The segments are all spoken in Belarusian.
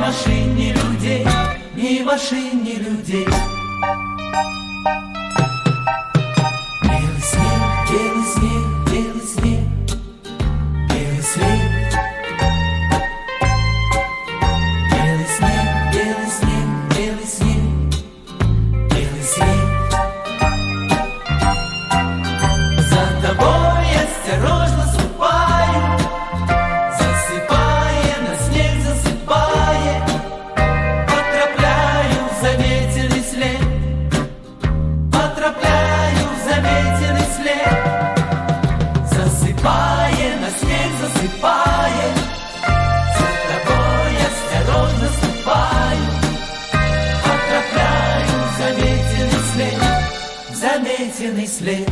машин, ни людей, ни машин, ни людей. Белый снег, белый снег, белый снег, белый след. Белый снег, белый снег, белый снег, белый след. За тобой осторожно ступаю, засыпая на снег, засыпая, потрапляю в заметенный след, потрапляю в заметенный след, засыпая на снег, засыпая, за тобой осторожно ступаю, потрапляю в заметенный след, в заметенный след.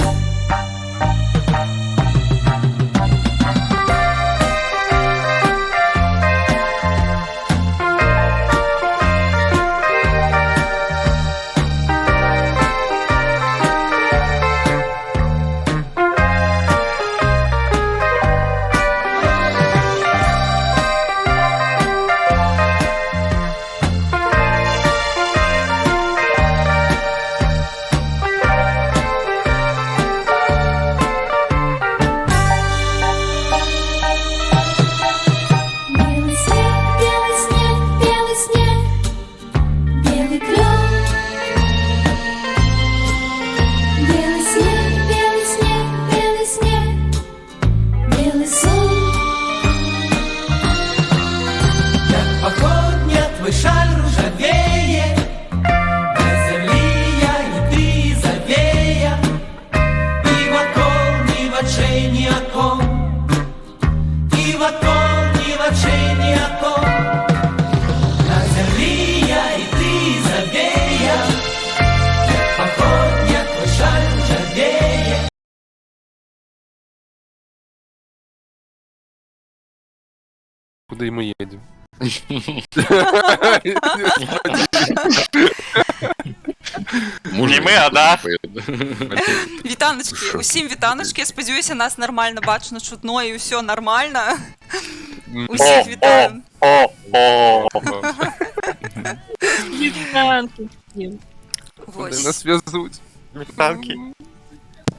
Белый снег, белый снег, белый снег, белый клен. Белый снег, белый снег, белый снег, белый сон. Як паходня твой шаль ружавее, На зямлі я і ты завея, І вакол ні вачэй, ні акон, І вакол ні вачэй, ні акон. На зямлі я і ты завея, Як паходня твой шаль ружавее. Куда и мы едем? Не мы, а да. Вітаначкі, Що? усім вітаначкі. Я спадзяюся, нас нармальна бачна, чутно і ўсё нармальна. Усіх О, вітаю. О, о. Вітанки всім. Куда Вось. нас везут? Танки.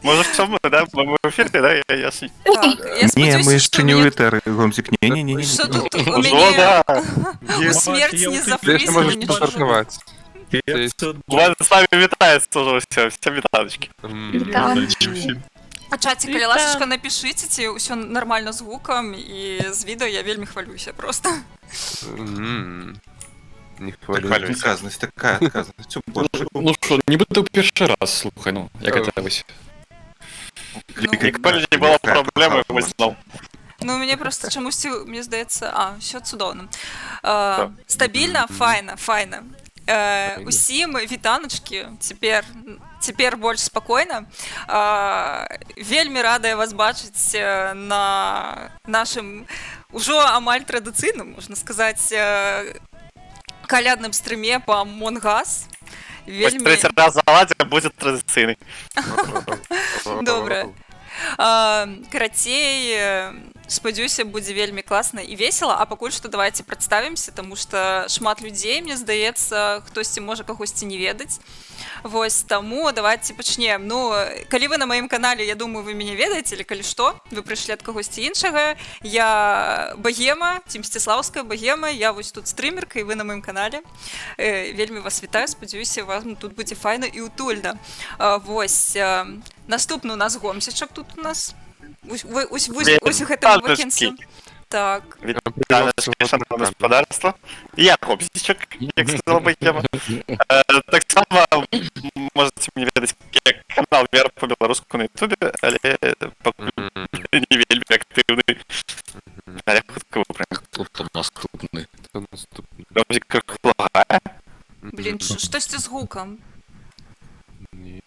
Может, что мы, да? Мы в эфире, да? Я Так, я Не, спадзяюся, мы што яшчэ не мяне ў этэры, Гомзік. Не-не-не. Што тут у Ну, мяне да. у смерць не Ты еще зафрызила можешь нічога. пожартовать. Ладно, с нами вітаецца уже все, все вітаначкі. Вітанки. А чаце, калі ласачка, напішыце, ці ўсё нармальна з гукам і з відэа, я вельмі хвалююся просто. Не хвалю. Хвалююся. Адказнасць такая, адказнасць. О, Боже. Ну що, нібито в перший раз, слухай, ну, як это ось. Ніколі не было проблемы, вось знал. Ну, мяне просто чамусьці, мне здаецца, ўсё цудоўна. Стабільна, файна, файна. Усім вітаначкі, цяпер больш спакойна. Вельмі радая вас бачыць на нашым ужо амаль традыцыйным, можна сказаць, калядным стрыме па Among Us. Вось третий раз заладзім, будет традыцыйны. Добра. Карацей, спадзяюся, будзе вельмі класна і весела, а пакуль што давайте прадставімся, таму што шмат людзей, мне здаецца, хтосьці можа кагосьці не ведаць. Вось таму давайте пачнем. Ну, калі вы на маім канале, я думаю, вы мяне ведаеце, или калі што, вы прыйшлі ад кагосьці іншага. Я Багема, ці Мсціслаўская Багема, я вось тут стрымерка, і вы на маім канале. Вельмі вас вітаю, спадзяюся, вам тут будзе файна і утульна. Вось, наступны у нас гомсічак тут у нас. Ось, ось, ось, ось у гэтым Вітаначкі. вакенцы. Так. Вітаначкі, шановне господарство. Я Гомзічок, як сказала Богема. Таксама можете мне ведаць як канал Вера по-беларуску на Ютубе, але пакуль не вельмі актыўны. Але хутка выправім. Хто там наступний? Хто наступний? Гомзік крыху лагае. Блін, штосьці з гукам. Ні.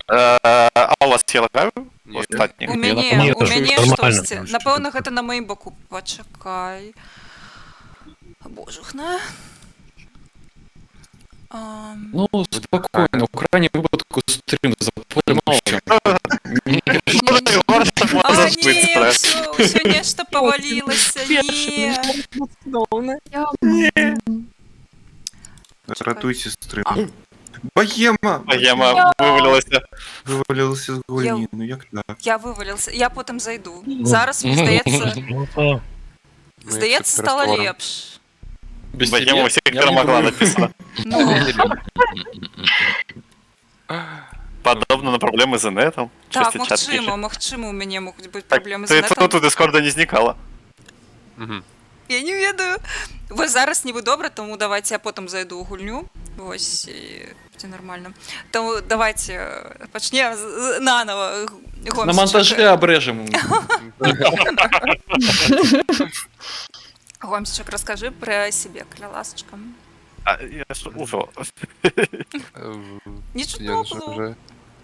А у вас я лагаю? Ні. Остатніх. У мяне, Ні, у мяне нормально. штосьці. Напэўна, гэта на маім баку. Пачакай. Божухна. Ну, спокійно, у крайнім випадку стрім запустимо. Не-не-не. Горш А, можа не, быць страшна. ўсё, ўсё нешта павалілася. Не. Цудоўна. Ратуйце стрым. Богема! Богема вывалілася. Вывалілася з гульні, ну як так? Я вывалился. Я потым зайду. Зараз, мне здаецца, Мы здаецца, стала раствором. лепш. Без Богема цябе усіх я не перамагла думаю. написано. Ну, Падобна на праблемы з інетам. так, Штосьці чат піша. магчыма, магчыма, у мяне могуць быць Так, праблемы з ты інетам. тут у Дыскорда не знікала. Мгм. Я не ведаю. Вось зараз нібы добра, таму давайте я потым зайду ў гульню. Вось і будзе нармальна. Таму давайте пачнем нанова. На монтаже обрежем. Гомсчык, раскажы пра сябе, каля ласачка. А, я ж ужо. Нічого Я ж было. уже.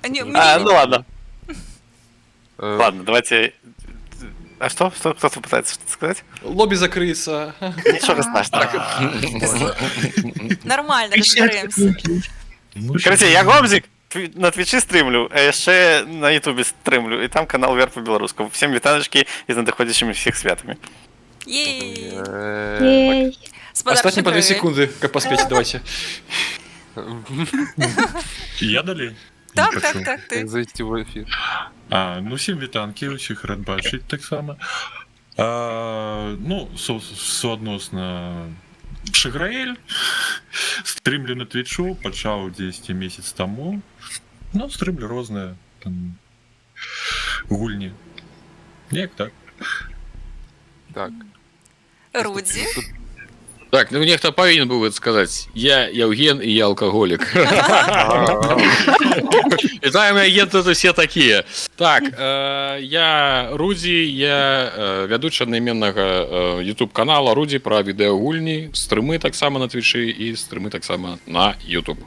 А, не, А, мне- ну ладно. Э, Ладно, давайте. А что? Что? Кто-то пытается что-то сказать? Лобби закрыться. Ничего страшного. Нармальна, разбяремся. Короче, я Гомзик, на Твиче стримлю, а яшчэ на Ютубе стрымлю, і там канал Вер по-беларуску. Всем вітаначкі і з надыходзячымі всех святамі. Ей! Ей. Спадар Остатние по 2 Шагрэль. секунды, как поспеть, давайте. Я далі? Так, Не так, пачуў. так, ты. Як зайти в эфир. А, ну всім вітанкі, усіх рад бачыць таксама. А, ну, суадносна Шаграэль, стрымлю на твічу, пачаў дзесьці месяц таму. Ну, стрымлю розныя там гульні. Неяк так. Так. Рудзі. Так, ну нехта павінен быў гэта сказаць. Я Яўген і я алкаголік. Вітаем, агенты тут усе такія. Так, я Рудзі, я вядучы аднайменнага YouTube канала Рудзі пра відэагульні, стрымы таксама на твічы і стрымы таксама на YouTube.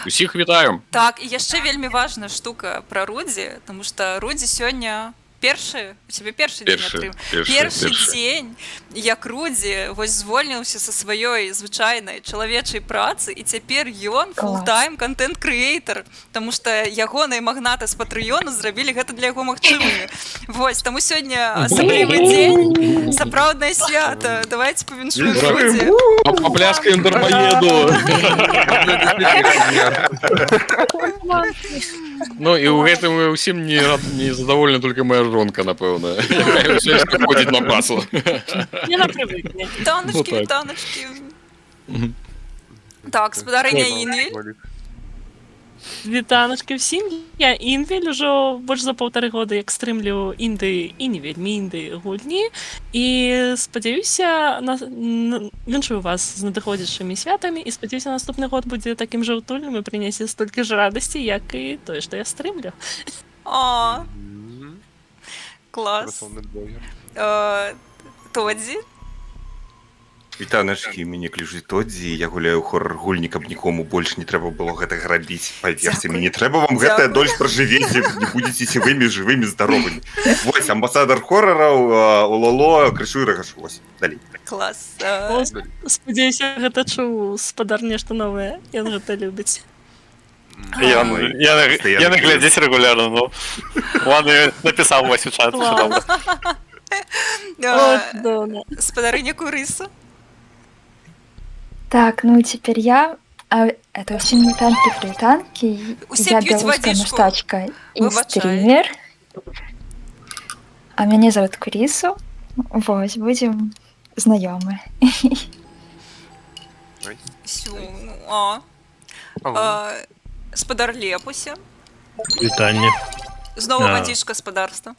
Усіх вітаю. Так, і яшчэ вельмі важная штука пра Рудзі, тому што Рудзі сёння першы, у цябе першы дзень Першы, атрым. першы, Першы першы. дзень, як Рудзі вось звольніўся са сваёй звычайнай чалавечай працы, і цяпер ён Клас. фултайм контент-крэйтар, таму што ягоныя магнаты з Патрыёну зрабілі гэта для яго магчымымі. Вось, таму сёння асаблівы дзень, сапраўднае свята. Давайте павіншуем Ура. Рудзі. Папляскаем дармаеду. Ну і ў гэтым усім не задаволена толькі моя жонка, напэўна. Якая ўсё яшчэ ходзіць на працу. Яна прывыкне. Вітаначкі, Ну так. вітаначкі. Так, спадарыня Інвель. Вітаначкі всім. Я Інвель, ужо больш за паўтары года як стрымлю інды і не вельмі інды гульні. І спадзяюся, віншую вас з надыходзячымі святамі і спадзяюся, наступны год будзе такім жа утульным і прынясе столькі ж радасці, як і тое, што я стрымлю. О, клас. Красавный блогер. Тодзі. Вітаначкі, мяне клічуць Тодзі, я гуляю ў хоррор гульні, каб нікому больш не трэба было гэтага рабіць. Паверце, Дзякуй. мне не трэба вам гэтая Дзякуй. дольш пражывеце, не будзеце сівымі, жывымі, здаровымі. Вось, амбасадар хоррораў, улало, крышу і рагашу. Вось, далей. Клас. О, спадзяюся, гэта чуў спадар нешта новае. Ён гэта любіць. Я, Ой, я, постоянно я не глядзець рэгулярна, ну. Ладно, напісаў вось у чат, Клас. усё добра. О, цудоўна. Спадарыня Курыса. Так, ну теперь я. А, это усім вітанкі прывітанкі. Усе Я п'юць беларуская вадзічку. мастачка і Выбачай. стрімер. А мяне зовут Курісу. Вось, будзем знаёмы. Сю, ну, а. А, спадар Лепуся. Вітанне. Знову А. вадзічка спадарства.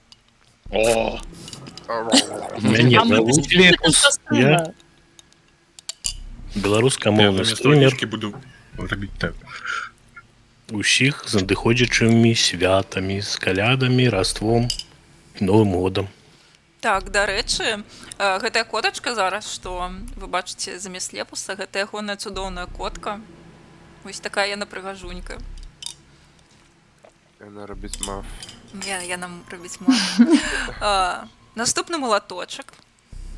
О, Мяне А мы зовут Лепус. Я Я беларускамоўны замест стрымер. водички буду рабіць так. Усіх з надыходзячымі святамі, з калядамі, Раством і Новым годам. Так, дарэчы, гэтая котачка зараз, што вы бачыце замест Лепуса, гэта ягоная цудоўная котка. Вось такая яна прыгажунька. Яна робіць маф. Я нам робіць мав. Наступны малаточак.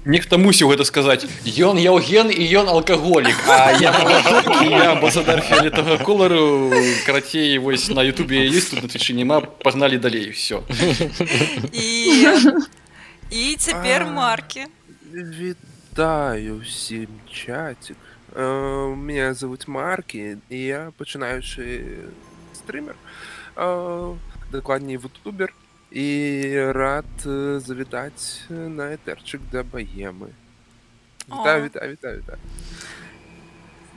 Нехта мусіў гэта сказаць. Ён Яўген і ён алкаголік, а я малаток, і я амбасадар фіолетавага колеру. Карацей, вось на Ютубе ёсць, тут на Твічы няма, пагналі далей, всё. І цяпер Маркі. Вітаю всім, чатик. Меня зовут Марки, і я пачынаючы стрымер, дакладней вутубер, і рад завітаць на этэрчык да Баемы. Вітаю, вітаю, вітаю, вітаю.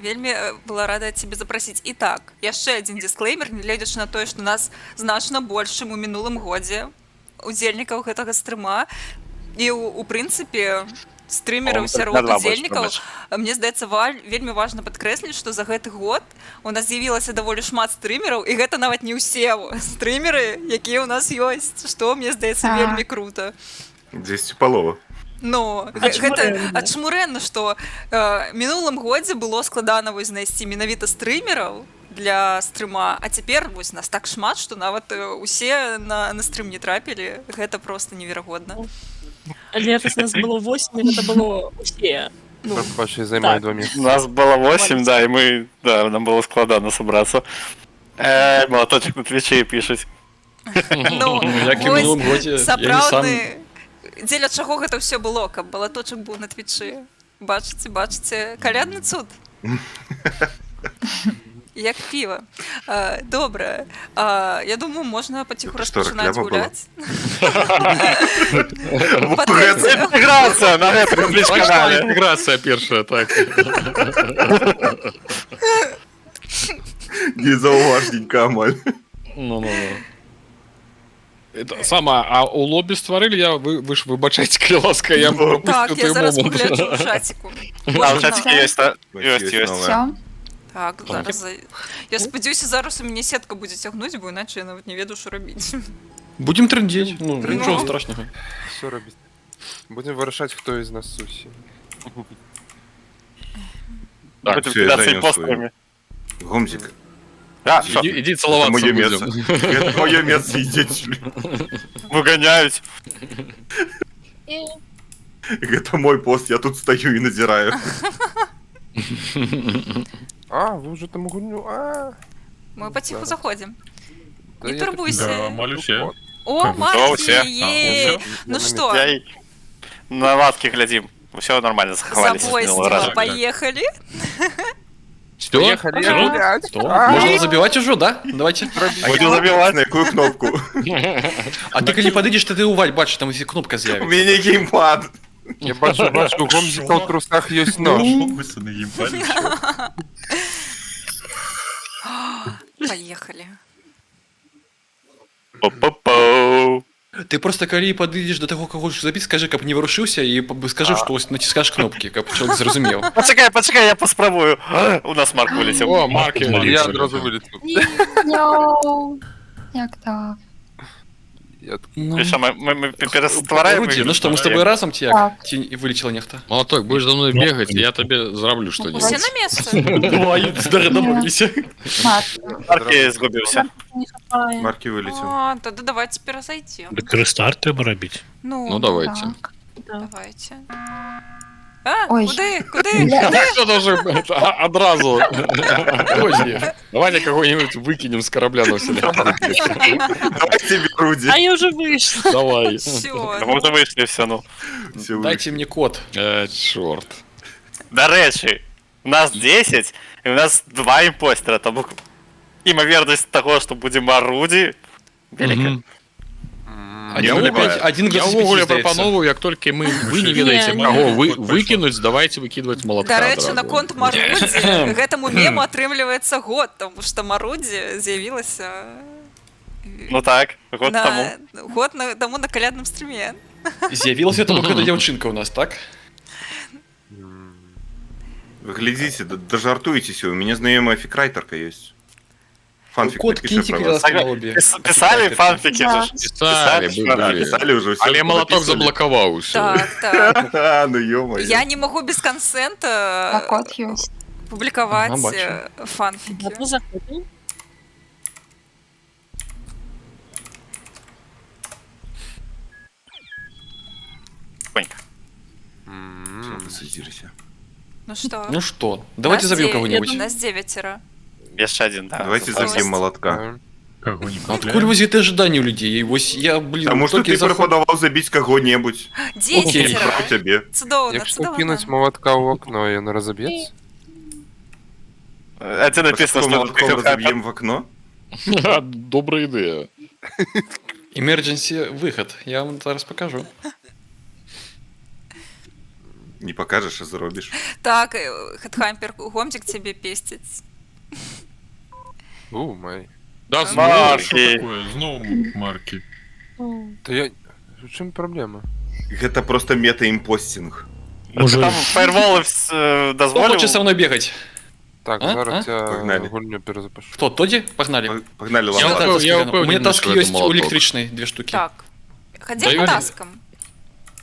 Вельмі была рада цябе запрасіць. І так, яшчэ адзін дисклеймер, нягледзячы на тое, што нас значна больш, чым у мінулым годзе удзельнікаў гэтага стрыма. І у прынцыпе стрымераў О, сярод на два больш, удзельнікаў, прабач. мне здаецца, вельмі важна падкрэсліць, што за гэты год у нас з'явілася даволі шмат стрымераў, і гэта нават не ўсе стрымеры, якія ў нас ёсць, што мне здаецца вельмі круто. 10 палова. Ну, А чаму гэта дрэнна? а чаму дрэнна, што мінулым годзе было складана вось знайсці менавіта стрымераў для стрыма, а цяпер вось нас так шмат, што нават усе на стрым не трапілі. Гэта просто неверагодна. Летась нас было 8, гэта было усе. Ну, Прабач, я займаю так. два месцы. Нас было 8, да, і мы, да, нам было складана сабрацца. Малаточак на твічы пішуць. Ну, Як і ў вось мінулым годзе, я не сам. Сапраўдны, дзеля чаго гэта ўсё было, каб Балаточак быў на твічы. Бачыце, бачыце, калядны цуд. Як піва. Добра. Я думаю, можна паціху Гэта што, распачынаць рэклама была? гуляць. Гэта інтэграцыя на гэтым Пайшла канале. інтэграцыя першая, так. Незаўважненька амаль. Ну. Это сама, а у лобі стварылі, я вы ж выбачайце, калі ласка, я Ну. Так, пропусціў я той зараз момант. пагляджу ў чаціку. А, ў чаціку ёсць, та? Вось Ёсць, ёсць ёсць. новая. Всё. Так, зараз. Я спадзяюся, зараз у мяне сетка будзе цягнуць, бо іначай я нават не ведаю, што рабіць. Будем трындзець, ну, Ну. нічого страшного. Що робіць? Будем вырашаць, хто из нас сусі. Так, Всё, Будем я кидаться занял импостерами. Гомзик. А, що? Ідзі цалавацца Моё будзем. место. Это моё место, идите. Выгоняют. Это мой пост, я тут стою и надзираю. А, вы уже там гульню. А, Мы паціху Зараз. заходзім. Та Не я турбуйся. Да, амаль усе. О, Так. О, Маркі, усе. е! А, Ну Я што, Я й на лавке глядим. Все нормально, заховались. с минулого забойства, раза. поехали. Всё? Поехали Всё? гулять. Что? А, Можна забіваць ужо, да? Давайте. Будем забивать. На якую кнопку? А ты калі падыдзеш, тады уваль, бачыш, там кнопка У з'явіцца. меня геймпад. Я бачу, бачу, у Гомзіка ў трусах ёсць нож. Фокусы на геймпаде, чё? Поехали. Пу-пу-пу. Ты просто калі падыдзеш да таго, каго хочаш забіць, скажы, каб не варушыўся і скажы, што ось націскаеш кнопкі, каб чалавек зразумеў. Пачакай, пачакай, я паспрабую. У нас Марк вылетел. О, Маркі. Я адразу вылетел. Йоу. Як так? Я Ну. І що, ми пераствараем? Рудзі, ну што, мы з тобой разам ці як? Так. Ці і вылетела нехта? Малаток, будешь за мной бегать, я табе зраблю что-нибудь. Усе на месцы. Давай, дамовіліся. Марк. Марк згубився. Не хапае. Марки вылетел. А, тады давайте перазайдзем. Так рестарт трэба рабіць. Ну, Ну давайте. Так. давайте. А, Ой. куды, куды? Что даже адразу. Рудзі. Давайте кого-нибудь выкинем с корабля на все. Давайте Руди. А я уже вышла. Давай. Всё. Мы уже вышли все, ну. Все Дайте мне код. Черт. Дарэчы, у нас 10, і у нас два імпостера, тому імавернасць таго, што будзе Маруді, вялікая. Один Я опять, один Я к 25, увогуле здаецца. прапановую, як толькі мы вы не Не, ведаеце, не. каго вы Код пайшоў. выкінуць, давайте выкідваць малатка. Дарэчы, адразу. наконт Марудзі гэтаму мему атрымліваецца год, таму што Марудзі з'явілася Ну так, год на таму. год таму на калядным стрыме. З'явілася то бок гэта дзяўчынка ў нас, так? Вы глядите, да, да жартуетесь, у меня знаёмая фикрайтерка есть. Фанфик Код напиши кіньце, про калі вас. ласка, на лобі. Писали фанфики Да. же. ж. Писали, Писали, Да, были. писали уже все. Але малаток заблакаваў усё. Так, так. А, ну ё-моё. Я не магу без кансента А код ёсць. публікаваць Ага, бачу. фанфікі. Ладно, заходим. Конька. Всё, высадились. Ну что? Ну что, давайте Нас забьем кого-нибудь. Нас девятеро. Яшчэ один, да. Давайте забьем молотка. Кого не Адкуль вось гэта ожидание у людей? Вось я, блин, Таму што толькі ты заход- прапанаваў забіць каго-небудзь. Дзесяцера. Про цябе. Цудоўна, Якщо цудоўна. кинуть молотка ў окно, яно разоб'ецца? А дзе написано, Что что молотком разобьем в окно? Добрая ідэя. Emergency выход. Я вам зараз покажу. Не покажешь, а зробіш. Так, Хедхампер, гомзік цябе песціць. У, май. Да, Що Марки. такое? Зноў марки. Та я... У чым праблема? Гэта просто мета-импостинг. Можа, Там фаерволы Кто дазволіў. хочет со мной бегать? Так, А? зараз А? я Погнали. гульню перезапишу. Кто, Тоди? Погнали. Погнали, Я лампа. упэў- Таски, я у меня упэўнены, таски што гэта есть у молоток. электричной две штуки. Так. Хадзі Даю по ли- таскам.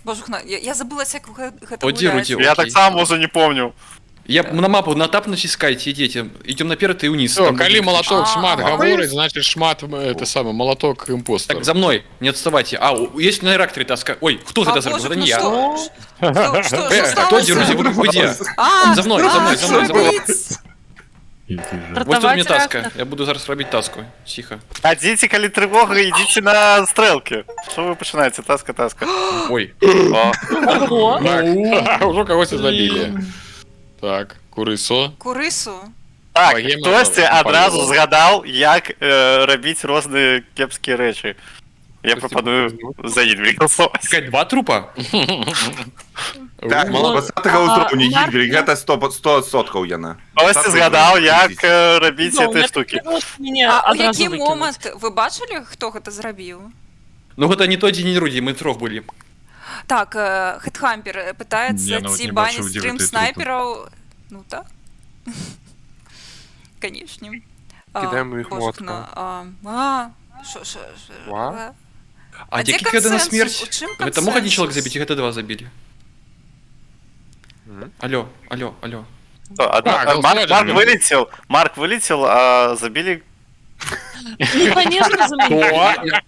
Божухна, я забылася, як гэта Тоді, гуляць. Руді. Я Окей. таксама ўжо не помню. Я на мапу на тап натискайте, идите. Идем наперед и вниз. Всё, Там калі будет малаток А. шмат А. гаворыць, значит шмат это самое малаток импостер. Так, за мной, не отставайте. А, есть на реакторе таска. Ой, кто А, это сделал? божухна, Это не я. што? Што, што Тоди, сталася? Руди, вы где? А, За мной, за мной, за мной, за мной. рабіць? Вот тут мне Ртаваць таска. рэактар. Я буду зараз рабіць таску. Тихо. Хадзіце, калі трывога, ідзіце на стрэлкі. Што вы пачынаеце? Таска, таска. Ой. О, Ого. Так, ужо кагосьці забілі. Так, курысо. Курысу. Так, Богема хтосьці адразу паліла. згадаў, як рабіць розныя кепскія рэчы. Я Хтосьці прапаную за Інвель галасаваць. Чакай, два трупа? Так, Мало- 20 ўзроўню А, Гільберг, гэта 100% яна. Хтосьці згадаў, як рабіць Ну, гэтыя я штукі. так мяне А ў адразу які выкінуць. момант вы бачылі, хто гэта зрабіў? Ну гэта не Тоди, не Руди, мы трох былі. Так, Хедхампер пытаецца, Я нават ці не баніць бачыў, дзе стрым гэтыя трупы. снайпераў. Ну так. Канешне. Кідаем у іх Божухна, А, шо, шо, шо, Ва? А, А дзе які гэта на кансенсус? смерць? У чым Гэта мог один чалавек кансенсус? забіць, і гэта два забілі. М. Алло, алло, алло. Так, Марк, голосовать Марк же. вылетел, Марк вылетел, а забили. Ну, конечно, за мяне.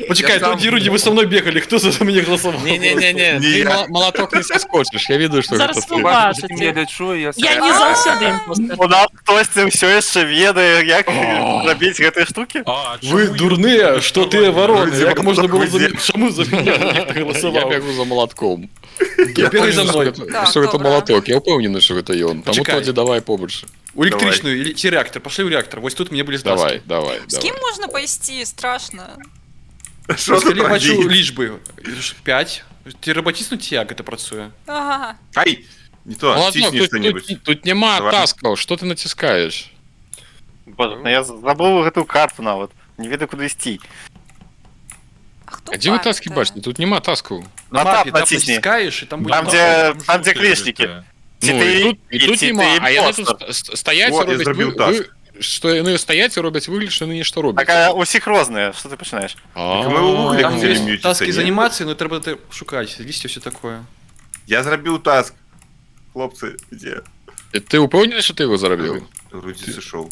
Почекай, Я сам- Тоди и Руди, вы со мной бегали, кто за меня голосовал? Не-не-не-не, Не ты я. малаток не соскочыш, я ведаю, што Зараз гэта ты. побачыце. Я лячу, я Я не заўсёды імпостер. У нас хтосьці ўсё яшчэ ведае, як рабіць гэтыя штукі. А, Вы чаму дурные, что ты ворона, Руди, як можно было вы за где? Чаму за меня ніхто Я голосовал? бегу за молотком. Я бегай за мной. Так, Што гэта добра. малаток, я ўпэўнены, што гэта ён. Таму Пачакай. Тоді давай побач. У электричную или ці реактор, пошли ў реактор. Вось тут мне былі таски. Давай, давай, З кім давай. можна пайсці? Страшна. Що Вось тут калі бачу радіє? лічбы 5, трэба ціснуць ці як гэта працуе? Ага. Ай, не то, Малаток, цісні тут, што-небудзь. тут няма Давай. таскаў, што ты націскаеш? Боже, ну я забыл гэтую карту нават. Не ведаю, куды ісці. А хто А дзе вы таски памятае? бачыце? Тут няма таскаў. На На мапе тап там націсні. націскаеш і там будзе Там, тап. дзе, там, дзе жовтая клішнікі. гэтая. Ці Ну, ты, і тут ці няма, ты а яны тут імпостер. стаяць і О, я робяць зрабіў таск. што яны стаяць і робяць выгляд, што яны нешта робяць. Так, а усіх розныя, што ты пачынаеш? А. Так мы ў вугле Там хотели ёсць мьютиться, таски з не? анімацыі, но трэба гэта шукаць, лісце все такое. Я зрабіў таск. Хлопцы, дзе? Ты ўпэўнены, што ты яго зарабіў? Руді сышоў.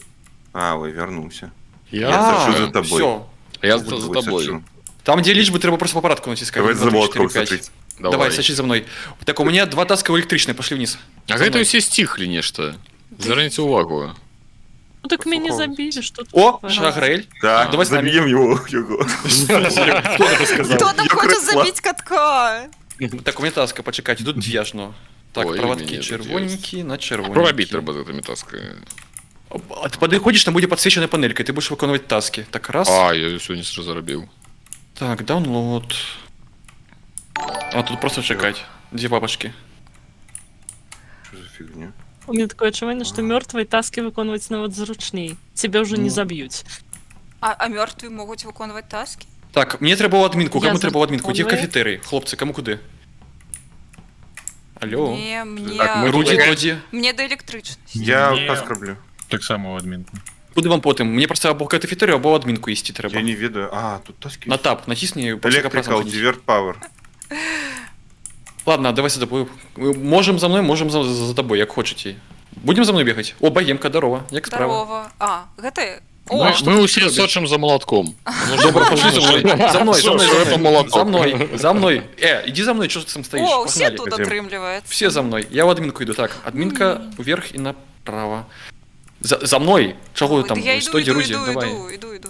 А, ой, вярнуўся. Я, Я сачу за табой. Всё. Я за Ой, табой. сачу. Там, дзе лічбы, трэба просто по парадку націскаць. Давай 1, за 2, 3, молотком 4, 5. сачыць. Давай, сачи за мной. Так, у меня два таска у электричной, пошли вниз. А За гэта мной. ўсе сціхлі нешта. Звярніце увагу. Ну так мяне забілі, што тут О, такое? Шагрэль. Так, Давай с нами. заб'ем его. Его. Хто это сказал? Хто там Я хоча кресла. забіць катка? Так, у меня таска, пачакайце, тут две аж, но. Так, Ой, у проводки мяне тут чырвоненькие на чырвоненькие. Прорабіць трэба з гэтымі таскамі. А ты падыходзіш, там будзе падсвечаная панелька, і ты будешь выконваць таски. Так, раз. А, я сёння зарабіў. Так, download. А, тут просто чакаць. Дзе бабачкі? Что за фигня? У мяне такое адчуванне, што мёртвыя таски выконваць нават зручней. Цябе ўжо не Ну. заб'юць. А мёртвы могуць выконваць таски? Так, мне трэба ў адмінку, Я каму трэба ў адмінку? Дзе законваю. кафетэрый? Хлопцы, каму куды? Алло. Не, мне... Так, мы Руді, Предлагаю- Тоді. Мне да электрычнасці. Я Не. таск раблю. Таксама ў адмінку. Куды вам потым? Мне просто або кафетэрыю, або ў адмінку ісці трэба. Я не ведаю. А, тут таски. На тап націсні, просто каб разам Electrical, хадзіць. Divert Power. Ладно, давай за тобой. Можем за мной, можем за тобой, як хочаце. Будем за мной бегать? О, богемка, здорово. Як справа? Здорово. А, гэта О, Мы ўсе сочым за малатком. Добра, пошли за мной. За мной, за мной, Что за это мной. молоток? За мной, за мной. Иди за мной, что ты там стоишь? О, усе Погнали. тут Хадзем. атрымліваецца. Все за мной. Я в админку иду. Так, админка вверх и направо. За мной. Чего вы Ой, там? да я Ой, іду, Стойте, іду, Руди, іду, давай. іду, іду, іду.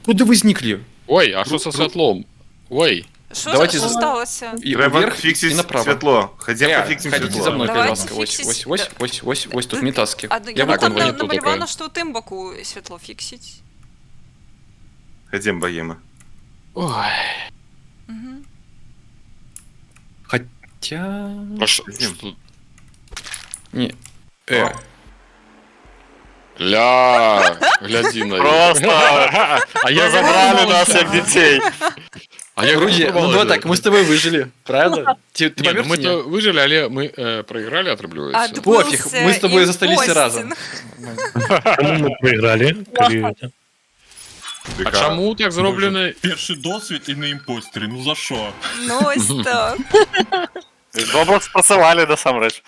Куда вы зникли? Ой, а що со святлом? Ой, Що, Давайте що за- сталося? И Трэба вверх и фіксіць направо. святло. Хадзем пафіксім Ходите за святло. мной, Давайте пожалуйста. Ось, фіксіць. ось, ось, ось, ось, ось, тут метаски. А, Я яно там виконую. тут намалявана, таке. што ў тым баку святло фіксіць. Хадзем, Багема. Ой. Мгм. Хотя... А що- Хадзем. що- Не. Ля, гляди на Просто А я забрали нас як дітей. А я Руди, ну давай так, мы с тобой выжили, правда? Ты Не, ну памерз мы ці то не? выжили, але мы проиграли, атрымліваецца. Пофіг, Адбыўся мы з тобой засталіся імпостінг. разам. Чаму мы прайгралі? Калі гэта? А чаму так зроблена? Першы досвед і на імпостері, ну за що? Ну ось так. Добра спрацавалі насамрэч.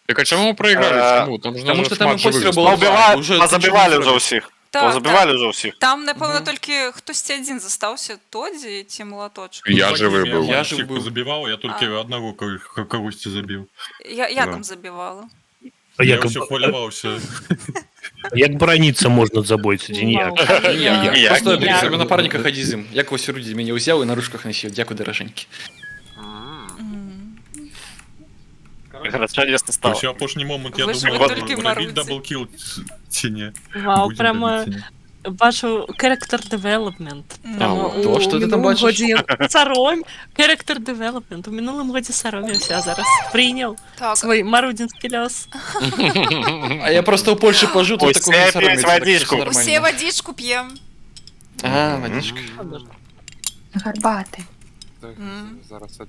Так а чаму мы проиграли? Чаму? Там ж Таму нас што же там шмат жывых імпостераў было засталося. два. Уже Пазабівалі нічого не ўжо ўсіх. Так, Пазабівалі так. ўжо ўсіх. Там, напэўна, толькі хтосьці адзін застаўся, Тодзі ці малаточак. Я жывы быў. Я Я жывы всіх быў. позабіваў, я толькі аднаго кагосьці забіў. Я Ну. там забівала. А Я як, ўсё хваляваўся. як бараніцца можна ад забойцы, ці ніяк? Ніяк. Ніяк. Просто бери Ніяк. себе напарника, хадзі з ім. Як вось Руді мяне ўзяў і на ручках насіў. Дзякуй, даражэнькі. Гарача ясна стала. Усё апошні момант я Вы ж думаў, вы толькі рабіць марудзі. даблкіл ці не. Вау, Будзем прямо рабіць ці не. бачу character development. Прямо А, то, у што ты там мінулым бачыш? годзе саром character development. У мінулым годзе саромеўся, а зараз прыняў Так, свой марудзінскі лёс. А я просто ў Польшы пажыў, тут Усе такога не п'юць саромеюцца, так што вадзічку. всё усе нормально. вадзічку п'ем. А, вадзічка. Гарбаты. Так, Мгм. зараз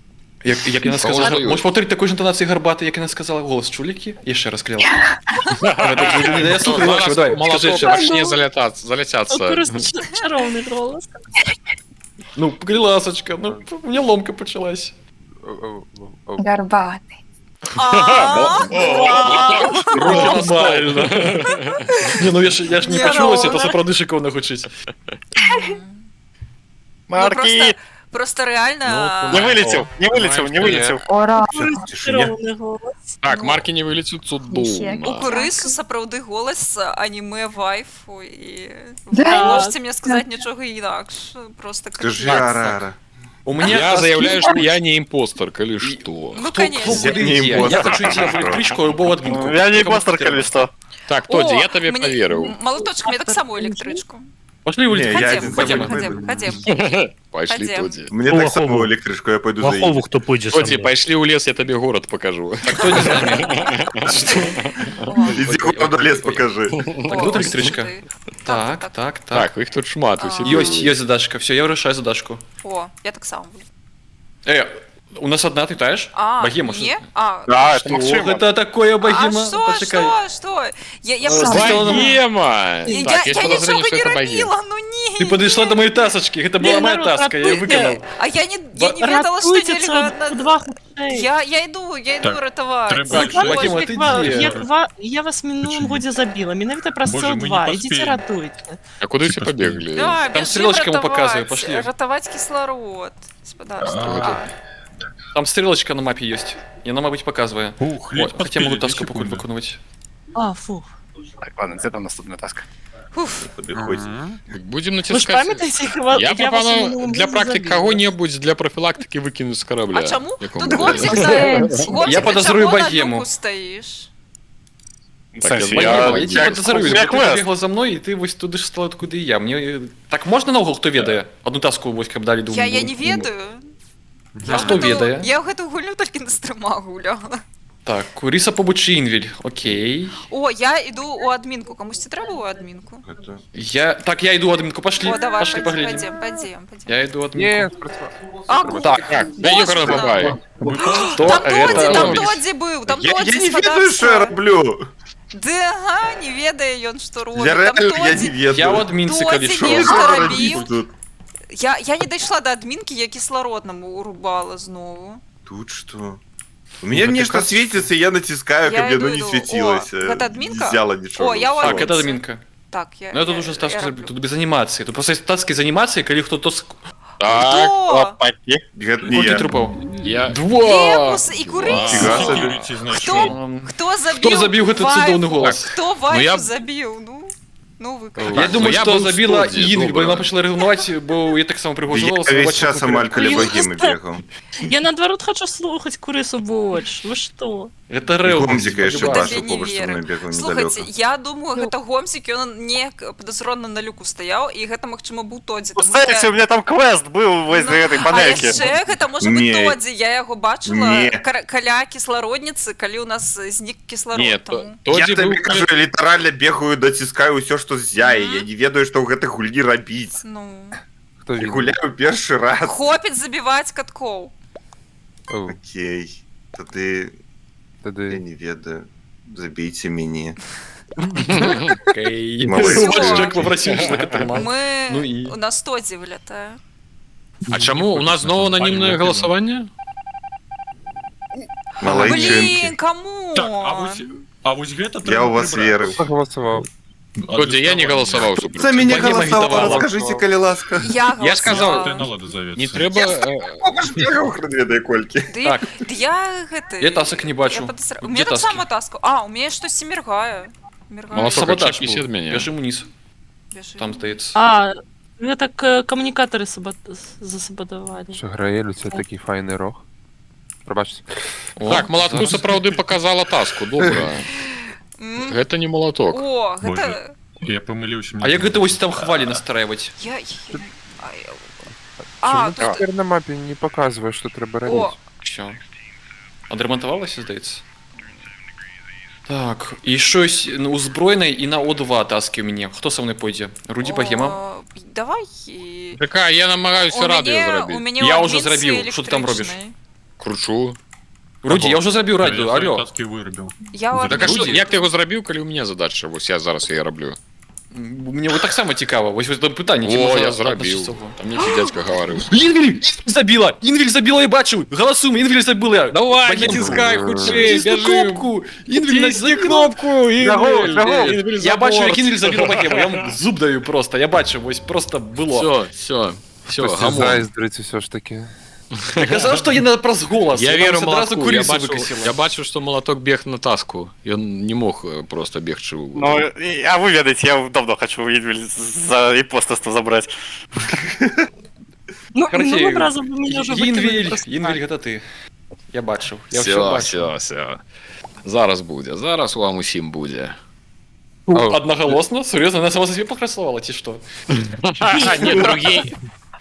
Як яна Кого сказала, здають? можеш повторити таку ж інтонацію гарбати, як яна сказала голос чуліки? Я ще раз кляла. Я слухаю, Зараз давай, скажи молоток ще раз. пачне залятацца. Просто чароўны голас. Ну, ласочка, ну, у меня ломка почалась. Гарбаты. А, вау. Нормально. Не, ну я ж не Не, почулася, ровно. то сапраўды шыкоўна гучыць. Ну, Маркі! просто реально. Не вылецеў, не вылецеў, не вылецеў. Ура! Цішыня. Чароўны голас. Так, маркі не вылецеў цудоўна. У Курысу сапраўды голас аніме вайфу і Да. вы не можете мне сказаць нічога інакш, просто Скажи капец. ара, ара. У меня Я заявляю, что я не импостер, калі што. Ну Хто, хто конечно. Я куды не ідзе? Я імпостер. хочу ідці в електричку або в адмінку. Я не Кому імпостер, трэба? калі што. Так, Тодзі, я табе паверыў. Малаточка, мне таксама ў электрычку. Пошли в Не, электричку. я Хадзем, один хадзем, самый хадзем, пойду. хадзем. Пайшлі, Хадзем. Тодзі. Мне У так само Лахову. в электричку, я пойду за Лахову хто пойдзе са Тодзі, мной? пайшлі ў лес, я табе горад пакажу. А кто не с нами? О, Иди куда лес покажи. Так, о, тут электричка. сюды. Так, так, так. Так, іх тут шмат, усе Ёсць, ёсць задачка. Все, я вырашаю задачку. О, я таксама буду. У нас одна, ты таешь? А, Богема, не? что? А, Да, Что это магчыма. это такое, Богема? а что, Почекай. что, что? Я Э, просто... Богема! Я, Так, есть я подозрение, нічога что не это богема. рабіла, ну не. Ты подошла до моей тасочки, это была Не, моя народ, таска, я ее ратуйте. выконал. А я не ведала, што Ратуйте, нельга... це два хутчэй. Я іду Так, ратаваць. трэба Так, яшчэ- Богема, ты дзе? Я вас в мінулым Почему? годзе забіла. Менавіта праз Боже, мы не СО2. Ідзіце поспеем. ратуйте. А куды все побегли? Да, Там бяжым стрелочка ему ратаваць, показываю, пошли. Ратаваць кислород. Господарство. А. А. Там стрелочка на мапе есть. И она, мабуть, показывает. Ух, О, ледь хотя могу поспели, таску две покуль секунды. выконваць. А, фух. Так, ладно, дзе там наступная таска? Фуф. Падыходзь. Будем Вы ж націскаць. памятаеце, як Я я вас у прапаную мінулым для годзе практыкі забіла? каго-небудзь для прафілактыкі выкінуць з карабля. А чаму? Якому Тут гопсік буде. за... Я Гопсік, ти подозрую чаго на Богему. люку стаіш? В сенсі, Так, я... Богема, я тебе як- подозрюю, як бо ты квест. побегла за мной, и ты вось туды ж стала, куды і я. Мне так можна наогул, хто ведае? Одну таску вось каб далі думаю. Я не ведаю. А хто ведае? Я ў гэту гульню толькі на стрымах гуляла. Так, Куріса побуч Інвіль. Окей. О, я іду у адмінку. Камусьці трэба ў адмінку? Гэта- Я так я іду ў адмінку, пошли. О, давай, пошли пойдем, паглядзім. пойдем, пойдем, пойдем. Я іду ў Не, адмінку. А, Так, Так, мяне бабай. Хто Там Тоді, гэта там робіць? Тоді був, там Я, Тоді я не ведаю, що я роблю. Да, ага, не ведае ён, што робіць. Я Там реально я Тоді... не ведаю. Я ў адмінцы, калі Тоді що. нешта Що рабіў. робіць тут? Я не дайшла до адмінкі, я кислород нам урубала знову. Тут что? У меня Ну, это нечто как- светится, и я натискаю, Я как бы иду, оно не иду. светилось. О, это админка? Не взяло ничего. О, я у Так, адмінцы. это адмінка. Так, я. Ну я тут уже таску я зрабіў, раблю. тут без анімацыі. Тут просто есть таски з анімацыяй, калі хто то Так, Хто? Опаки. Гэта не Колькі я. трупаў? я. Два! Лепус і Курыс. Фіга сабе. Security знайшоў. Хто, хто забіў Хто забіў гэты вайфу? цудоўны голас? Хто вайфу Ну, я- забіў? Ну вы Так, Я думаю, ну, я што быў забіла студзі, Інвель, бо добра. яна пачала рэгнаваць, бо я таксама прыгожы Я голас. весь бачыў, час амаль каля Блин, багемы просто- бегаў. Я наадварот хочу слухаць Курысу больш. Вы што? Гэта рэўнасць. Гомзіка яшчэ Любая. бачу, Табе не побач са верым. мной бегаў Слухайце, недалёка. я думаю, гэта гомзік, ён неяк падазрона на люку стаяў, і гэта, магчыма, быў Тодзі. У таму сэнсе, што- у меня там квест быў вось Ну, з гэтай А панелькі. яшчэ гэта можа быць Не. Тодзі, я яго бачыла Не. каля кіслародніцы, калі ў нас знік кісларод. Не, таму. Я Тодзі табе быў кажу, я літаральна бегаю, націскаю ўсё, што ззяе. Я не ведаю, што ў гэтай гульні рабіць. Ну, Хто Я відно? гуляю першы раз. хопіць забіваць каткоў. О, Окей. Тады я тады не ведаю. Забейце мяне. Окей. Малайцы. Чалавек папрасіў, што атрымаў. Мы Ну і? у нас Тодзі вылятае. А чаму у нас зноў ананімнае галасаванне? Малайчынкі. Блин, каму? Так, а вось гэта Я трэба ў вас прыбраць. верыў. хто галасаваў? Тодзі, я не галасаваў супраць. За мяне Багема галасавала, гітавала. скажыце, калі ласка. Я Я сказаў, Ты галасавала. на ладу завецца. Не трэба. Побач бегаў, хрен ведае колькі. Ды, Так. ды я гэты... Я тасак не бачу. Я У Дзе меня таски? таксама таску. А, у мяне штосьці міргае. Міргае. Маласок, Саботаж адчапіся быў. ад мяне. Бяжым уніз. Бяжы. Там, здаецца. А, гэта камунікатары засабатавалі. Що Граель, у цябе такі файны рог. Прабачце. О, Так, малатку зараз. сапраўды показала таску, добра. Гэта не малаток. О, гэта... Боже. Я памыліўся. А як гэта вось там хвалі настрайваць? Я... А, Чаму тут... цяпер на мапе не паказвае, што трэба О, рабіць? Всё. Адрамантавалася, здаецца. Так, і щось на узброенай і на О2 таски у мяне. Хто са мной пойдзе? Рудзі, Богема? о, Давай і... Чакай, я намагаюся У радыё мяне, у зрабіць. мяне Я ў ўжо адмінцы зрабіў. Што ты там робіш? электрычнай. Кручу. Рудзі, я ўжо зрабіў радыё, алё. Таски вырабіў. Я ў Так а што, Рудзі. як ты яго зрабіў, калі ў мяне задача? Вось я зараз яе раблю. Мне вот таксама цікава, вось вось там пытанне, ці О, можна я зрабіў. адначасова. Там нейкі дзядзька гаварыў. Інвель! Інвель забіла! Інвель забіла, я бачыў! Галасуем, Інвель забіла! Давай, Богема. націскай хутчэй, Цісну бяжым. кнопку! Інвель Цісні на кнопку, Бягу, Інвель, бягу. Інвель Я за бачу, борт. як Інвель забіла Богему, я вам зуб даю просто, я бачу, вось просто было. Всё, всё, всё, Хтосьці гамон. зайздрыць усё ж такі. Я казаў, што яна праз голас. Я яна веру вось адразу малатку, я курісу бачу, выкасіла. я бачу, што малаток бег на таску. Ён не мог просто бегчы ў... Ну, а вы ведаеце, я давно хочу Інвель за імпостарства забраць. Ну, Карацей, мінулым разам вы мяне ўжо выкінулі Інвель, проста Інвель, так. гэта ты. Я бачыў, я ўсё Всё, бачыў. всё, всё. Зараз будзе, зараз вам усім будзе. Аднагалосна? Сур'ёзна, она сама за сябе пакрасавала, ці што? А, не, другі.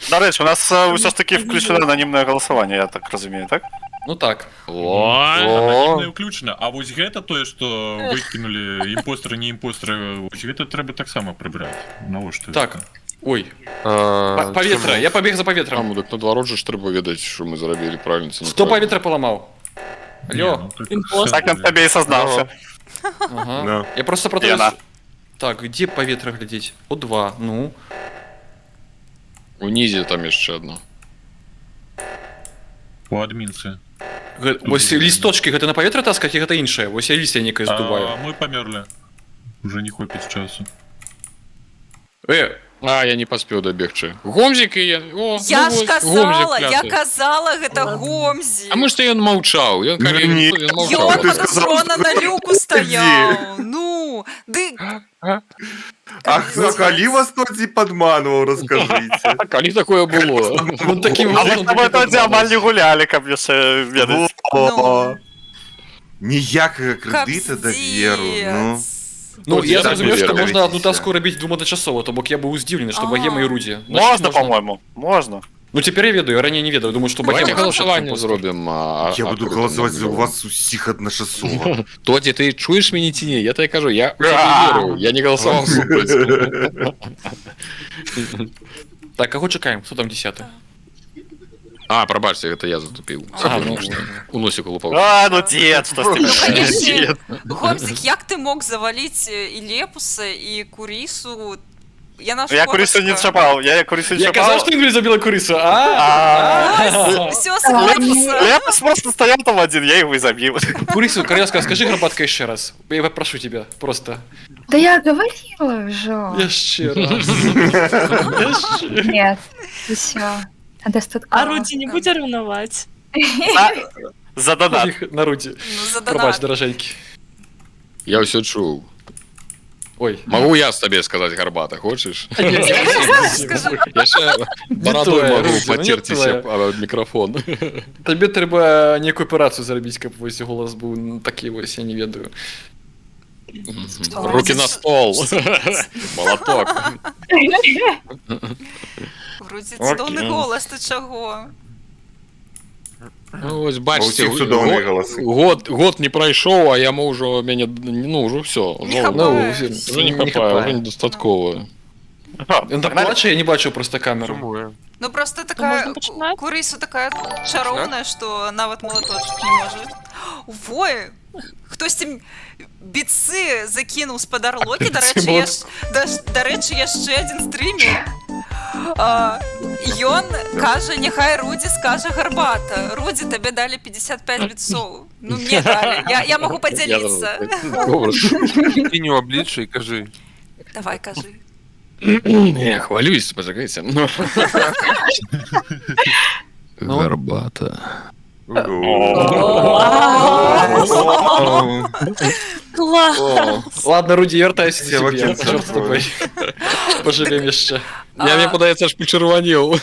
Дарэчы, у нас ўсё ж таки включена ананімнае галасаванне, я так разумею, так? Ну так. О, Ананімнае ўключана. А вось гэта тое, што выкінулі імпостары, не імпостары, вось гэта трэба таксама прыбраць. Навошта? Так. Ой, А, паветра, чаму? я пабег за паветрам. Там, так наадварот жа ж трэба ведаць, што мы зрабілі правильно ці Хто няправільна. паветра паламаў? Не, Алло. ну, так Імпостар. Так ён табе і сознаўся. Ага. Ну. Я просто про Яна. Так, где паветра глядзець? О2, ну. Унізе там яшчэ одно. У адмінцы. Вось лісточкі гэта на паветра таскаць, і гэта іншае. Вось я лісце некае здуваю. А, мы памерлі. Уже не хопіць часу. А, я не паспеў дабегчы. Гомзік і я... О, Я ну ж вось, казала, Гомзік я кляты. казала, гэта Гомзі. А может, ён маўчаў, ён, калі, Ну, не. ён маўчаў. Ён Ты сказал, падазрона што на люку стаяў. Ну, ды Ах, а калі вас Тодзі падманваў, раскажыце. А калі такое было? Он такім А мы з тобой тады амаль не гулялі, каб яшчэ ведаць. Во. Ніякага крэдыта даверу. Ну. Капздец. Ну, я Так, зразумеў, што даверу. можна одну таску рабіць двум адначасова, то бок я быў здзіўлены, што А. Богема і Рудзі. Можна, по-моему, можна. Ну цяпер я ведаю, я раней не ведаў, думаю, што Давайте Богема галасаванне зробім. Я буду галасаваць за вас усіх адначасова. Тодзі, ты чуеш мяне ці не? Я табе кажу, я ў цябе веру, я не галасаваў супраць. Так, каго чакаем? Хто там 10? А, прабачце, гэта я затупіў. А, ну, У носіку лупаў. А, ну дед, што з Ну, тебе? конечно, Гомзик, як ты мог заваліць і Лепуса, і Курісу? Яна ж Я курысу не коротко. чапаў, я курысу не Я казаў, чапаў. што Інвель забіла курысу, а? Все сходится. Я просто стоял там один, я его и забил. Курысу, королевская, скажи гарбатка еще раз. Я попрошу тебя, просто. Да я говорила уже. Яшчэ раз. Яшчэ. Нет, все. Достаточно. А Рудзі не будзе ревнаваць? За донат. Іх на Рудзі. Ну, за Прабач, донат. даражэнькі. Я ўсё чуў. Ой. Магу я з табе сказаць гарбата, хочаш? Скажи. Яшчэ барадой тое, магу Рудзі, ну не пацерціся тое. аб мікрафон. Табе трэба некую аперацыю зрабіць, каб вось голас быў такі вось, я не ведаю. Руки на стол. Малаток. Рудзі, цудоўны Окей. голас, ты чаго? Ну, вось У бачыце, ўсіх цудоўныя галасы. год не прайшоў, а яму ўжо мяне, ну, ўжо ўсё. Не Ўжо, хапае. ну, ўжо не хапае, ўжо недастаткова. Ён так плача, я не бачу просто камеру. Сумуе. Ну просто такая можна пачынаць? курысу такая чароўная, што нават малаточак не можа. Вой, хтосьці біцы закінуў спадар Локі, дарэчы, Малат- дарэчы, яшчэ адзін стрымер. А, Ён кажа, няхай Рудзі скажа гарбата. Рудзі, табе далі 55 біцоў. Ну мне далі. Я магу падзяліцца. Добра. Кінь у аблічча і кажы. Давай, кажы. Я хвалююсь, пачакайце. Ну. Гарбата. Клас! Ладно, Рудзі, вяртайся Все, да цябе. вакцина. Чорт з тобой. Поживем яшчэ. Я, мне падаецца, аж пачырванеў.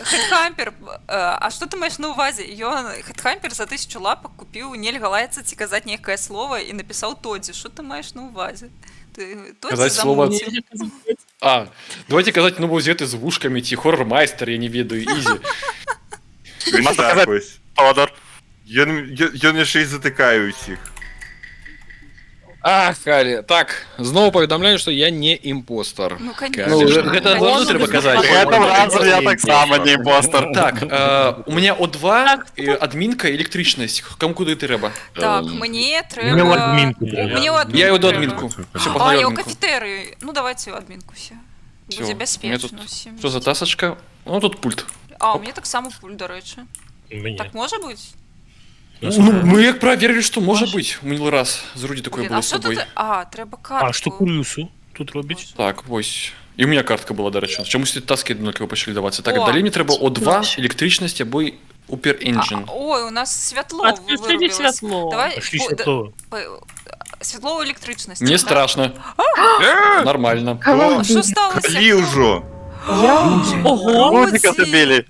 Хедхампер, а што ты маеш на ўвазе? Ён Хедхампер за 1000 лапак купіў нельга лаяцца ці казаць нейкае слово і напісаў Тодзі. Што ты маеш на ўвазе? Ты Тодзі Казаць слова- замуціў. А, давайте казаць, ну, вось гэты з вушкамі ці хоррор-майстер, я не ведаю, ізі. Вось так вось. Тодор. Ён яшчэ і затыкае ўсіх. Ах, Алі, так, зноў паведамляю, што я не імпостар. Ну, конечно. Ну, гэта заўжды трэба казаць. Гэтым разам я таксама не імпостар. Так, у меня О2, Так. адмінка, электрычнасць. Каму куды трэба? Так, мне трэба... Мне ў адмінку трэба. Мне ў адмінку Я іду трэба. адмінку. Всё, А, погнали я ў адмінку. кафетэрыю. Ну, давайте ў адмінку все. Всё, Будзе у меня бяспечна тут усім. Что за тасачка? Ну, тут пульт. А, у мяне таксама пульт, дарэчы. У мяне. Так можа быць? Ну, мы як проверили, что может быть. Минулый раз з Руді такое Блин, было а с што тобой. тут? А, трэба картку. А што курысу тут робіць? Так, вось. І у меня картка была, дарэчы. Чамусь таски аднолькава пачалі давацца. Так, О. далей мне трэба О2, электрычнасць або Упер Engine. А, ой, у нас святло Отключили вырубилось. святло. Давай Пошли по- да, святло. святло ў электрычнасці. Мне так? страшно. Нормально. Кого Што убили? сталася? Калі ўжо? Я убила. Ого! Рудзіка Рудзі. забілі.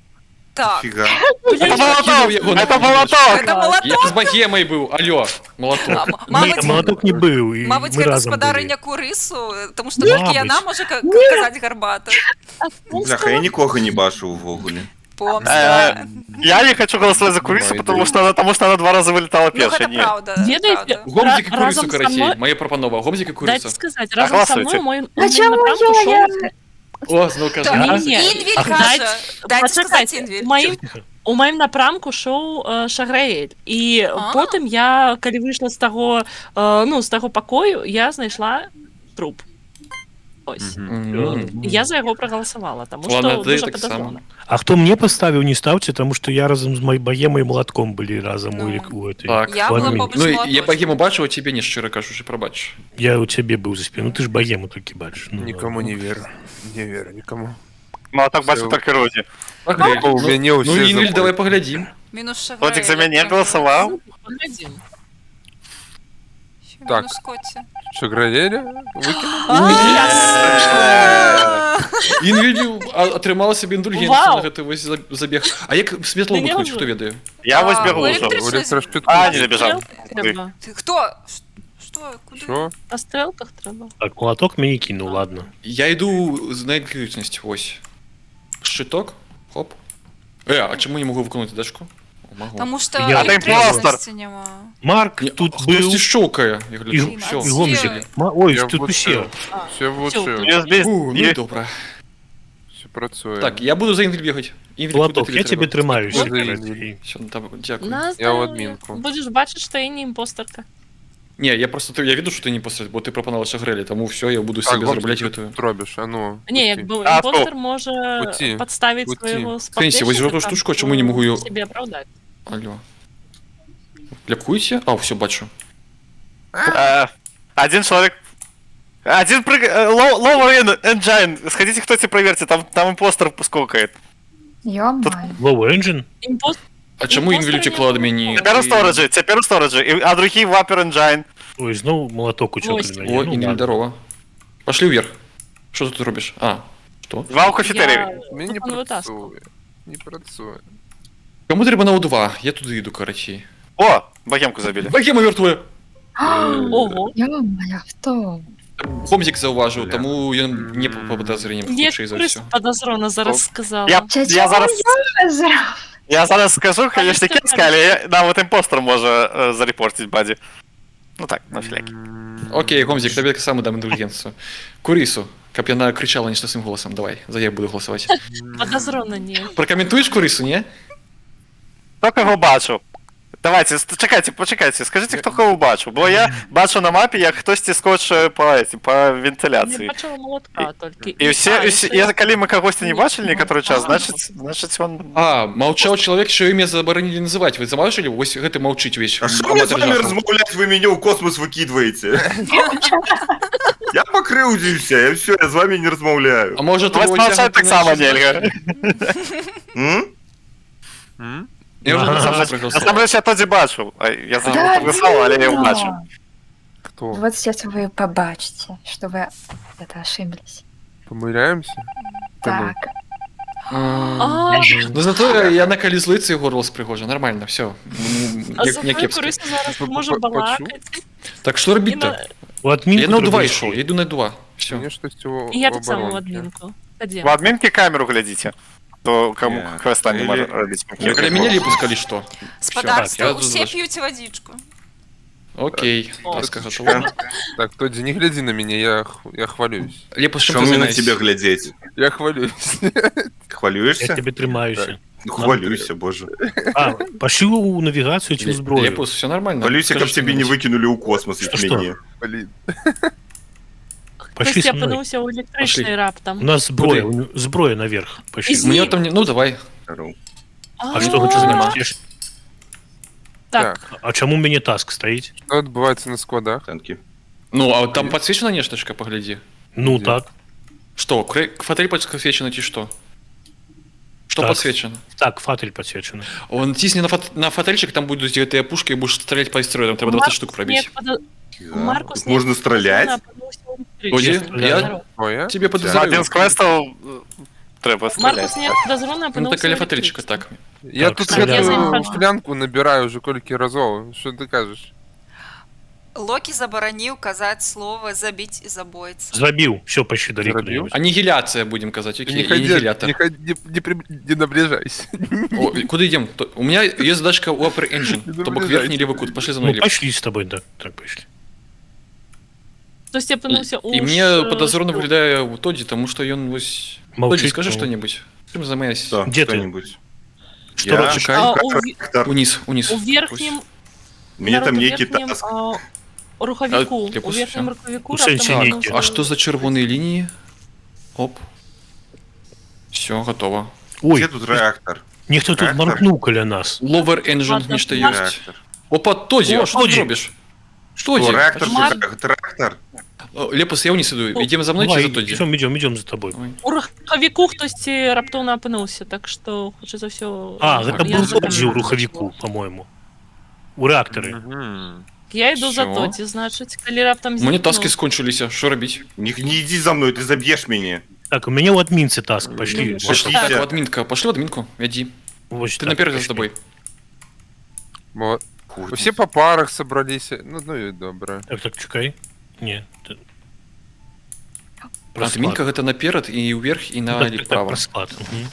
Так. Фіга. Я Это кинуў яго молоток! на Это молоток! Гэта малаток. Я з богемай быў, алло, молоток. А, Не, Мабыць, малаток не быў, і мабыць, мы гэта разам былі. спадарыня курысу, таму што толькі Мабыць. яна можа казаць гарбата. Бляха, я нікога не бачу ўвогуле. Помста. Я не хочу голосовать за курицу, Ой, потому что она, потому что она два раза вылетала Ну, первая. гэта Не. праўда. Ведаеце, праўда. Гомзик і курысу, Разам са карацей. мной- Моя прапанова. Гомзик і Дайте курыса. сказать, разом со мной Голосуйте. мой, А чаму напрамку я? шоў О, зноў кажа. Так, Не-не. Інвель кажа. Дайце сказаць Пачакайце, Інвель. у маім у маім напрамку шоў Шаграэль і А. потым я калі выйшла з таго ну з таго пакою, я знайшла труп. Ось. Я за яго прагаласавала, таму Ладно, што ты дужа таксама. падазрона. А хто мне паставіў, не стаўце, таму што я разам з маёй багемай і малатком былі разам Ну. у у этой. Так. Я была Ладно. побач Ну, я малаточкам. богему бачыў, а цябе не, шчыра кажучы, прабач. Я у цябе быў за спіну, ты ж багему толькі бачыш. Ну, Нікому ладно. не веру. Не веру нікому. Молоток бачу только Руди. У мяне Ну, ўсе Інвель, забоі. давай паглядзім. Мінус Шаграэль. Владик за меня голосовал. Паглядзім. Так. Мінус Коці. Шаграэля? Выкінулі? Інвель атрымала сабе індульгенцыю Вау. на гэты вось забег. А як светло Да не вымкнуць, ўжо. хто ведае? Я вось А, бегу у уже. электрычнасць. Электрошчытку. А, не забежал. Трэба. Ты хто? Што? Куды? Што? На стрэлках трэба. Так, малаток мяне кінуў, ладно. Я іду на электрычнасць, вось. Шчыток, хоп. А чаму не могу выконаць задачку? О, Могу. Таму што Я- А ты імпостар. электрычнасці няма. Марк Не, тут а быў хтосьці шчоўкае, я гляджу. і, Всё. і Гомзік. Ой, Я тут усе. Все Всё, лучше. USB. Фу, ну і добра. Все працуе. Так, я буду за Інвель бегаць. Інвель, куды Малаток, табе я цябе трэба? трымаюся. За карацей. Інвель. Всё, ну, там, дзякую. На Я ў здароўе. адмінку. Будзеш бачыць, што я не імпостарка. Не, я просто я веду, что ты не импостер, бо ты прапанавала Шагрэлі, таму все, я буду Так, себе Гомзік, зарабляць што гэтую. ты робіш? А ну, Не, як бы імпостер можа Уйти. падставіць Уйти. свайго Сэнсе, вось гэту саплечніка, штучку, чаму не магу её- сябе апраўдаць. Алло. Лякуйце? А, все, бачу. Один человек. Один прыг... Lower Engine. Сходите, кто-то проверьте, там импостер скокает. Ё-моё. Low Engine? Імпост... А чаму Інвель уцекла ад мяне? Цяпер у сториджі, цяпер у сториджі. А другі в Upper Engine. Ой, зноў малаток уцёк Вось. ад мяне. О, Ну, Інвель, ладно. здорово. Пошли вверх. Что ты тут робіш? А, что? Два ў кафетэрыі. Мне не выконваю таску. працуе. Не працуе. Кому трэба на У2? Я туды іду, карацей. О, богемку забілі. Богема мёртвая! Ого. Ё-моё, хто? Хомзік заўважыў, таму ён не па падазрэнням, Я хутчэй за крыс ўсё. падазрона зараз сказала. Я зараз... Я зра- Я зараз скажу, конечно, кепска, але нават імпостер можа зарепортить баді. Ну так, на всілякі. Окей, Гомзік, табе таксама дам індульгенцыю. Курысу, каб яна крычала нешта сваім голасам. Давай, за я буду голосаваць. Падазрона не. Пракаментуеш Курысу, не? Хто кого бачыў? Давайте, чакайце, пачакайце, скажите, хто кого бачыў, бо я бачу на мапе, як хтосьці скоча по, эти, по Я вентыляцыі. бачыла малатка толькі. І ўсе, А, і ўсе, яшчэ- я, калі мы кагосьці не бачылі некаторы час, Ага. значыць, он... А, маўчаў чалавек, чьё імя забаранілі называць. Вы заўважылі? Вось гэты маўчыць увесь. А что мне с Аматар вами жахаў. размаўляць, вы меня ў космос выкидываете? Я пакрыўдзіўся, я все, я з вами не размаўляю. А можа, Вас маўчаць таксама нельга. М? М? Я ўжо таксама прагаласаваў. Насамрэч, я тады бачыў. А, я за Да, него проголосовал, але я его дивно. бачыў. Хто? Вот сейчас вы побачите, что вы это ошиблись. Памыляемся? Та ну. Так. А, Ну зато яна калі злыцца, і голас прыгожа, нормально, все. а Не, за не твою кепска. Курысу зараз можа Почув? балакаць. Так што рабіць-то? І на- У адмінку Я на трэба У2 ісці. ішоў, я іду на 2. Все. Мне штосьці у І я таксама ў абаронке. адмінку. Хадзем. В адмінке камеру глядзіце. То кому Не. квеста не можа Или- рабіць. Каля мяне лепу калі што. Спадарства, я усе тут п'юць вадзічку. Окей, О. таска гатова. Так, Тодди, не гляди на меня, я хвалююсь. Лепу, з чым Что ты мне на займаешся? тебя глядеть? Я хвалююсь. Я Хвалюешься? тебе трымаюся. Ну, хвалюйся, боже. А, пошли у навігацыю ці ў зброю. Лепус, все нормально. Хвалюйся, Скажи каб тебе не что-нибудь. выкинули ў космос, як Что, что? мяне. Блин. Пошли Хтосьці со мной. апынуўся ў электрычнай Пошли. раптам. У нас зброя, зброя наверх. Пошли. Из- Мне там не... Ну, давай. Здорово. А што гэта няма. значыць? Так. А чаму ў мяне таск стаіць? Что адбываецца на складах? Танки. Ну, а там подсвечено нешточка, погляди. Ну Дзе? так. Что, фотель подсвечено, ці что? Что Так. подсвечено? Так, фатель подсвечаны. Он тисни на фотельчик, там будут гэтыя пушки, и будешь стрелять по астероидам, треба 20 штук пробить. Маркус Тут можно стрелять? Тоді, Я я Ой, тебе Один подозреваю. з квестаў трэба Маркус стріляць. не падазрона Ну, так апынуўся каля ў фотельчика, электрычцы. так. Я Так, тут так, я за ім гэтую хаджу. склянку набираю уже колькі разоў. Что ты кажаш? Локі забараніў казаць слова забіць і забойца. Зрабіў, все, пошли далей Зрабіў? куды-небудзь. Аннигиляция, будем казать, окей, Не ходи, аннигилятор. не ходи, не наближайся. О, куда идем? У меня есть задачка у Upper Engine, Не то бок наближайся. верхний левый кут. Пошли за мной, Ну, Леп. пошли с тобой, да. Так, пошли. Хтосьці апынуўся ў І мне падазрона выглядае у Тоді, тому што ён вось... Маўчыць, Тоді, скажи ну. что-нибудь. Чым займаешься? Что? Где ты? Что-нибудь. Что Я- робіш? Чекай. А, Трактор. Униз, униз. у верхнім У меня там народ, у некий верхнім, таск. рухавіку, А, у верхнім всё. рухавіку У сэнсе раптам нейкі. апынуўся А что за чырвоныя лініі? Оп. Все, готово. Ой, Где тут реактор? нехто тут Трактор. маркнуў каля нас. Lower Engine Ладно, нешта Марк. ёсць. Реактор. Опа, Тоді, О, а што ты Тоді. робіш? Что, Тоді? реактор? Марк. Трактор? Лепус, я вниз іду. Ідем за мной ці Давай, за Тоді? идем, идем, идем за тобой. Ой. У рухавіку хтосьці раптоўна апынуўся, так што хутчэй за ўсё А, гэта я быў за Тоджі ў рухавіку, по-моему. У рэактары. Мгм. Я іду за Всё. Тоді, значыць, калі раптам У мяне зніКну. таски скончыліся, що рабіць? Не иди за мной, ты забьешь меня. Так, у мяне ў адмінцы таск, пошли. Ну, Пошли, Пошли. так, в адмінка, пошли в адмінку, вядзі. Вось Ты так, наперад за пошли. тобой. Усе по парах собрались. Ну и добра. Так, так, чакай. Не. Адмінка гэта наперад і ўверх і Ну, на так, так, так, права. пра склад. Мгм.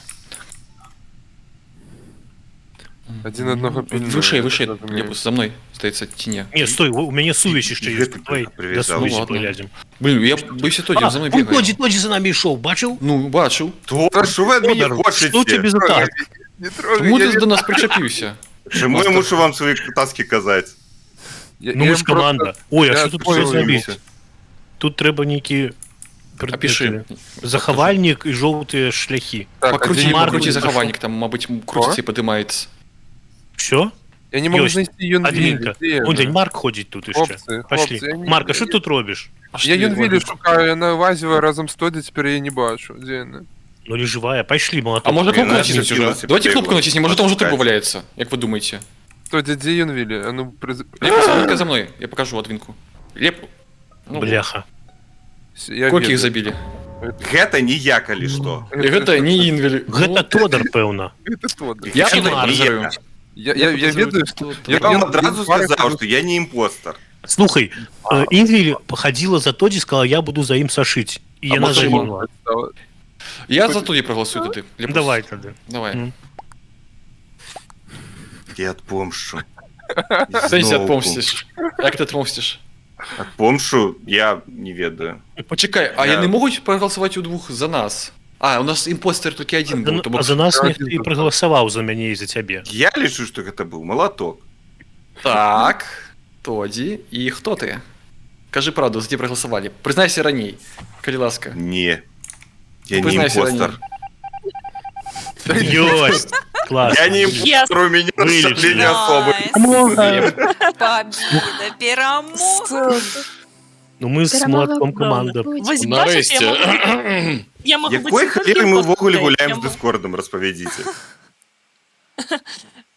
Один одного пильнує, Вышэй, я вышэй, так разумею. Лепус, за мной, здаецца, ці не. Не, стой, у мяне сувязь яшчэ ёсць. Гэты Давай до привязал. сувязі Ну, ладно. паглядзім. Блин, я боюся Тоді, А, за мной вон бегае. Тоді, Тоді за нами ішоў, бачыў? Ну, бачыў. То, что вы от меня Фёдор, хочете? Што ў цябе за таск? Не трогай, Чаму я ты не до нас прычапіўся? Чему я мушу вам свои таски казать? Ну мы ж каманда. Ой, а Я що тут все адпомсціўся. зрабіць? Тут трэба нейкі Апішы. захавальнік і жоўтыя шляхі. Так, Пакруці, а дзе- пакруці захавальнік, там, мабыць, круціцца і падымаецца. Все? Я не могу Ёсць. знайсці Юнвілі. Адмінка. Дзе Вон яна? день Марк ходзіць тут яшчэ. Хлопцы, Пошли. хлопцы, я не- Марк, а що тут робіш? Я Юнвілі шукаю, яна лазіла разам з Тоді, цяпер я не бачу. Дзе яна? Ну не жывая, пайшлі, малаток. А можа кнопку Яна націснуць уже? змясцілася Давайте пад кнопку яго. націснем, можа там уже труп Пашукаць. валяецца, як вы думаеце? Тоді, дзе Юнвілі? А ну, Лепа, за за мной, я покажу адмінку. Леп. Ну, Бляха. Я Колькі ведаю. іх забілі? Гэта не я, калі што. І гэта не Інвель. Гэта Тодар, пэўна. Гэта Тодар. Я Гэта Тодар не подозреваю. я. Я ведаю, што... Я вам адразу сказаў, што я не імпостар. Слухай, Інвіль пахадзіла за Тоді, сказала, я буду за ім сашыць. І А яна можа, загінула. Я за Тоді проголосую тады. Лепус. Давай тады. Давай. Я адпомшчу. В сэнсе Зноўку. адпомсціш. Як ты адпомсціш? Адпомшчу, я не ведаю. Пачакай, а Я- яны могуць прагаласаваць удвух за нас? А, у нас імпостер толькі адзін быў, то бок А за нас Я ніхто адзін і тут. прагаласаваў за мяне і за цябе. Я лічу, што гэта быў малаток. Так, Тоді, і хто ти? Кажи правду, за тебе проголосовали. Признайся раней, калі ласка. Не. Я не Признайся імпостар. раней. Ёсць! Клас. Я не импостер, у меня Вылечили. расщепление особы. Nice. Победа, перамога. Ну мы з Перамога малатком каманда. Вось бачыце, Нарэшце. я магу быць Якой не толькі халеры мы ўвогуле імпостаркай, гуляем я з магу- Дыскордам, распавядзіце.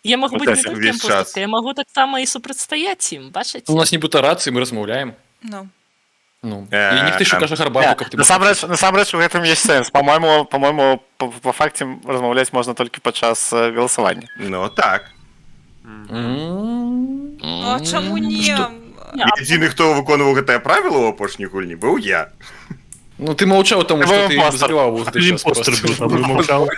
Я магу быць не Вось толькі увесь час. імпостаркай, я магу таксама і супрацьстаяць ім, бачыце? У нас нібыта рацыі, мы размаўляем. Ну. Ну, і ніхто яшчэ кажа гарбату, каб ты Насамрэч, у гэтым есть сэнс. По-моему, по факце размаўляць можна толькі падчас галасавання. Ну так. Ну а чаму не? Не, Адзіны, хто выконваў гэтае правіла ў апошняй гульні, быў я. Ну ты маўчаў, таму Ты што быў ты імпостар. забіваў у гэты Ты час імпостар просто. быў, там і маўчаў.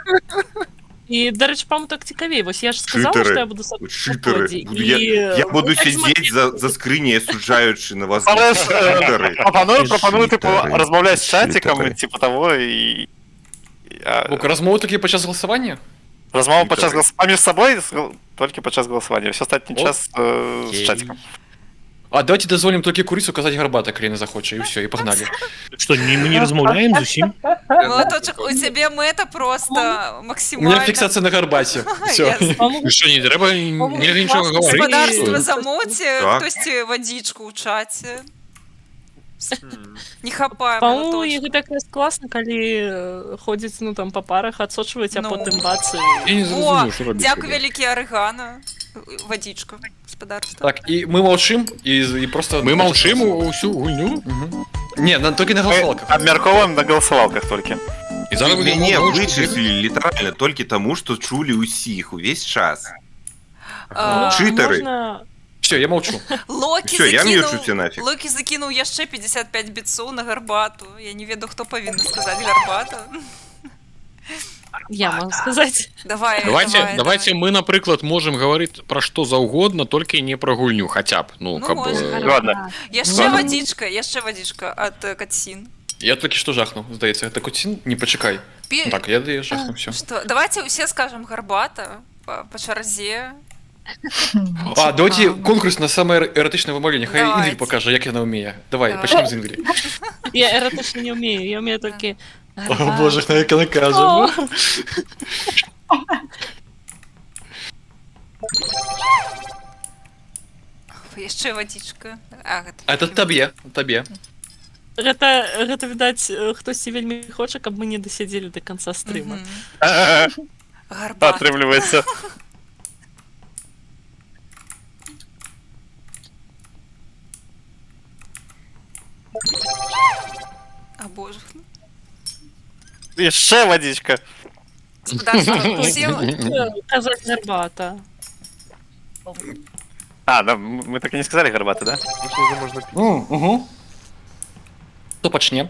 І, дарэчы, по-моему, так цікавей. Вось я ж сказала, Чытары. што я буду садзіць на Чытары. Тоді, Буду я, і, я буду ну, так сидзець за скрыняй, асуджаючы на вас. Насамрэч, Чытары. прапаную, тыпу, Чытары. размаўляць з чацікам, Чытары. типа того, і... Бок, размову толькі падчас галасавання? Размова падчас Чытары. паміж сабой толькі падчас галасавання. Все астатні Окей. час з чацікам. А давайте дазволім толькі курыцу казаць гарбата, калі яна захоча, і ўсё, і пагналі. Што, не, мы не размаўляем зусім? Малаточак, у цябе мэта просто У меня максімальна. фіксацыя на гарбаце. Всё. Ясна. По-моему, Што, не трэба нельга нічога гаварыць? Гаспадарства замоце, Так. хтосьці вадзічку ў чаце. Не хапае По-моему, малаточка. гэта якраз класна, калі ходзіць, ну, там, па парах адсочваць, а Ну. потым бац і... Я не О, зразумеў, што рабіць. дзякуй вялікі арыгана. Вадзічка, гаспадарства. Так, і мы маўчым, і просто... Мы маўчым усю гульню? Не, толькі на галасавалках. Абмяркоўваем на галасавалках толькі. І зараз будзе Мяне маўчаць. вычыслілі літаральна толькі таму, што чулі ўсіх увесь час. А, Чытары. Можна... Всё, я маўчу. Локі Всё, я закінуў м'ючуся нафиг. Локі закінуў яшчэ 55 біцоў на гарбату. Я не ведаю, хто павінна сказаць гарбата. Я могу сказаць. Давай, Давайте, давай, давайте давай. мы, напрыклад, можем гаварыць пра што заўгодна, толькі не пра гульню, хаця б, ну, Ну, каб, можна. Ладно. Яшчэ Ладно. вадзічка, яшчэ вадзічка ад Кацін. Я толькі што жахнуў, здаецца, гэта куцін, не пачакай. Пі... Ну Так, я даю жахну, всё. Што? Давайте ўсе скажам гарбата па чарзе. А, давайте конкурс на самае эратычнае вымаўленне. Хай Давайте. Інвіль пакажа, як яна ўмее. Давай, Давай. пачнем з Інвілі. Я эратычна не ўмею, я ўмею толькі... О, боже, на як яна кажа. О! Яшчэ вадзічка. А, гэта... А это табе, табе. Гэта, відаць, хтосьці вельмі хоча, каб мы не дасядзелі до конца стрыма. Мгм. Гарбата. Атрымліваецца. А боже. Яшчэ вадзічка. Гаспадарства, усім Казаць гарбата. А, да, мы так і не сказалі гарбаты, да? Уже можна піць. Угу. Хто пачне?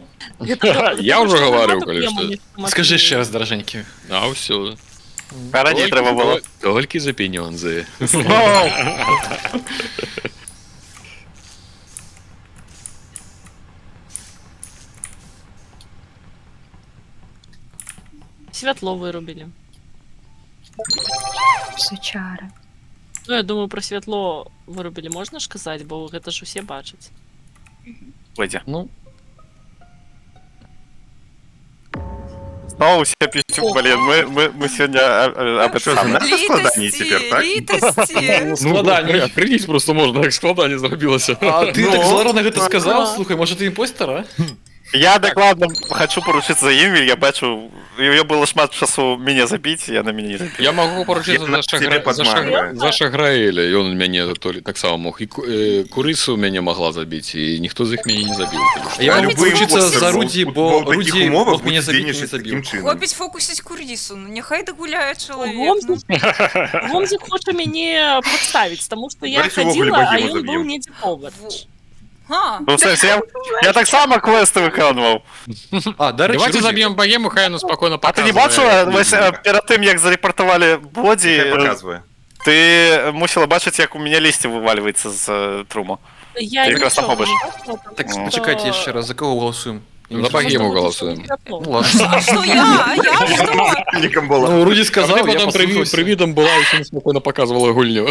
Я ўжо гаварыў, калі што. Скажы яшчэ раз, даражэнькі. А, ўсё. А раней трэба было. Толькі за пенёнзы. Зноў! Святло вырубілі. Сучара. Ну, я думаю, пра святло вырубілі можна ж казаць, бо гэта ж усе бачаць. Пойдзе. Ну. Зноў усе пісюк, блин, мы сёння об Що, этом самом. занадта складаней цяпер, так? Літасці. Ну, Складаней. Прыніць просто можна, як складанне зрабілася. А ты Ну. так зларана гэта сказаў, Ага. слухай, можа ты імпостер, а? Я дакладна хочу паручыцца за Інвель, я бачу, у яе было шмат часу мяне забіць, яна мяне не забіла. Я магу паручыцца Я за, тебе падманваю. за Шаграэля, ён у мяне толі таксама мог. І курысу мяне магла забіць, і ніхто з іх мяне не забіў. Я А магу любы паручыцца імпостер за у- Рудзі, у- бо у такіх Рудзі умовах мог мяне будзе забіць, не дзейнічаць забіў. такім чынам. Хопіць фокусіць курісу, ну няхай дагуляе чалавек. Ну. Гомзік хоча мяне падставіць, таму што я Давайце ўвогуле хадзіла, а Багему ён быў заб'ем. недзе побач. А, Ну, в сэнсе, я таксама квесты выконваў. А, дарэчы, Давайте Рудзі, заб'ем Багему, хай яна спакойна А ты не паказвае. бачыла, вось, перад тым, як зарэпартавалі Бодзі, Няхай паказвае. ты мусіла бачыць, як у мяне лісце вывальваецца з трума. Я Ты якраз там нічога побач. не бачыла, таму Так, што- пачакайце яшчэ раз, за кого галасуем? Я не За зразумеў. Багему галасуем. Ну ладно. а што я? А я што? Ніком була. Ну, Рудзі А сказаў, ты я потом паслухаўся. прывідам была, усім спакойна паказвала гульню.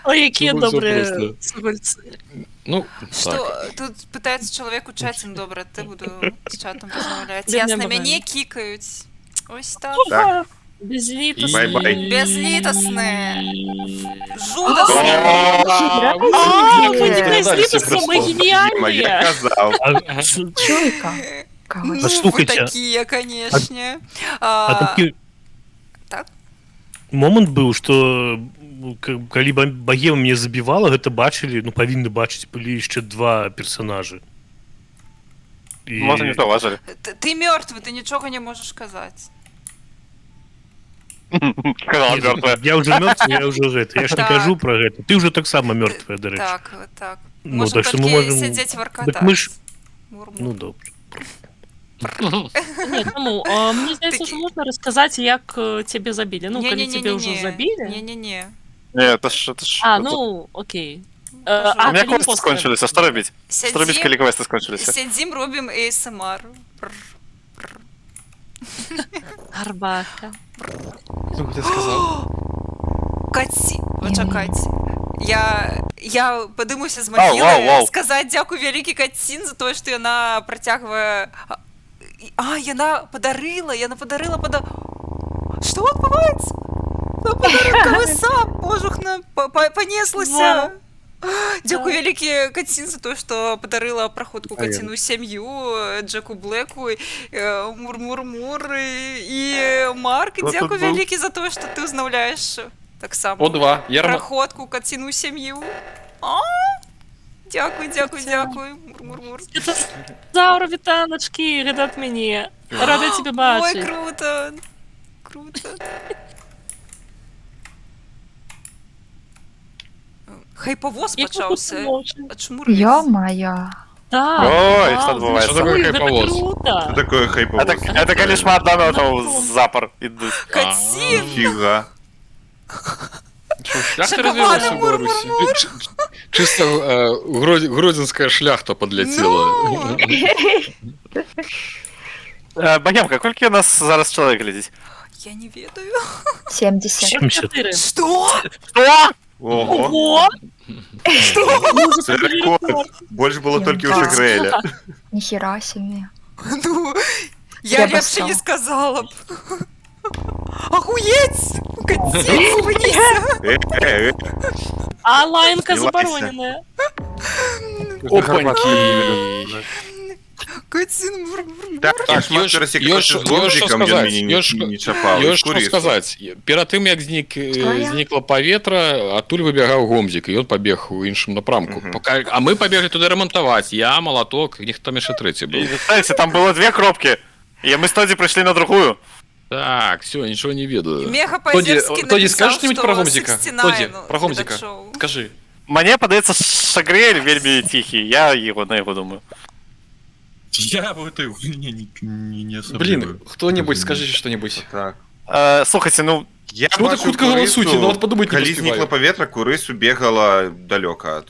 Ой, якія Ну, всё добрыя просто. сугульцы. Ну, так. Што тут пытаецца чалавек у чаце, ну добра, ты буду з чатам размаўляць. Бедная Ясна, Багема. мяне кікаюць. Ось так. Так. Безлітасны. Бай-бай. Бязлітасныя. Жудасныя. А, мы не Догадались безлітасныя, мы просто. Я геніяльныя. казаў. А, Чуйка. Ну, Кагось. вы слухайце, такія, канешне. а А, такі так? момант быў, што калі Багема мяне забівала, гэта бачылі, ну павінны бачыць былі яшчэ два персонажы. І... Можа, не заўважылі. Ты мёртвы, ты нічога не можаш казаць. Казала Не, мёртвая. Я ўжо мёртвы, я ўжо гэта. Я ж не Так. кажу пра гэта. Ты ўжо таксама мёртвая, дарэчы. Так, так. Ну, Можам так што мы толькі можам- сядзець варкатаць. Так мы ж- Мур-мур. Ну добра. Не, чаму? А, мне здаецца, Такі- што можна расказаць, як цябе забілі. Ну, калі цябе ўжо Не-не-не-не-не. забілі. Не-не-не. Не, это ж... Это ж А, это- ну, окей. Кажу. А, У меня калі квесты імпостер. скончыліся, што рабіць? Што рабіць, Сядзім, калі квесты скончыліся? сядзім, робім ASMR. Пр. Гарбатка. Хто гэта сказаў? Каці... Пачакайце. Я падымуся з Вау, вау, магілы вау. сказаць дзякуй вялікі Кацін за тое, што яна працягвае... А, яна падарыла, яна падарыла пада... Што адбываецца? Яна падарыла сам, божухна, панеслася. Дзякуй вялікі Кацін за тое, што падарыла праходку Каціну сям'ю, Джеку Блэку, Мур-мур-мур і Марк. Хто тут Дзякуй быў? вялікі за тое, што ты ўзнаўляеш таксама О, два. Ярма... праходку Каціну сям'ю. А, Дзякуй, дзякуй, дзякуй. Мур-мур-мур. Заура, вітаначкі, гэта ад мяне. Рада цябе Ой, бачыць. круто. Круто. Хайпавоз Як вы пачаўся. тут мовчы? А чаму рысь? Ё-моё. Так. Ой, вау, што адбываецца? Што такое гэта хайпавоз? круто. Що такое хайповоз? Это калі шмат донатаў запар ідуць. Кацін! Фіга. Што, шляхта Шакаваны развілася ў Беларусі? Чыста гродзенская шляхта падляцела. Ну! Багемка, колькі у нас зараз чалавек глядзіць? Я не ведаю. 70. 70. 44. Што? Што? Ого. Ого! Це рекорд. Больш было толькі ў Да. Шагрэля. Нихера себе. Ну, я Я б лепш не стала. сказала б. Охуеть! Кацін, спыніся! Э. А лаянка Не лайся. забароненая. Опаньки! Кацін, мур-мур-мур. Так, я шмат перасекаўся з ёсць што Гомзікам, ён сказаць, мяне не, ёсць не чапаў. Ёсць што сказаць. Перад тым, як Што я? знікла паветра, адтуль выбягаў Гомзік, і ён пабег у іншым напрамку. Мгм. А мы пабеглі туды рамантаваць. Я, малаток, нехта там яшчэ трэці быў. Знаете, там было две кропки. І мы з Тоді прыйшлі на другую. Так, все, нічого не ведаю. Меха Тоді, Пазерскі Тоді напісаў, скажеш що-нибудь што про Гомзіка? 69, Тоді, ну, про Гомзіка. гэта шоу. Скажи. Мне падаецца, Шагрэль вельмі ціхі. Я его на яго думаю. Я в этой гульне не особливо. Блин, кто-нибудь скажите что-нибудь. Так. Слухайте, ну, Я Чому так бачыў хутка голосуйте? курысу, Ну, от подумать не Калі поспіваю. знікла паветра, курысу бегала далёка ад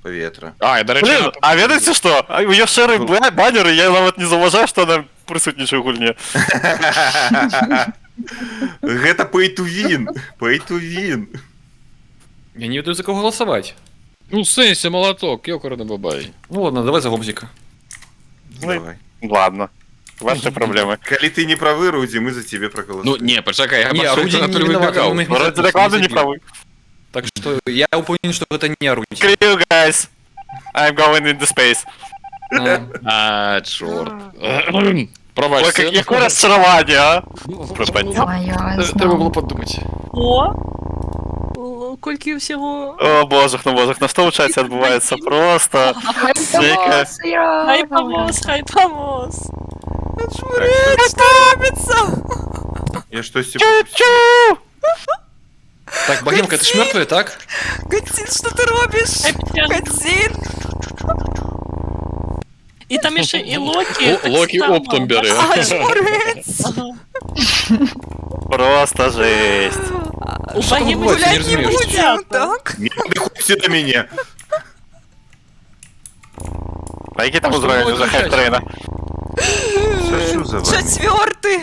паветра. А, і, дарэчы, блин, а ведаеце што? У яе шэры банер, і я нават не заўважаю, што она прысутнічае ў гульне. Гэта pay to win. Pay to win. Я не ведаю, за кого галасаваць. Ну, в сэнсе, Малаток, ёкарный бабай. Ну ладно, давай за Гомзіка. Давай. Ладно. Ваши проблемы. Калі ты не правы, Рудзі, мы за цябе прагаласуем. Ну, не, пачакай, я Не, бачу, Рудзі як не Анатолій вінаваты, выбегаў. он іх Вроде докладно не забіў. правы. Так что я упэўнены, что гэта не Рудзі. Screw you guys. I'm going into space. А, чорт. Ой, Прабачце. какое расчараванне, а? Прабачце. Моё, Трэба было падумаць. О! О, Колькі ўсяго. О, божах, ну божах, на што ў чаце адбываецца просто. Нейкая- Хай павоз, хай павоз. Што робіцца? Я штосьці... Чу-чу! Так, Багемка, ты ж мёртвая, так? Гацін, што ты робіш? Гацін! І там яшчэ і Локі. О, Локі таксама. оптом бярэ. А, жмурэць! Ага. Просто жесть. У Што там Багемы адбываецца, не Гуляць не разумею. будзем, так? Не падыходзьце да мяне. А які там А што узровень было уже крычаць? хайп-трейна? Сачу за вамі. Чацвёрты!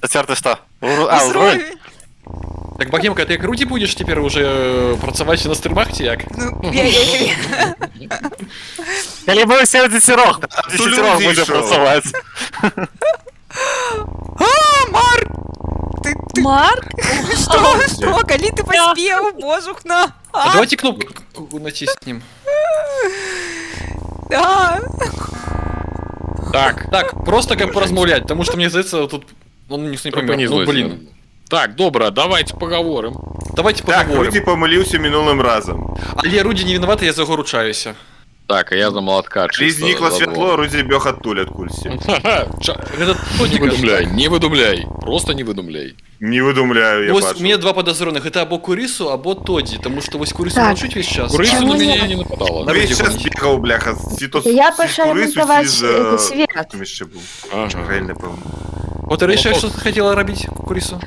Чацвёрты што? А, узровень? Узровень! Так, Багемка, ты як Рудзі будзеш цяпер уже працаваць на стрымах ці як? Ну, я. Калі мы ўсе ў дзесяцірох, дзесяцірох людзі будзе ішоў. працаваць. А, Марк! Ты Марк? што? Што? Калі ты паспеў, божухна? А давайте кнопку націснем. А, Так, Так, просто как поразмаўляць, потому что мне здаецца, тут он ніхто не трупы поймет. не Ну, блин. знойдзены. Так, добра, давайте пагаворым. Давайте Так, поговорим. Рудзі памыліўся мінулым разам. Але Рудзі не вінаваты, я за яго ручаюся. Так, а я за Малатка. Калі чисто знікла за святло, двох. Рудзі бег адтуль адкульсьці. Гэта Не Тодіка ж. выдумляй, не выдумляй. Просто не выдумляй. Не выдумляю, я Вось бачу. у мяне два падазроных, гэта або Курысу, або Тодзі, тому што вось Курысу Так. молчуць весь час. Курысу Чаму на мяне не? не нападала. На Весь Рудзі час гоніць. бегаў, бляха, ці то Я з пайшла Курысу, ці рамантаваць з, гэты свет. Там яшчэ быў. Ага. Шагрэль, напэўна. Вот рэша, што ты хацела рабіць, Курысу?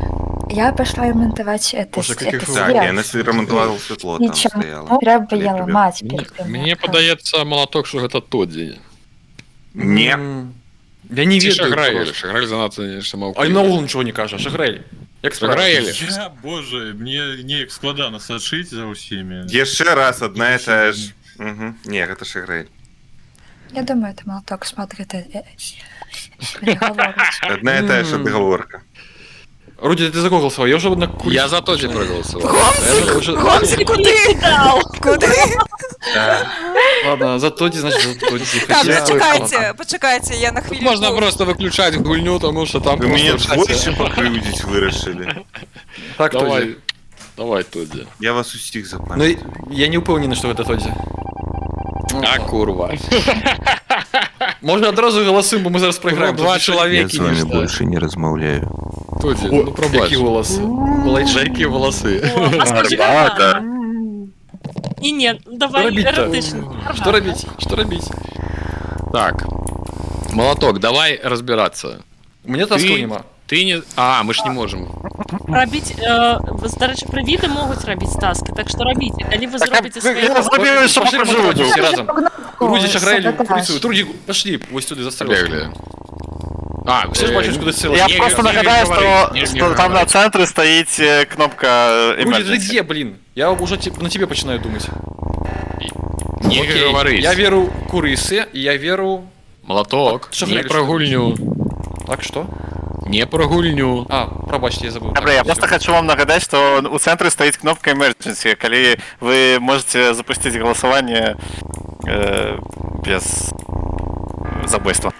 Я пошла ремонтовать это, Боже, каких это вы- Так, свет. яна рамантавала святло, там Нічого. стаяла. Трэба Калі я прыбег. ламаць перед тым, Мне як- падаецца, Малаток, што гэта Тодзі. Не. Я не Ці ведаю. Шагрэль, просто. Шагрэль занадта нешта А маўклівы. наогул нічого не кажа, Шагрэль. Як справа? Шагрэль. Я, боже, мне неяк складана сачыць за ўсімі. Яшчэ раз адна і тая ж. Мгм. Не, гэта Шагрэль. Я думаю, это Молоток смотрит. Гаворыць. Адна і тая ж адгаворка. Рудзі, ты за кого галасаваў? Я ўжо на Курысу. Я за Тодзі прагаласаваў. Я уже- Гомзик, куды? Куды? Ладно, за Тодзі, значит, за Тодзі. Так, Хаця- пачакайце, пачакайце, я на Тут хвілінку. можна просто выключаць гульню, таму што там Вы мяне просто ў чаце. двойчы пакрыўдзіць вырашылі. Так, Давай, Тодзі. давай, Тодзі. Я вас усіх Ну, запамятаю. я не ўпэўнены, што гэта Тодзі. Ну, А, курва. Можна адразу галасуем, бо мы зараз прайграем. Два Тут чалавекі нешта. не размаўляю. Тодзі, О, ну прабач. Які голас? Малайчы. Які валасы. О, а скажы, Арбата. І не, давай рабіць-то? эратычна. Што рабіць? Што рабіць? Так. Малаток, давай разбираться. У мяне таскаў Ты- няма. Ты не... А, мы ж не можем. Рабіць, дарэчы, прывіды могуць рабіць таски, так што рабіце. Калі вы Так, а зробіце вы- свае... я зрабіў, що Пошли пажыву. ремонтувати всі разом. Кнопку Рудзі, Шагрэль, саботаж. Курысу. Рудзі, пошли, вось сюды, за стрэлку. Побегли. А, Все ж бачиш, куди стрілка. Я не- просто не нагадаю, говори, что, не что там на говори. цэнтры стаіць кнопка Рудзі, ты emergency. где, блин? Я уже на тебе починаю думать. Не Окей, говори. Я веру Курысы, і я веру... Молоток, Шагрэль, не про гульню. Так, что? Не про гульню. А, прабачце, я забыл. Добра, я просто хочу вам нагадаць, што у цэнтры стаіць кнопка emergency, калі вы можете запусціць галасаванне без забойства.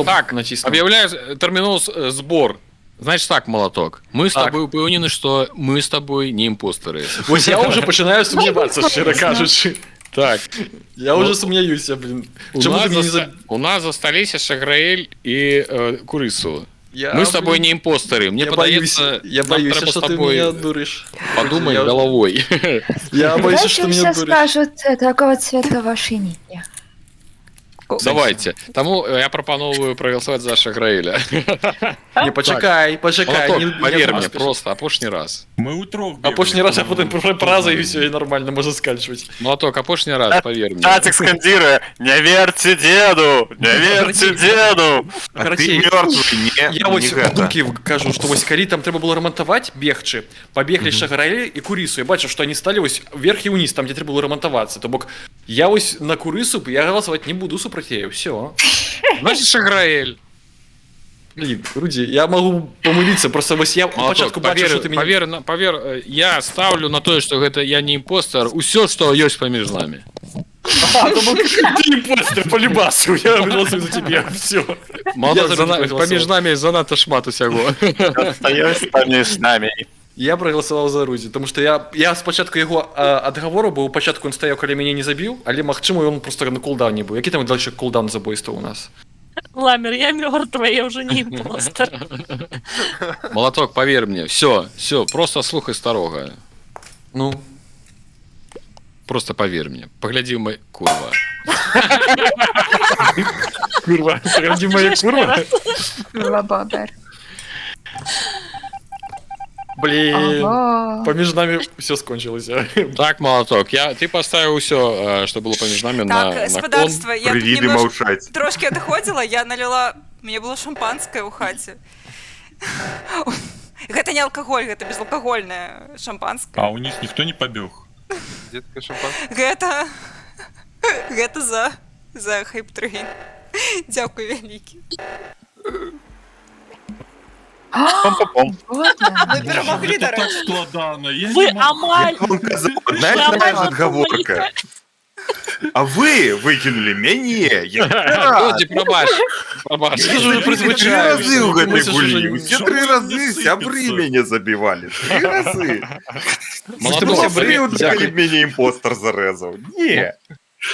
Так, натисну. Объявляю терминал сбор. Значит так, Молоток, мы с Так. тобой упэўнены, что мы с тобой не импостеры. Вось я уже пачынаю сумнявацца, шчыра кажучы. Так, Я Ну, уже сумняюся, блин. у Чаму нас, ты мяне не у нас засталіся Шаграэль і Курысу. Я, Мы с тобой блин, не импостеры. Мне я падаецца, боюсь, я нам боюсь, трэба что с ты тобой меня дуришь. подумай Я- головой. Я боюсь, Давайте что меня все дуришь. скажут, какого цвета ваши ники. Давайте. Таму я прапаноўваю прагаласаваць за Шаграэля. Не, пачакай, пачакай, Малаток, не павер мне, поспеш. просто апошні раз. Мы ўтрох Апошні раз, а потым праза і ўсё, і нармальна можна скальчваць. Малаток, апошні раз, павер мне. Чацік скандзіруе: «Не верце деду! Не верце деду!» А ты мёртвы, не, Я вось не гэта. думкі кажу, што вось калі там трэба было рамантаваць, бегчы, пабеглі Шаграэль і Курысу. Я бачу, што они сталі вось вверх і ўніз, там, дзе трэба было рамантавацца. То бок я вось на Курысу я галасаваць не буду супраць яе, ўсё. Значит, Шаграэль. Блин, Рудзі, я магу памыліцца, просто вось я Малаток, пачатку бачу, павер, што ты мяне. павер, павер, я ставлю на тое, што гэта я не імпостар, усё, што ёсць паміж намі. А, то бок ты імпостер по любасу, я голосую за тебе, все. Малаток, паміж намі занадта шмат усяго. Остаёсь паміж намі. Я прагаласаваў за Рудзі, тому што я спачатку яго адгавору, бо ў пачатку ён стаяў каля мяне, не забіў, але магчыма, ён просто на кулдауне быў. Які там дальше кулдаун забойства у нас? Ламер, я мертвая, я уже не импостер. Малаток, павер мне, все, все, просто слухай старога. Ну. Просто павер мне. Паглядзі мой, курва. Курва, паглядзі мае курва. Курва бобер. Блин, Ого. паміж намі все скончылася. Так, Малаток, ты паставіў усё, што было паміж намі Так, на кон. спадарства, я тут Прывіды немножко маўчаць. трошкі адыходзіла, я налила, мне было шампанское ў хаце. Гэта не алкаголь, гэта безалкагольнае шампанское. А ўніз ніхто не пабег? Дзе такое шампанское? Гэта за хайп-трейн. Дзякуй вялікі. Пом-пом-пом. Вот она. Мы перамаглі, Гэта так дарэчы. складана. Я Вы не магу. амаль... Я вам казаў, одна Вы і тая ж амаль адгаворка. А вы выкінулі мяне. Я рад. Додзі, прабач, прабач. Я ж уже Тры прызвычаіўся. разы ў гэтай Мусіш уже гульні. не- Усе тры разы сябры мяне забівалі. Тры разы. Малаток, Было сябры, крыўдна, дзякуй. калі б мяне імпостар зарэзаў. Не.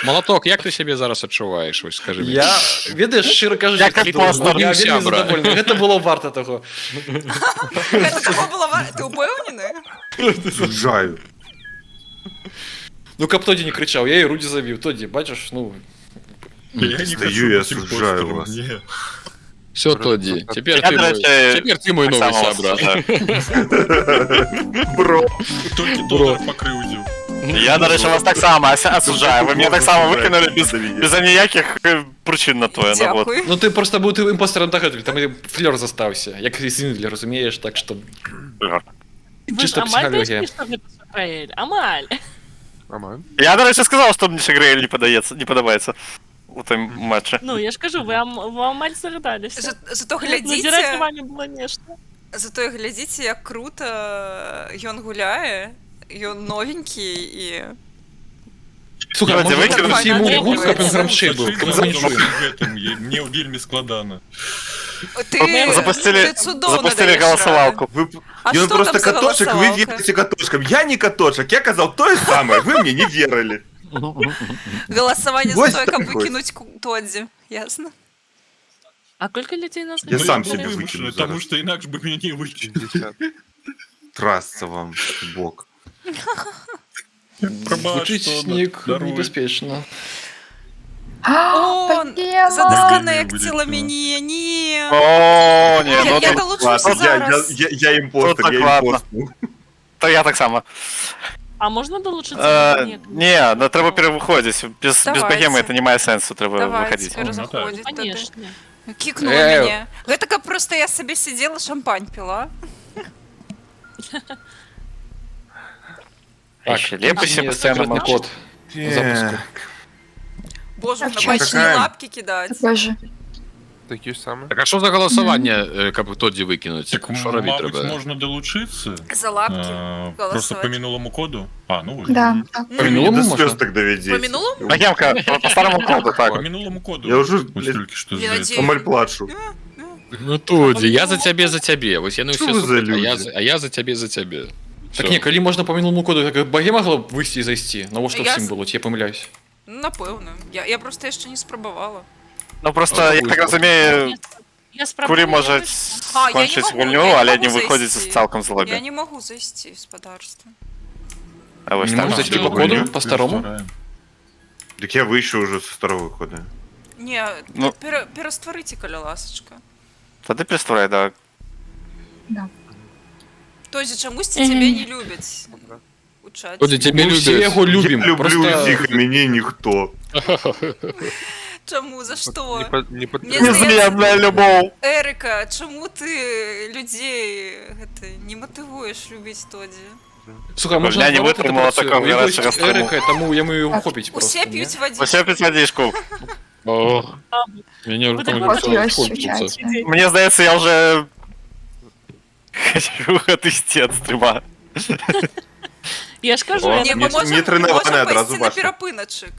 Малаток, як ты сябе зараз адчуваеш, вось скажы мне? Я, ведаеш, шчыра кажучы, Як імпостар. я вельмі Сябра. задаволены. Гэта было варта таго. Гэта таго было Ты ўпэўнены? Суджаю. Ну, каб Тодзі не крычаў, я і Рудзі забіў. Тодзі, бачыш, ну. Я не Стаю, хочу я быць осуждаю імпостарам, вас. не. Все, Тодзі, цяпер Я, ты мой, дарэчы, цяпер ты мой новы таксама вас сябра. осуждаю. Бро. Толькі Тодор пакрыўдзіў. Я, дарэчы, вас таксама асуджаю. Вы мяне таксама выкінулі без аніякіх прычын на тое. Ну, вот. Дзякуй. Ну ты просто быў ты імпостарам дагэтуль, там і флёр застаўся, як і Зіндлер, разумееш, так што Вы ж чисто амаль псіхалогія. дайшлі, што гэта Шаграэль. Амаль. Амаль. Я, дарэчы, сказаў, што мне Шаграэль не падаецца, не падабаецца у тым матчы. Ну, я ж кажу, вы амаль загадаліся. Зато Назіраць за глядзіце, вамі было нешта. зато глядзіце, як круто ён гуляе. Ён новенькі і Слухай, Давайте можа, выкинем. усі йому гук, каб ён грамчэй быў, каб мы не Сачы чулі. за гэтым, мне вельмі складана. ты, Запусцілі, ты цудоўна запусцілі даеш галасавалку. Вы... А Ён што просто там за каточак, вы галасавалка? верыце каточкам. Я не каточак, я казаў тое самае, вы мне не верылі. раду. Галасаванне за Вось тое, каб так вось. выкінуць Тодзі. Ясна. А колькі людзей нас Я Ну, сам быў себе вымушаны, выкіну Таму зараз. што інакш бы мяне выкінулі. 60. Трасца вам в бок. Прабач, Звучыць Тодор, неяк даруй. небяспечна. О, Богема! задысканектила мяне, не. О, не, ну Я тут долучуся ладно. зараз. Я імпостер, Тут я так ладно. імпостер. То я таксама. А можна далучыцца? Не, ну трэба перавыходзіць. Без Давайте. богемы это не мае сэнсу, трэба Давайте выхадзіць. перазаходзіць тады. Конечно. Кікнула мяне. Гэта каб просто я сабе сидела, шампань пила. А яшчэ лепш пастаянна секретны код запуску. Боже, А на в чём? бачні Какая? лапки кидать. Такой же. Такі ж самы. Так а що за голосування, каб Тодзі викинуть? Так, Що робити мабуть, треба? можна долучитися. За лапки. Просто голосувати. по минулому коду. А, ну ось. Да, так. По минулому До можна? слёз так давядзеце. По минулому? Богемка, по старому коду, так. По минулому коду. Я ўжо, Ось блядь, тільки що Я здається. надеюсь. амаль плачу. Ну Тодзі, я за цябе, за цябе. Вось яны Що ўсе ви за супраць, люди? а я за цябе, за цябе. Так Всё. не, калі можна по мінулому коду, так Богема могла б выйсці і зайсці. Навошта Я всім з- было, ці я памыляюсь. Напэўна. Я просто яшчэ не спрабавала. Ну просто, я так разумею, Я спрабую, Курі я може выйшла. А, я не скончыць магу, гульню, я не але магу не выходзіць зайсці. цалкам з Я лобі. не магу зайсці, спадарства. А вось Не так. можу зайсці по коду, по старому? Так я выйшаў уже со старого кода. Не, Ну. перастварыце, калі ласачка. Тады перастварай, да. Тозі, чамусьці цябе не любяць у чаце. Тоді, цябе Мы ўсе любяць. яго любім. Я люблю Просто усіх, а мяне ніхто. Чаму, за што? Не, не Мне падтрымліваю. здаецца, Незаемная любоў. Эрыка, чаму ты людзей гэта, не матывуеш любіць Тодзі? Слухай, можа, Гульня не наадварот гэта вытрымала працуе? такога У яго гарачага ёсць стрыму. Эрыка, таму яму яго хопіць Усе просто, не? п'юць вадзічку. Усе п'юць вадзічку. Ох, мяне ўжо Вы там так Вот ёсць у кончыцца. чаце. Мне здаецца, я уже хочу адысці ад стрыма. Я ж кажу, О. я Не, Не- мы можам, не трэнаваны можам адразу пайсці на бачна. перапыначак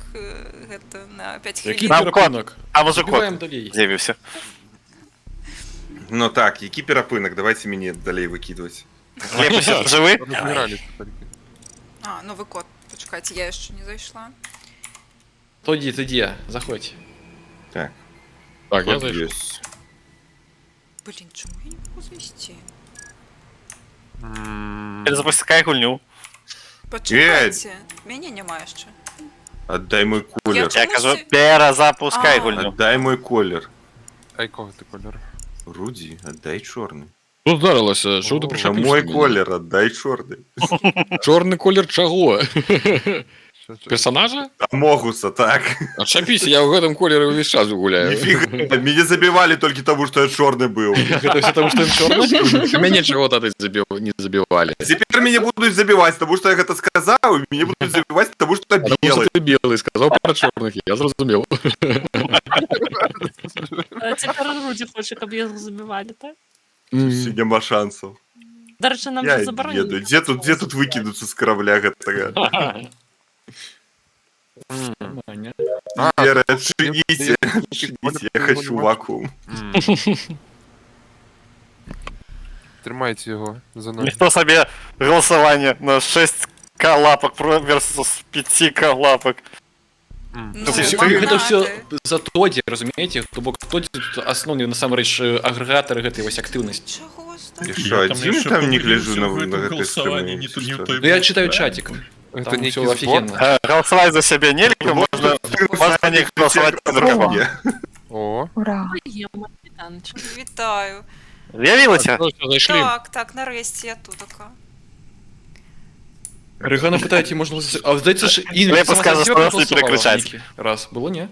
гэта, на 5 Які хвілін. Там кот. перапынак? А можа кот Забіваем далей. з'явіўся. Ну так, які перапынак, давайте мяне далей выкідваць. Глеб, усе жывы? Разміраліся толькі. А, новы код. Пачакайце, я яшчэ не зайшла. Тоді, ти дзе? Заходзь. Так, Так, я код зайшоў. ёсць. Блин, чаму я не могу зайсці? Перазапускай гульню. Пачакайце, мяне няма яшчэ. Аддай мой колер. Я кажу, Чамусьці- перазапускай А. гульню. Аддай мой колер. А якога ты колеру? Рудзі, аддай чорны. Што здарылася? Чого ти На причапився мой до мене? колер, аддай чорны. Чорны колер чаго? Персонажа? Амогуса, так. Адчапіся, я ў гэтым колеры ўвесь час гуляю. Ніфіга, мяне забівалі толькі таму, што я чорны быў. Гэта ўсё таму, што ён чорны? Мяне чаго тады не забівалі. Цяпер мяне будуць забіваць, таму што я гэта сказаў, і мяне будуць забіваць, таму што я Таму што белы. ты белы, сказаў пра чорных, я зразумеў. Цяпер Рудзі хоча, каб яго забівалі, так? Усё, няма шансаў. Дарэчы, нам Я же забаронена. ведаю, дзе тут выкінуцца з карабля гэтага? Нормально. Вера, адчыніце, адчыніце, я хочу вакуум. Трымайце яго за ногі. Ніхто сабе галасаванне на 6к лапак versus 5к лапак. Ну, Гэта ўсё магнаты. за Тоді, разумееце? То бок Тоді тут асноўны насамрэч агрэгатар гэтай вось актыўнасці. Чаго Я ж що, Я там адзін яшчэ там не пагубіўся гляджу ў на гэтым гэтай галасаванні, стрымы? не ці не ў што? той Ну я бок, чытаю правильно? чатик. Гэта Там нейкі ўсё збор? офігенна. Галасаваць за сябе нельга, можна не галасаваць за каго. О, Ура! Ема, вітаначка. Вітаю. З'явілася? Зайшлі. Так, нарэшце я тутака. Рыгана пытае, ці можна голосаваць. А здаецца ж, Інвель Лепа сама за скажа, сябе што нас не прагаласавала перакрычаць. нейкі Раз, было, не?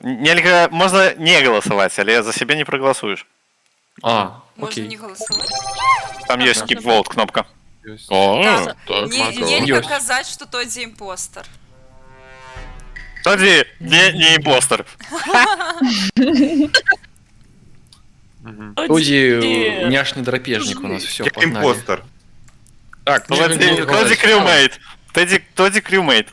Нельга, можна не галасаваць, але за сябе не прагаласуеш. А, Можна окей. не галасаваць? Там ёсць skip vote кнопка. ёсць. О, Так. так, Не, цікава. нельга Ёсць. казаць, што Тодзі імпостар. Тоді не імпостер. Тоді няшны драпежнік у нас, все, Я погнали. імпостер. Так, не, Тоді не, Тоді крюмейт. Тоді крюмейт.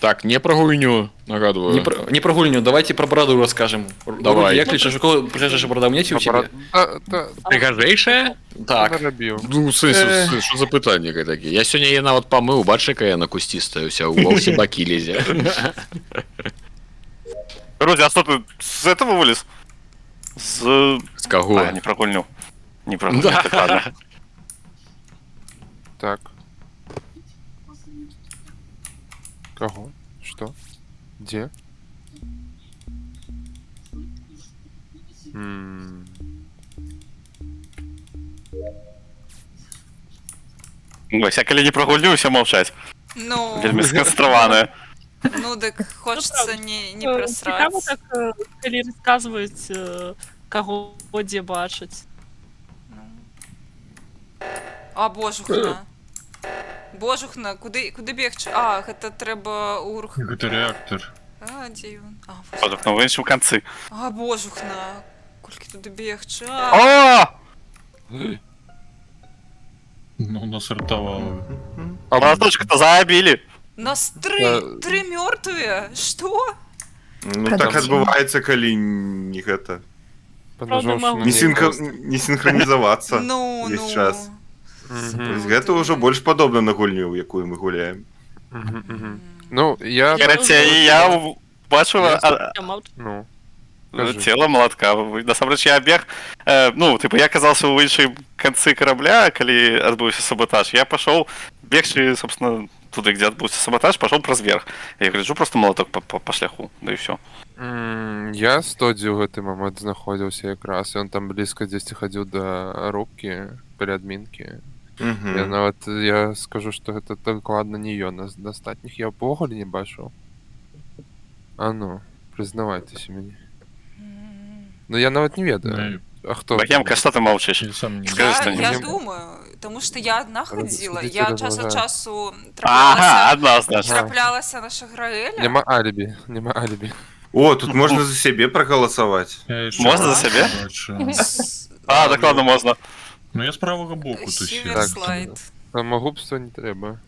Так, не про гульню, нагадываю. Не про гульню, давайте про бороду расскажем. Давай. Руді, як лічыш, у кого прыгажэйшая борода, у меня ці у цябе? Та, Прыгажэйшая? Так. нарабіў. Ну, в сэнсе, што за пытанне такі? Я сёння яе нават памыў, бачыш, якая яна кусцістая ўся, ва ўсе бакі лезе. Рудзі, а что ты с этого вылез? З... З каго? А, не про гульню. Не про гульню, Да. так, ладно. Так. Каго? Што? Дзе? Вось, а калі не про гульню, усе маўчаць. Ну, Вельмі сканцэнтраваныя. ну дык хочацца не Цікава прасраць. так, калі расказваюць, каго дзе бачыць. Ну. А, божухна. Божухна, куды бегчы? А, гэта трэба урх. Гэта рэактар. А, дзе ён? А, вось. Божухна, в іншым канцы. А, божухна. Колькі туды бегчы? А, О! Ну, нас ратавала. Молоточка-то забілі. нас тры мёртвыя. Што? Ну так Продовжуємо. адбываецца, калі не гэта. Панажоўшы Правда, на Не, нейкага не синхронізавацца. Ну, Увесь ну. час. Мгм. Вось гэта ўжо больш падобна на гульню, у якую мы гуляем. Мгм, мгм. Ну, я... Карацей, я бачыла Я маўчу. Ну, кажы. тело молотка. Насамрэч я бег, ну, типу, я оказался ў іншай канцы карабля, калі адбыўся саботаж. Я пашоў бегчы, собственно, туды, дзе адбыўся сабатаж, пашоў праз верх. Я гляджу просто малаток па шляху, да і ўсё. Я з Тодзі ў гэты момант знаходзіўся якраз, ён там блізка дзесьці хадзіў да рубкі, каля адмінкі. Я нават я скажу, што гэта дакладна не ён, а з астатніх я ўвогуле не бачыў. А ну, прызнавайцеся мне. Ну я нават не ведаю. А хто? Багемка, што ты маўчыш? Сам не Скажы Я што-нибудь. думаю, тому што я одна хадзіла, Сидзіце, я час ад разважаю. часу Ага, адна, значит. траплялася на Шаграэля. Няма алібі, няма алібі. О, тут можна за сябе прагаласаваць. Можна за сябе? А, дакладна можна. Ну я з правага боку тут. Сіверслайд. Самагубства не трэба.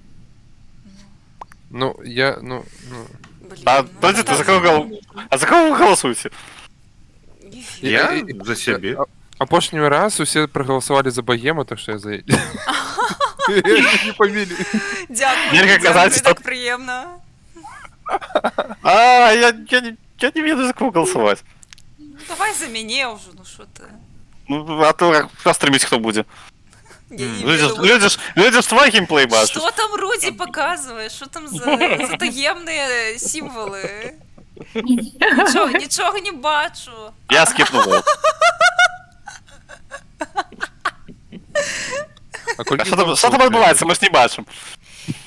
Ну, я, ну. А, Тодзі, ты за кого А за кого вы галасуеце? Я за сябе. Апошні раз усе прагаласавалі за Багему, так што я за не памілі. Дзякую, Нельга дзякую, казаць, што- так прыемна. А, я не ведаю, за кого галасаваць. Ну, давай за мяне ўжо, ну што ты. Ну, а то як стрыміць хто будзе. Я не Людзі, ведаю. людзі ж твой геймплей бачаць. Што там Рудзі паказвае? Што там за таемныя сімвалы? Нічога не бачу. Я скіпнуў. А колькі А што там адбываецца, мы ж не бачым.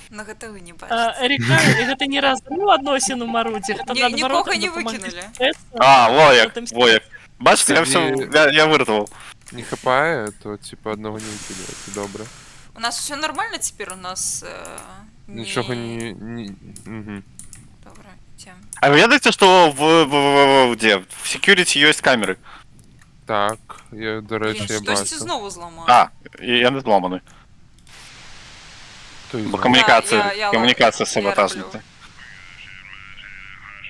На гэта вы не А, бачыце. Река, гэта не разрыў адносін у Марудзе, гэта Ні- наадварот, нікога не дапамаглі выкінулі. спрэцца. А, во як, Потым во як. Бачыце, я всё, я выратаваў. Не хапае, то типа аднаго не выкідваць, добра. У нас все нормально цяпер, у нас Нічога не. Мгм. Добра, ідзем. А вы ведаеце, што в дзе? В security ёсць камеры? Так, я, дарэчы, Блін, я штосьці бачу. знову зламала. А, і яны зломаны. Хто Бо із камунікацыя, Да, я камунікацыя я саботажная. раблю.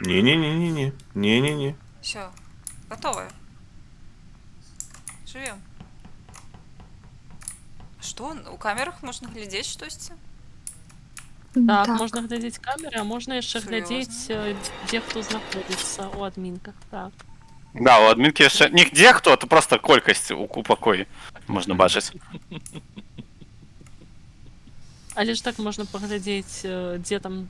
Не-не-не-не-не. Не-не-не. Все, готовы. Живем. Что, у камерах можна глядзець штосьці? Так, можна глядзець камеры, а можна яшчэ Сур'ёзна? глядзець, дзе хто знаходзіцца у адмінках. Так. Да, у адмінкі яшчэ не дзе хто, то просто колькасць у пакоі можна бачыць. Але ж так можна паглядзець, дзе там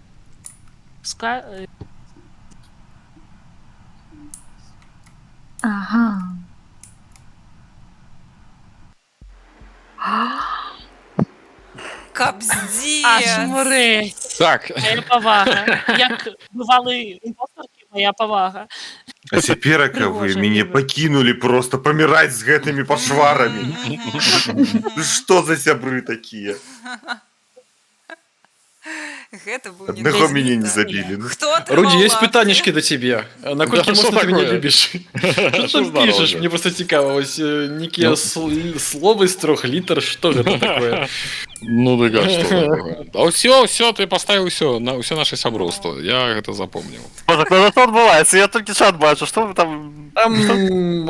Ага. Кабздец! Аж Так. Моя павага. Як бывалы імпостаркі, моя павага. А цяперака вы Прыгожа, мяне Іва. пакінулі просто паміраць з гэтымі пашварамі. Што за сябры такія? Гэта быў не Аднаго мяне не так. забілі. Ну, Хто атрымаў Руді, есть лапкі? пытанечкі да цябе. Наколькі Да, што моцна ты мяне такое? любіш? Што Што там пішаш? здарылася? Мне просто цікава, ось нейкія Ну. словы з трох літар, што гэта такое? Ну дык а што такое? А ўсё, ты паставіў усё на ўсё наше сяброўства. Я гэта запомніў. Божа, ну, што адбываецца? Я толькі чат бачу, што вы там... Там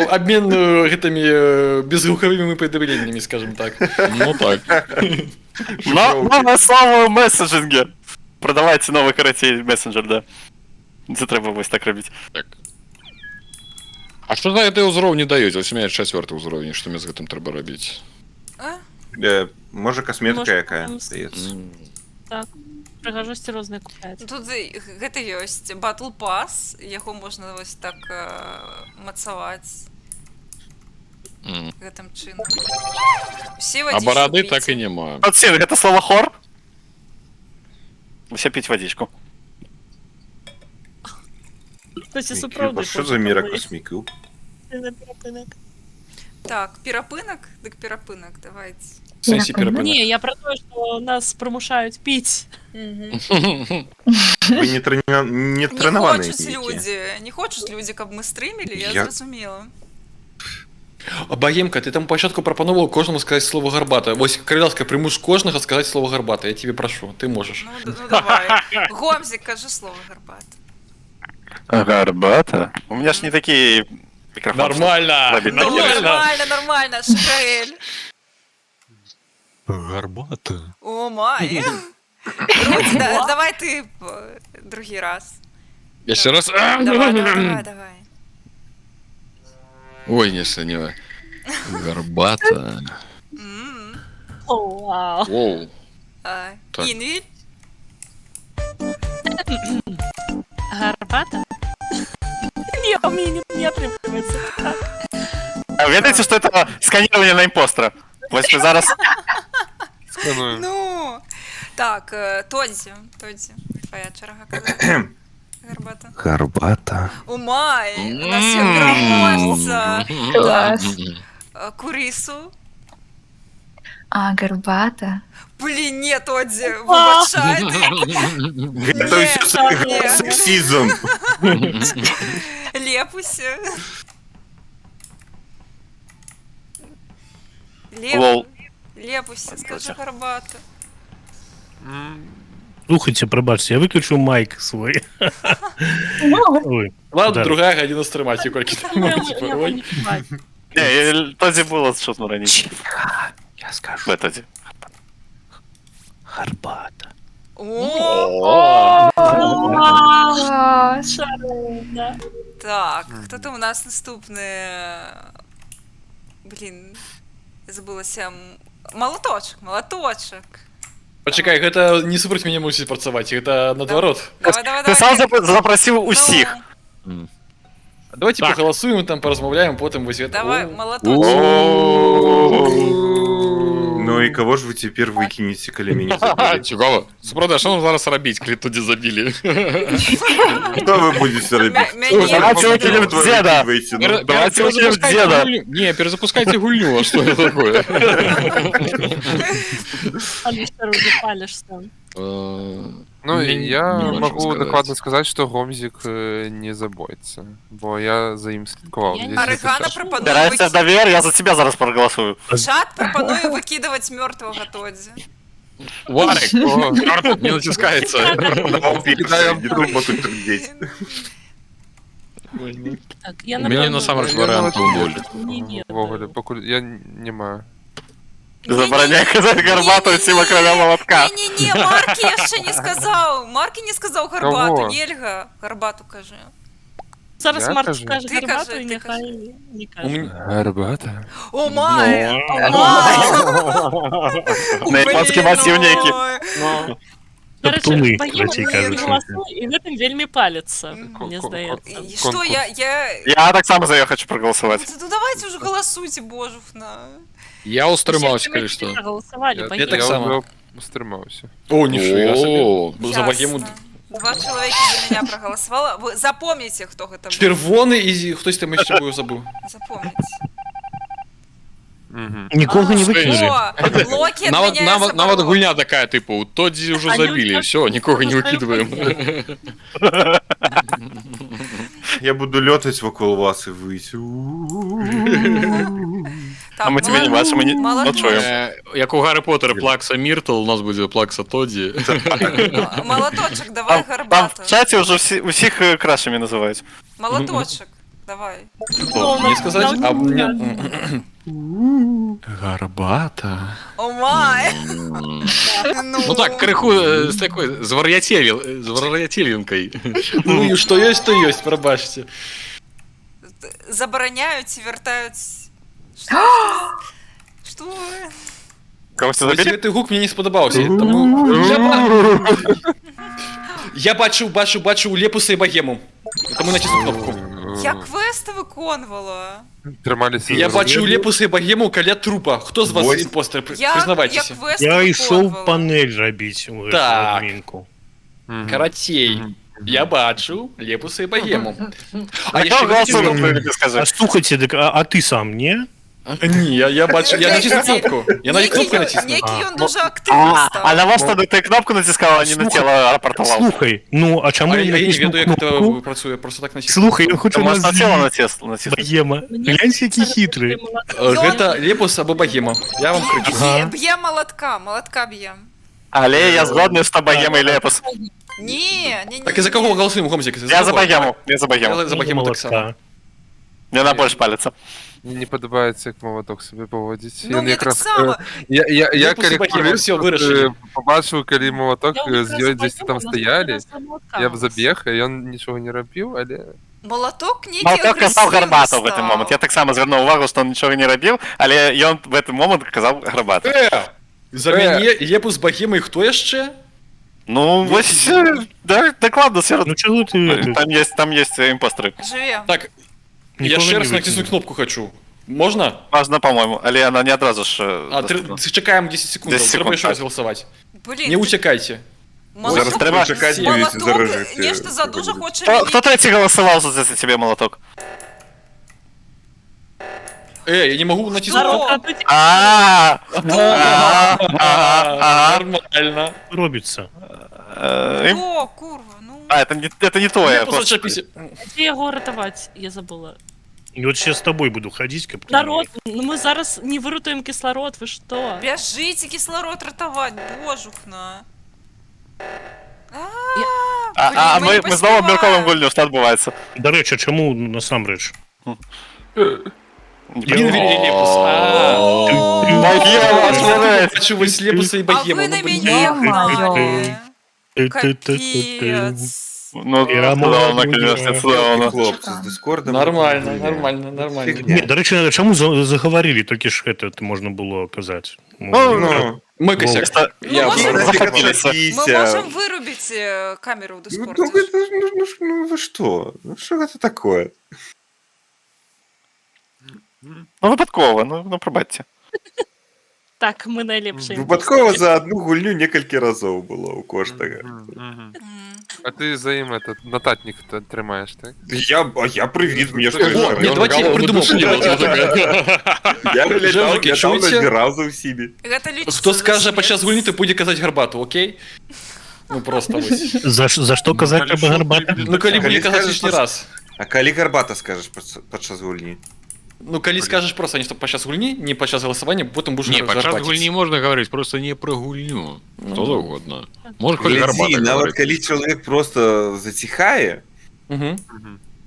обмен гэтымі безгукавымі паведамленнямі, скажем так. Ну так. Новое слово ў месседжинге. Прадавайце новы, карацей, мессенджер, да. Це трэба вось так рабіць. Так. А што за гэты ўзроўні даюць? Вось у мяне чацвёрты ўзровень, што мне з гэтым трэба рабіць? А? Можа, касметыка Можа, якая, там здаецца. Так, прыгажосці розныя купляць. Тут гэта ёсць Battle Pass, яго можна вось так мацаваць гэтым чынам. Усе А вадзічку барады піце. так і няма. Пацин, гэта слово хор? Усе піць вадзічку. Хтось і Мікюб, сапраўды а што хоча за міра паплыць космікюб? на перапынак. Так, перапынак, дык перапынак, давайте. В сэнсе перапынак. Не, я пра тое, што нас прымушаюць піць. Вы не Не трэнаваныя хочуць нейкія. людзі, не хочуць людзі, каб мы стрымілі, я зразумела. А, Багемка, ты там пачатку прапановаў кожнаму сказаць слово гарбата. Вось, калі ласка, прымуш кожнага сказаць слово гарбата. Я тебе прашу, ты можаш. Ну давай. Гомзік, кажы слово гарбат. Гарбата? У меня ж не такие микрофон. Нормально, Робить такие нормально. Нормально, нормально, Шакаэль. Гарбата. О май. Рудзі, давай ты другі раз. Яшчэ раз. Давай, давай, давай, давай. Ой, не, не. Гарбата. О, вау. Воу. А, Так. Інвіль? Гарбата? Не, у мяне не атрымліваецца. Так. А ведаеце, што это сканирование на импостера? Вось вы зараз. Скануем. Ну, так, Тодзі, Тодзі, твоя чарга казаць. Гарбата. Гарбата. Умай, у нас є пераможца. Клас. Курису. А, гарбата. Блін, не, Тодзі, выбачай. Гэта ўсё Не. сексізм. Лепуся. Лол. Лепуся, скажи гарбата. Слухайте, прабачце, я выключыў майк свой. Ой, Ладно, да. другая гадзіна стрыма, ці колькі там, типа, ой. Не, тоді було чутно раніше. Я скажу. Ви тоді. Гарбата. О, Клас. Шарона. так, хто там у нас наступны? Блін, забылася. Малаточак, малаточак. Пачакай, гэта не супраць мяне мусіць працаваць, гэта наадварот. Давай, давай, Ти давай. сам запросив усіх. Ну, Давайте Так. пагаласуем, там паразмаўляем, потым вось гэта. Давай, О. малаточак. Ну и кого ж вы теперь выкинете, калі мяне забілі? Цікава. Сапраўды, а што нам зараз рабіць, калі туды забілі? Что вы будете рабіць? Мяне Давайте выкинем деда. Выкидывайте, ну. Давайте выкинем Перезапускайте деда. гульню. Не, перезапускайте гульню, а что это такое? Паліш, Рудзі, паліш сам. Ну, Мне я няма чым магу сказаць. дакладна сказаць, што Гомзік не забойца, бо я за ім следкаваў. Я Дзесь не- гэты Арыгана час. прапануе Збирайся в довер, я за тебя зараз проголосую. Чат прапануе выкідваць мёртвага Тодзі. Варик, О, чёрт, не натискается. Кидаем труп, тут трындеть. Так, я У мяне напэўна, насамрэч Я варыянтаў нават ноль. Не ведаю. Увогуле, пакуль я не маю. Забараняй казаць гарбату усім акрамя малатка. Не-не-не, Маркі яшчэ не сказаў. Маркі не сказаў гарбату, Кого? нельга. Гарбату кажы. Зараз Я Марк кажу. скажа Ты гарбату кажы, і ты няхай не У кажа. мяне- Гарбата. О май! О май! На японскі масіў нейкі. Ой. Дарэчы, Топтуны, Богема карацей не кажучы. галасуе і гэтым вельмі паліцца, мне здаецца. І Што я, я... Я таксама за яе хочу прагаласаваць. Ну давайте уже голосуйте, божухна. Я ўстрымаўся, калі што. Галасавалі, Я, Богема. так я само. ўжо стрымаўся. О, ніфіга сабе. О, За Богему Ясно. Два чалавекі за меня проголосовало. Вы запомните, хто гэта быў. Чырвоны і хтось там яшчэ быў, забыў. Запомните. Мгм. Нікога не А, выкінулі. О, Локі Нават, адмяняе нават, нават забарону. гульня такая, тыпу, Тодзі ўжо Они забілі, ўсё- все, нікога не сваю выкідваем. Я буду лётать вокруг вас и выть. Так, А мы тебя не бачым, мы не Малаточак. чуем. Як у Гаррі Поттера плакса Міртл, у нас будзе плакса Тодзі. Малаточак, давай Там гарбату. в чаце ўжо усіх крашамі называюць. Малаточак, давай. О, мне сказаць, а мне... Гарбата. О май! Ну так, крыху з такой звар'яцелінкай. Ну і што ёсць, то ёсць, прабачце. Забараняюць і вяртаюць. Што? Што? Кагосьці Вось забілі? гэты гук мне не спадабаўся, таму я бачыў, бачыў, бачыў Лепуса і Багему. Таму націсну кнопку. Я квесты выконвала. Трымаліся Я за бачыў Лепуса і Багему каля трупа. Хто з вас Вось. імпостер? Я Прызнавайцеся. квест Я ішоў выконвала. панель рабіць у гэту Так. адмінку. Мгм. Карацей. Я бачыў Лепуса і Багему. А На яшчэ кого ведаеце, голосуем, што? ты мне скажи. А слухайте, дык, а ты сам не? Не, я бачу, я націснуў кнопку. Я навіть Некі кнопку ён- націснуў. Некі А. ён дуже актыўны А, стаў. а навошта ты кнопку націскала, а не на Слухай. тело рапортаваў? Слухай, ну а чаму А ён я не націснуў ведаю, як кнопку? гэта працуе, просто так націснуў. Слухай, ён хоча Ты можешь нас на тело націснуць. Богема. Мне Гляньте, які хітры. Гэта Лепус або Багема. Я вам крычу. Ага. Б'е малатка, малатка б'е. Але я згодны, што Багема і Лепус. Не, не, не. Так і за каго галасуем, Гомзік? Я за Багему, я за Багему. Я за Багему таксама. Яна больш паліцца. Мне не падабаецца, як малаток сабе паводзіць. Ну, Ён мне якраз, таксама. я Лепус і калі Багема, курыў, всё, вырашылі. побачыў, калі малаток Я з ёй дзесьці там стаялі, я б забег. забег, а ён нічога не рабіў, але Малаток нейкі Малаток казаў агрэсіўны гарбату в стаў. гэты момант. Я таксама звярнуў увагу, што он нічога не рабіў, але ён в гэты момант казаў гарбату. За мяне Лепус, Багема і хто яшчэ? Ну, вось, да, дакладна сярод. Ну чаго ты Там есть імпостары. Жыве. Так, я Нікога яшчэ не раз выкіну. націснуць кнопку хочу. Можна? Можна, по-моему, але она не адразу ж. А, чакаем 10 секунд, 10 трэба секунд, яшчэ раз так. галасаваць. Блин, Не уцякайце. Малаток, Зараз трэба чакаць, Малаток будзеце заражыць, нешта за дужа хоча Хто, мяне. хто трэці галасаваў за цябе, Малаток? Я не могу націснуць Хто? кнопку. А, А, Нормально. Робіцца. О, курва, ну. А, это не тое. Я просто чапіся. Дзе яго ратаваць, я забыла. І от я з тобой буду хадзіць, каб ты Народ, ну мы зараз не выратуем кислород, вы што? Бяжыце кислород ратаваць, божухна. А Блин, мы зноў абмяркоўваем гульню, што адбываецца. Дарэчы, чаму насамрэч? Інвель і Лепус. А. Богема, ошеломляет. Хочу вось Лепуса і А Богему. вы на ну, блин. мяне гналі. Капец. Ну, цудоўна, конечно, цудоўна. Хлопцы з Дыскордам. Нормально, нормально, нормально. Не, дарэчы, чаму загаварылі, толькі ж гэта можна было казаць. Ну, Мой косяк. Просто Я Ну, просто- захапіліся. Мы можем вырубить камеру ў Ну, Дыскордзе. ну, гэта ж, ну, вы что? Ну, что это такое? Ну, выпадкова, ну, прабачце. Так, мы найлепшыя. Выпадкова за одну гульню некалькі разоў было ў кожнага. А ты за ім этот нататнік трымаеш, так? Я прывід, мне што О, не, давайте я придумал. Я глядаў, Жэжыкі, я там чуеце? назіраў за ўсімі. Гэта лічыцца Хто за скажа смерць. падчас гульні, ты будзе казаць гарбату, окей? Ну просто вось. За што казаць трэба гарбата? Ну калі будзе Калі казаць скажаш, лишні раз. А калі гарбата скажаш падчас гульні? Ну калі скажаш просто не падчас гульні, не падчас галасавання, потым будешь Не, падчас гарбаціць. гульні можна гаварыць, просто не пра гульню. Што заўгодна. Можа хоць Глядзі, гарбата нават гаварыць. калі чалавек просто заціхае, Мгм.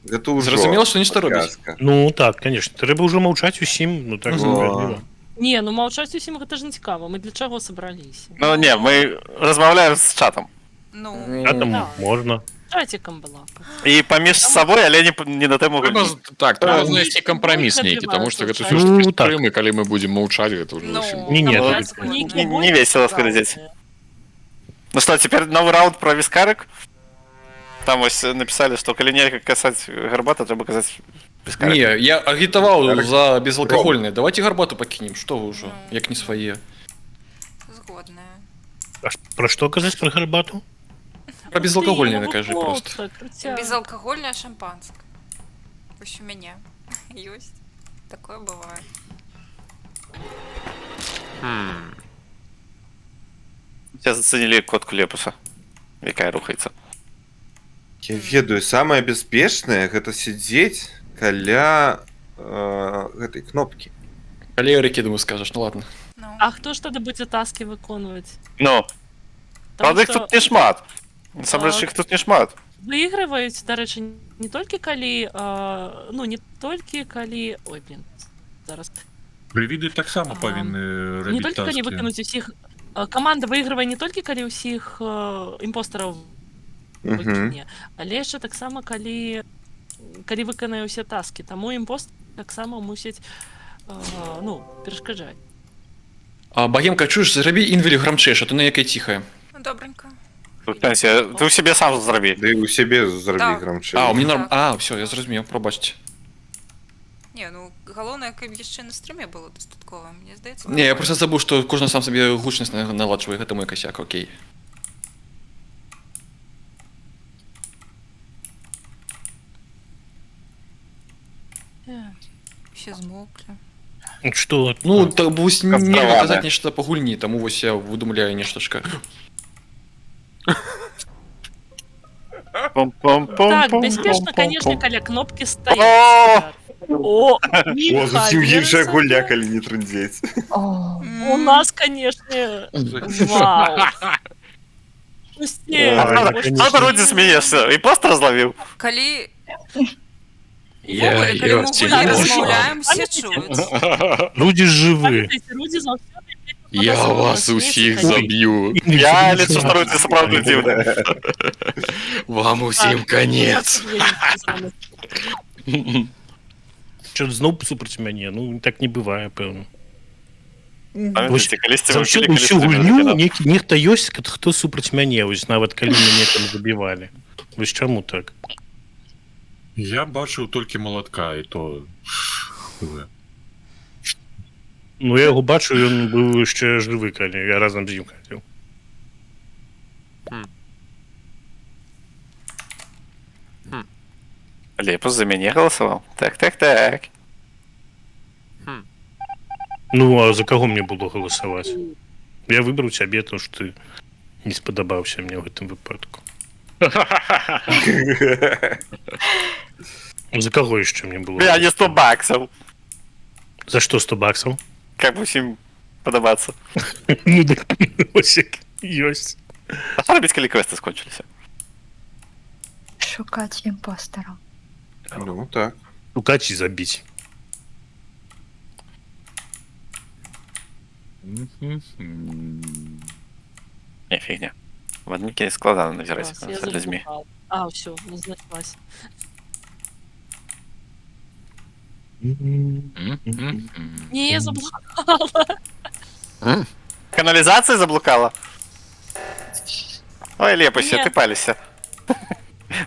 гэта ўжо Зразумела, што нешта робіць. падказка. Ну так, конечно, трэба ўжо маўчаць усім, ну так Мгм. справядліва. Не, ну маўчаць усім гэта ж не цікава. Мы для чаго сабраліся? Ну, не, мы размаўляем з чатам. Ну, А там Так. можна. Чацікам была. І паміж сабой, але не на тэму Трэба, гульні. так, трэба Так. знайсці кампраміс нейкі, таму што гэта ўсё ж Ну, таки так. стрымы, калі мы будзем маўчаць, гэта ўжо Ну. зусім. Не, не, Ну, так. не весело глядзець. Ну что, теперь новый раунд про вискарик? Там вось написали, что калі нельга касаць гарбата, трэба казаць вискарик. Не, я агітаваў за безалкагольнае. Давайте гарбату пакінем, што вы ўжо, Ну. як не свае. згодная. А пра што казаць пра гарбату? Пра безалкагольнае накажы просто. Безалкагольнае шампанское. Вось у мяне ёсць. Такое бывае. Все заценили котку Лепуса, якая рухаецца. Я ведаю, самае бяспечнае гэта сядзець каля гэтай кнопкі. Калі Эрыкі, думаю, скажаш, ну ладно. Ну. А хто ж тады будзе таски выконваць? Ну, Таму правда, іх што тут не шмат. Насамрэч, А. іх тут не шмат. выйгрываюць, дарэчы, не толькі калі, ну не толькі калі, ой, блин, зараз. Прывіды таксама А, павінны Не рабіць толькі калі таски. выкінуць усіх каманда выйгрывае не толькі калі ўсіх імпостараў выкіне, але яшчэ таксама калі выканае ўсе таски, таму імпост таксама мусіць ну, перашкаджаць. А, Багемка, чуеш, зрабі інвель грамчэйш, а то на якая ціхая. Ну, добренько. У сэнсе, ты ў сябе сам зрабі. Да і ў сябе зрабі Так. грамчэй. А, у мне норм... А, все, я зразумеў, прабачце. Не, ну галоўнае, каб яшчэ на стрыме было дастаткова, мне здаецца. Не, я просто забыў, што кожны сам сабе гучнасць наладжвае, гэта мой косяк, окей. Все змоклі. Што? Ну, так вось нельга Кастраваны. казаць нешта па гульні, таму вось я выдумляю нешташка. Так, бяспечна, конечно, каля кнопкі стаяць. О, О, зусім іншая Міха, гульня, калі не трындзець. У нас, конечно, вау. Усе, Што ты, Рудзі, смеешься? І просто разлавіў? Калі Я Увогуле, калі мы ёсць ў гульні і размаўляем, усе чуюць. Людзі ж жывы. Памятаеце, Рудзі заўсёды Я вас усіх заб'ю. Я лічу, што Рудзі сапраўды дзіўны. Вам усім канец. Чо зноў супраць мяне? Ну так не бывае, пэўна. Памятаеце, калісьці вы Заўсёды пілі, ўсю калісьці гульню закідаў? некі нехта ёсць, хто супраць мяне, вось нават калі мяне там забівалі. Вось чаму так? Я бачыў толькі малатка, і то. Ну, я яго бачу, ён быў яшчэ жывы, калі я разам з ім хадзіў. Лепус за мяне галасаваў. Так. Ну, а за каго мне было галасаваць? Я выбраў цябе, тому што ты не спадабаўся мне ў гэтым выпадку. За каго яшчэ мне было? Бля, не 100 баксаў. За што 100 баксаў? Каб усім падабацца. Ну, дык, ось як ёсць. А што рабіць, калі квесты скончыліся? Шукаць імпостараў. Ну так. Шукаць і забіць. Не, фігня. В адмінке складана назіраць Клас, я за людзьмі. заблукала. А, ўсё, не знайшлася. Не, я заблукала. Каналізацыя заблукала? Ой, Лепуся, Не. ты палишься.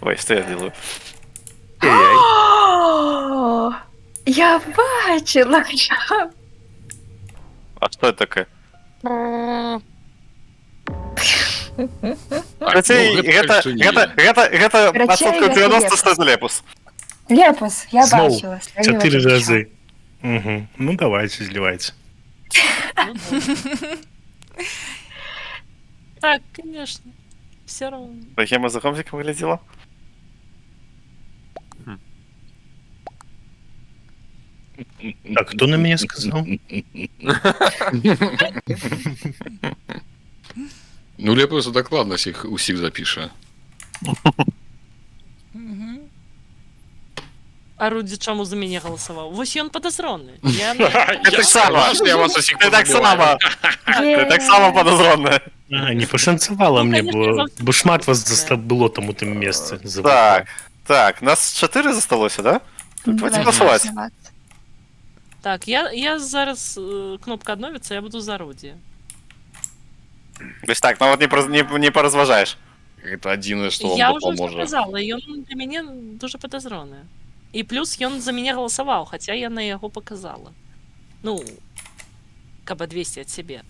Ой, что я делаю? О, я бачыла. А что это такое? Так, Карацей, ну, гэта, гэта точно не гэта, я. гэта Карацей, адсоткаў гэта 90, Лепус. што это Лепус. Лепус, я Зноў бачыла. славіла чатыры толькі разы. Угу. Ну давайте, злівайце. Так, конечно. Все равно. Гема за гомзікам глядзела? Так, хто на мяне сказаў? Ну, Лепус дакладна усіх запіша. А Рудзі чаму за мяне галасаваў? Вось ён падазроны. Я... Ты таксама. сказаў, што я вас усіх Ты таксама. Ты таксама падазроная. А, не пашанцавала Ну, мне, конечно, бо, заўсёды бо шмат вас было там у тым месцы. Так, нас 4 засталося, да? Давайте голосовать. Так, я зараз кнопка адновіцца, я буду за Рудзі. То есть так, нават не паразважаеш. Гэта адзінае, што вам Я ўжо дапаможа. сказала, ён для мяне дужа падазроны. І плюс ён за мяне галасаваў, хаця я на яго паказала. Ну, каб адвесці ад сябе.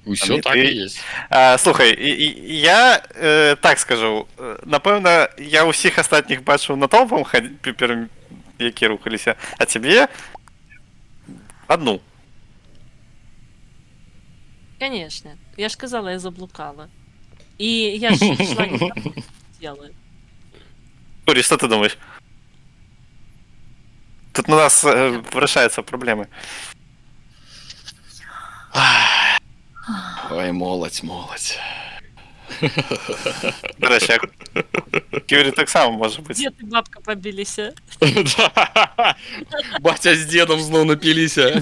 Усё так і есть. А, слухай, я так скажу, напэўна, я ўсіх астатніх бачыў натоўпам, які рухаліся, а цябе адну. Конечно. Я ж казала, я заблукала. І я ж ішла не там, дзе сидела. Курі, что ты думаешь? Тут у нас вырашаюцца праблемы. Ой, моладзь, моладзь. Дарэчы, Кюрі таксама можа быць. Дед і бабка пабіліся. Баця з дедом зноў напіліся.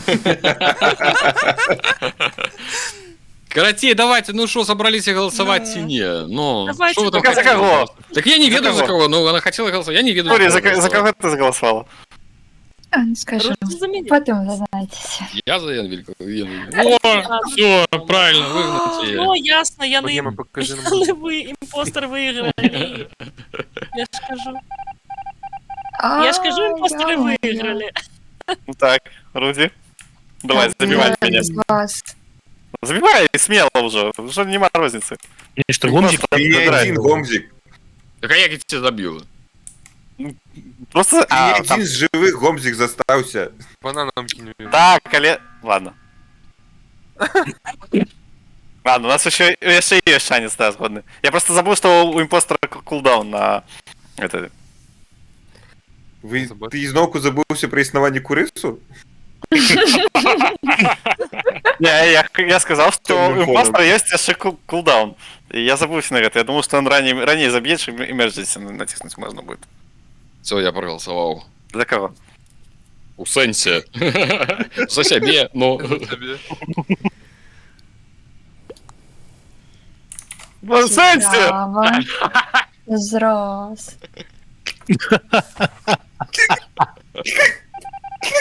Карацей, давайте, ну что, собрались голосовать ці не? Ну, Давайте, шо вы там Так а за хотели кого? голосовать? Так я не За ведаю за кого? кого, ну она хотела голосовать, я не ведаю. Курі, за кого за голосовать. кого ты заголосовала? А, не скажу. Рудзі за мяне. Потым узнаецеся. Я за Янвельку. О, все, правильно, выгнать её. Ну, ясно, яны, Богема, покажи нам. яны вы, импостер выиграли. Я ж кажу. Я ж кажу, импостеры выиграли. Ну так, Руди. Давай, забивай меня. Вас. Забивай смело уже, уже нема розницы. Нешта гомзік Ты не Забирай. один гомзик. Так а як я тебя забил? Просто... Ты А, не там... один з живых гомзик застаўся. Бананом кинули. Так, але... Ладно. Ладно, у нас еще есть шанец, да, згодны. Я просто забыл, что у импостера кулдаун на... Это... Вы, ты зноўку забыўся пра існаванне курысу? Не, я сказал, что у Темным фоном. импостера есть еще кулдаун. И я забылся на это. Я думал, что он ранее забьет, чем emergency натиснуть можно будет. Все, я проголосовал. За кого? У сэнсе. За сябе, но... Ну, в сенсе! Цікава. Зрос.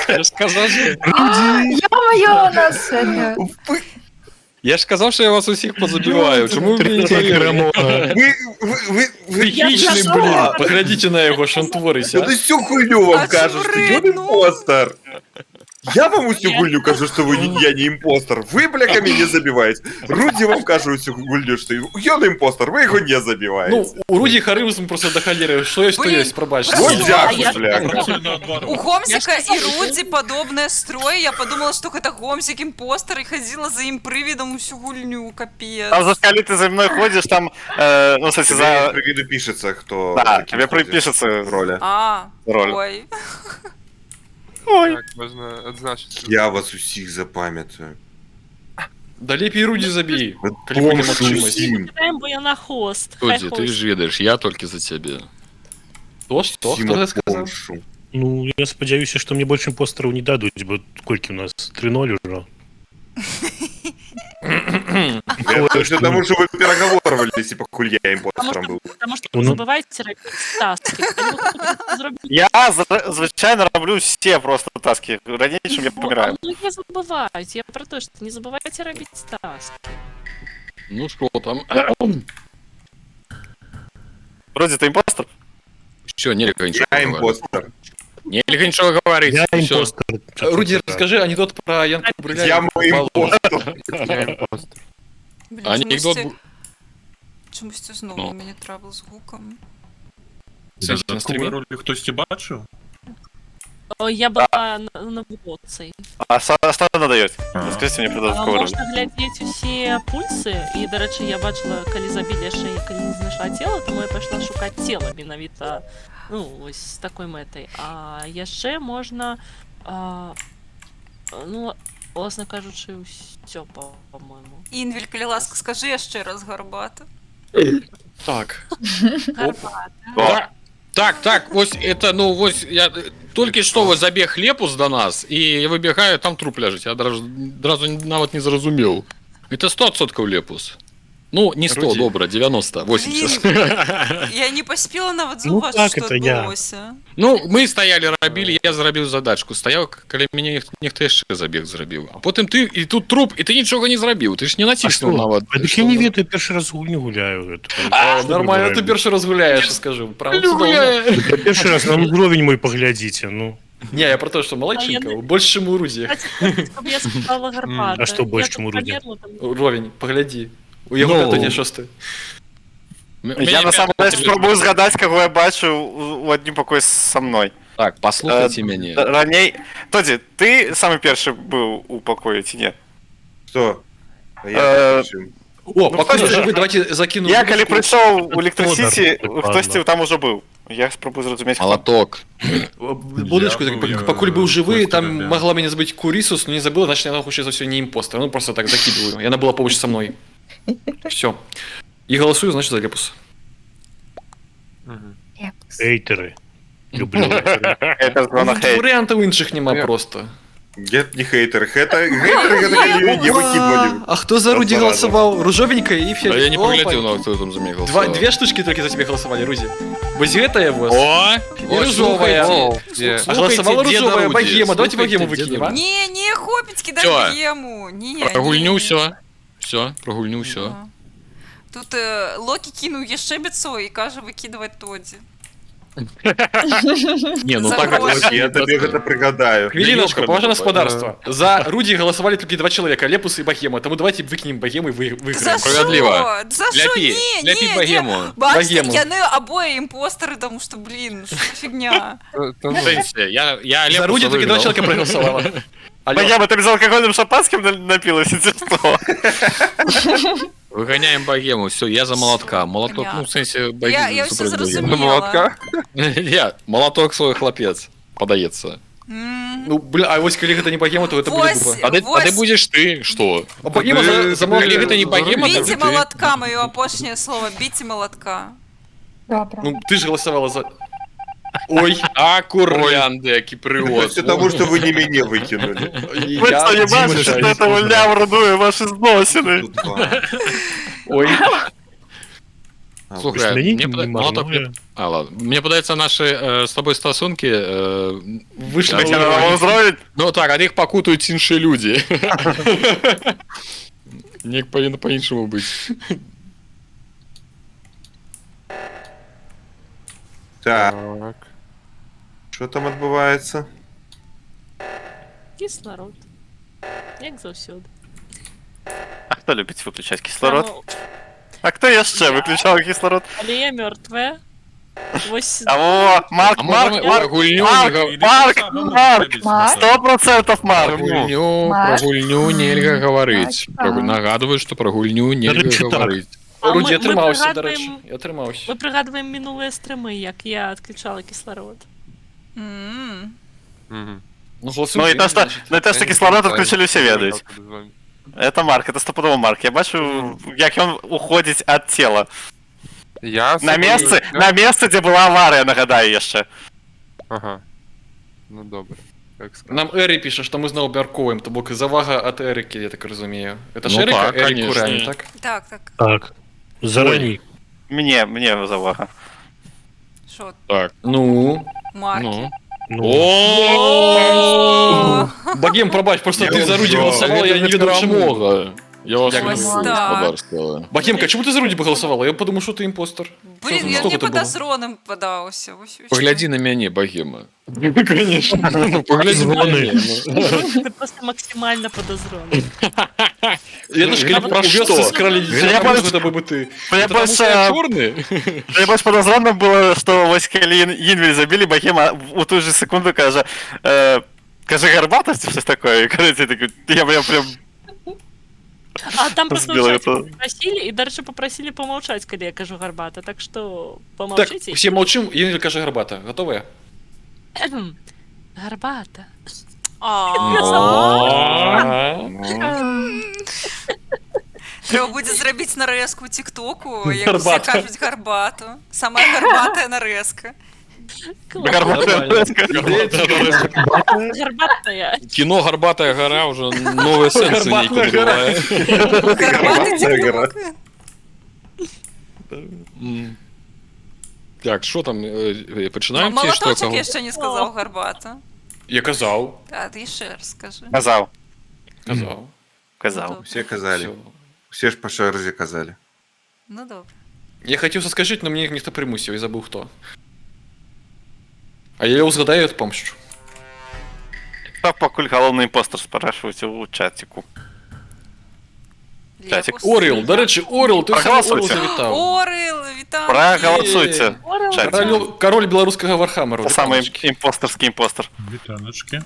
Я ж сказаў, що- Ё-моё, у нас это... Я ж казаў, що я вас усіх позабіваю. Чому ви мені не повірили? Вы, Психічний, Я блін, паглядзіце на яго, що он творыць, а? Да всю хуйню вам А кажу, что чуры, ён ну. импостер. Я вам усю гульню кажу, что вы не, я не импостер. Вы, бляха, меня забиваете. Руди вам кажу усю гульню, что ён импостер, вы его не забиваете. Ну, у Рудзі харызм просто да халеры, што ёсць, то Блін, ёсць, прабачце. Вот просто- дзякуй, я- бляха. Працюю наадварот. У Гомзіка Я ж і Рудзі падобныя строі. Я подумала, што гэта Гомзік імпостер і хадзіла за ім прывідам усю гульню, капец. Там за калі ты за мной ходзіш, там, ну, кстати, Тебе за... прикиду пишется, кто... Да, за кем тебе ходит. припишется роля. А, роль. ой. Так, можна адзначыць. Я вас усіх запамятаю. Да лепей Рудзі забей, калі будзе Помшу магчымасць. усім. Кідаем, бо яна хост. Хай Тодзі, ты хост. ж ведаеш, я толькі за цябе. Што, што? Усім Хто гэта сказаў? помшу. Ну, я спадзяюся, што мне больш імпостараў не дадуць, бо колькі у нас 3-0 ужо. Это всё тому, что вы переговаривались, и пакуль я импостером был. Потому что Ну, не забывайте рабіць таски. Калі вы хочаце зрабіць, Я звычайна раблю все просто таски. Раней, чым я паміраю. Ну, не забывайте. Я про то, что не забывайте рабіць таски. Ну што там? Рудзі, ты импостер? Що, нельга нічого Я гаварыць. импостер. Нельга нічого гаварыць. Я Всё. імпостер. Рудзі, раскажы анекдот про Янку Брыля. Я мой импостер. Я импостер. Блін, Анекдот чамусьці, бу- чамусьці зноў Ну. у мяне трабл з гукам. На Дадатковую стрыме? ролю хтосьці бачыў? О, я была на вуліцы. А что она дает? А. Расскажите мне про А, додатковую роль. Можна глядзець усе пульсы і, дарэчы, я бачыла, калі забілі яшчэ, я калі не знайшла цела, таму я пайшла шукаць цела менавіта, ну, вось з такой мэтай. А яшчэ можна, ну, уласна кажучы, ўсё, по-моему. Інвель, калі ласка, скажы яшчэ раз гарбата. Так. Гарбата. Да. Так, вось это, ну, вось я толькі што вось забег Лепус до нас, і я выбегаю, там труп ляжыць. Я адразу нават не зразумеў. Это 100% Лепус. Ну, не 100, Рудзі. добра, 90, 80. Я не паспела нават Ну, заўважыць, так, што это я. адбылося. Ну, мы стаялі, рабілі, я зрабіў задачку. Стаяў, каля мяне нехта яшчэ забег зрабіў. А потым ты, і тут труп, і ты нічога не зрабіў. Ты ж не націснуў нават. А дык я не ведаю, першы раз гульню гуляю. Гэта. А, Што нормально, ты вы першы раз гуляеш, скажу. Прям цудоўна. Гуляе. гуляеце? Першы раз на ўзровень мой паглядзіце, ну. Не, я про то, что малайчынка, больш, чым у Рудзі. Каб я сказала гарбата. А што больш, Я чым у тут Рудзі? памерла, там Уровень, паглядзі. У яго Ну. пятый, шосты. Я насамрэч спрабую згадаць, каго я бачыў у адным пакоі са мной. Так, паслухайце мяне. Раней... Тодзі, ты самы першы быў у пакоі ці не? Что? А я причем? О, Ну, пакуль хтосьці- жывы, давайте закіну. Я калі удочку. прыйшоў у Электросіці, Фодор, хтосьці ладно. там ужо быў. Я спрабую зразумець, хто. Малаток. Будочку, Я так, быў, я пакуль быў жывы, кості там рабіў. могла мяне забыць Курисус, но не забыла, значит, яна хутчэй за ўсё не импостер. Ну, просто так закидываю. Яна была побач со мной. Все. І голосую, значит, за Лепус. Лепус. Хейтеры. Люблю. Это зона Ну, хейт. Варыянтаў іншых няма Я- просто. Нет, не хейтеры. Это хейтеры, это калі не выкидывали. А хто за Руді Раз за голосовал? Ружовенькая і А я не Опа. паглядзеў, нават, хто там за мяне Два, галасаваў. две штучки только за тебя голосовали, Рузи. Вось гэтая вот. О, І ружовая. О, е. А голосовала Слухайте деда ружовая Руді, богема. Давайте слухайте богему деда выкинем, а? Руді. Не, не, хопіць кідаць Всё. богему. Не, Про гульню не. всё. Всё, про гульню всё. Да. Тут Локі кінуў яшчэ біцо і кажа выкідваць Тодзі. Не, ну За так грошы. Я табе гэта прыгадаю. Хвилиночку, Ёкарный поважное бабай. господарство. За Руди голосовали только два человека, Лепус и Богема. Тому давайте выкинем Богему и За выиграем. Справедливо. што? За што? Ляпі, Не, ляпі не, не. богему. Бачыце, Богему. яны абое імпостары, тому што, блин, што за фігня. Та ну. В сэнсе, я За Лепуса Руди только два выгнал. человека проголосовало. Алло. Богема, ты безалкогольным шампанским напилась, ці што? Выгоняем богему, все, я за молотка. Молоток, ну, в сэнсе, Я ўсё супраць богемы. зразумела. Молотка? Я, молоток свой хлопец, падаецца. Ну, бля, а вось калі гэта не богема, то гэта будзе Вось, тупо. А ты, а ты вось. будзеш ты, што? А богема за Калі гэта не богема, то Біце ты. малатка, маё апошняе слово, біце малатка. Добра. Ну, ты ж голосовала за... Ой, А курлянды, які прывоз. Все тому, что вы не мяне выкинули. Вы что, не бачыце, что эта гульня врудуе ваши зносіны? Тут два. Ой. Слухай, Мяне мне не Малаток, марнуе. ладно. Мне падаецца, нашы з табой стасункі Выйшлі на новы ўзровень. Ну так, ад іх пакутаюць іншыя людзі. Неяк павінна па-іншаму быць. Так. Так. Що там адбываецца? Кислород. Як заўсёды. А хто любіць выключаць кислород? Ну, А хто яшчэ выключаў кислород? але я мёртвая. Вось. А во, Марк, А можа Марк, мы Марк, пра гульню Марк, не Марк, Марк, Марк. 100% Пра Марк. гульню, пра Марк. гульню нельга гаварыць. Так. Нагадваю, што пра гульню нельга Дарэчы, так. гаварыць. А Рудзі, мы атрымаўся, дарэчы. прыгадваем- Я атрымаўся. Мы прыгадваем мінулыя стрымы, як я адключала кислород. Мгм. Ну, голосуем Ну і за то, что, значит. ну і то, Я что не кислород памятаю, отключили, все ведаюць. з вами. Это Марк, это стопудово Марк. Я бачу, як ён уходзіць ад цела. Я На месцы, на месцы, дзе была аварыя, нагадаю яшчэ. Ага. Ну добра. Як скажеш. Нам Эры піша, што мы зноў абмяркоўваем, то бок завага ад Эрыкі, я так разумею. Это ж Ну Эрыка, так, Эрик конечно. Курани, так? Так. Так. Зараней. Мне завага. Що, Так. Ну. Марки? Ну. Ну, О! Богем, прабач, просто ты за Руди голосовал, я не ведаю чаму. Перамога. Я вас Як люблю, так. гаспадарства. Богемка, чаму ты за Руди поголосовала? Я подумал, что ты импостер. Блин, Що я гэта мне было? падазроным падаўся. Вось і ўсё. Паглядзі на мяне, Богема. Конечно. Ну, паглядзі на Звоны. мяне. ну. Ты просто максімальна падазроны. Я ж Гэта пра у вёсцы што? скрали Меня дзіця, больш- гэта быў бы ты. Мне Потому больш, что я чорны? мне больш падазроным было, што вось калі Інвель забілі, Богема у ту же секунду кажа, кажа гарбата ці щось такое. І, короче, такой, я прям А там просто ў Збіла чаце это. попросили, і, дарэчы, попросили помолчать, калі я кажу гарбата, так что Так, помолчите. все молчим, Інвель кажа гарбата. Готовыя? Гарбата. А. Трэба будзе зрабіць нарэзку ў тиктоку, як усе Гарбата. кажуць гарбату. Самая гарбатая нарэзка. Гарбата. Гарбатая. Кіно «Гарбатая гора» уже новыя сэнсы Гарбатная нейкі гора. набывае. Гарбаты Гарбатная гора. тикток. Так, що там, пачынаем ці што? Малаточак Каго? яшчэ не сказаў гарбата. Я казаў. А ты яшчэ раз скажы. Казаў, Казаў. казаў. Усе казалі. Всё. Усе ж па чарзе казалі. Ну добра. Я хацеў саскажыць, но мне нехта прымусіў і забыў хто. А я ўзгадаю і адпомшчу. Хто пакуль галоўны імпостер, спрашиваюць у чаціку. Чацік. Лепус. Орел, дарэчы, Орел, ты сам Орел Прагаласуйце. завітаў. Орел, вітаю. Прагаласуйце. Чацік. Король беларускага вархамеру. Це самы імпостарскі імпостер. Вітаначкі.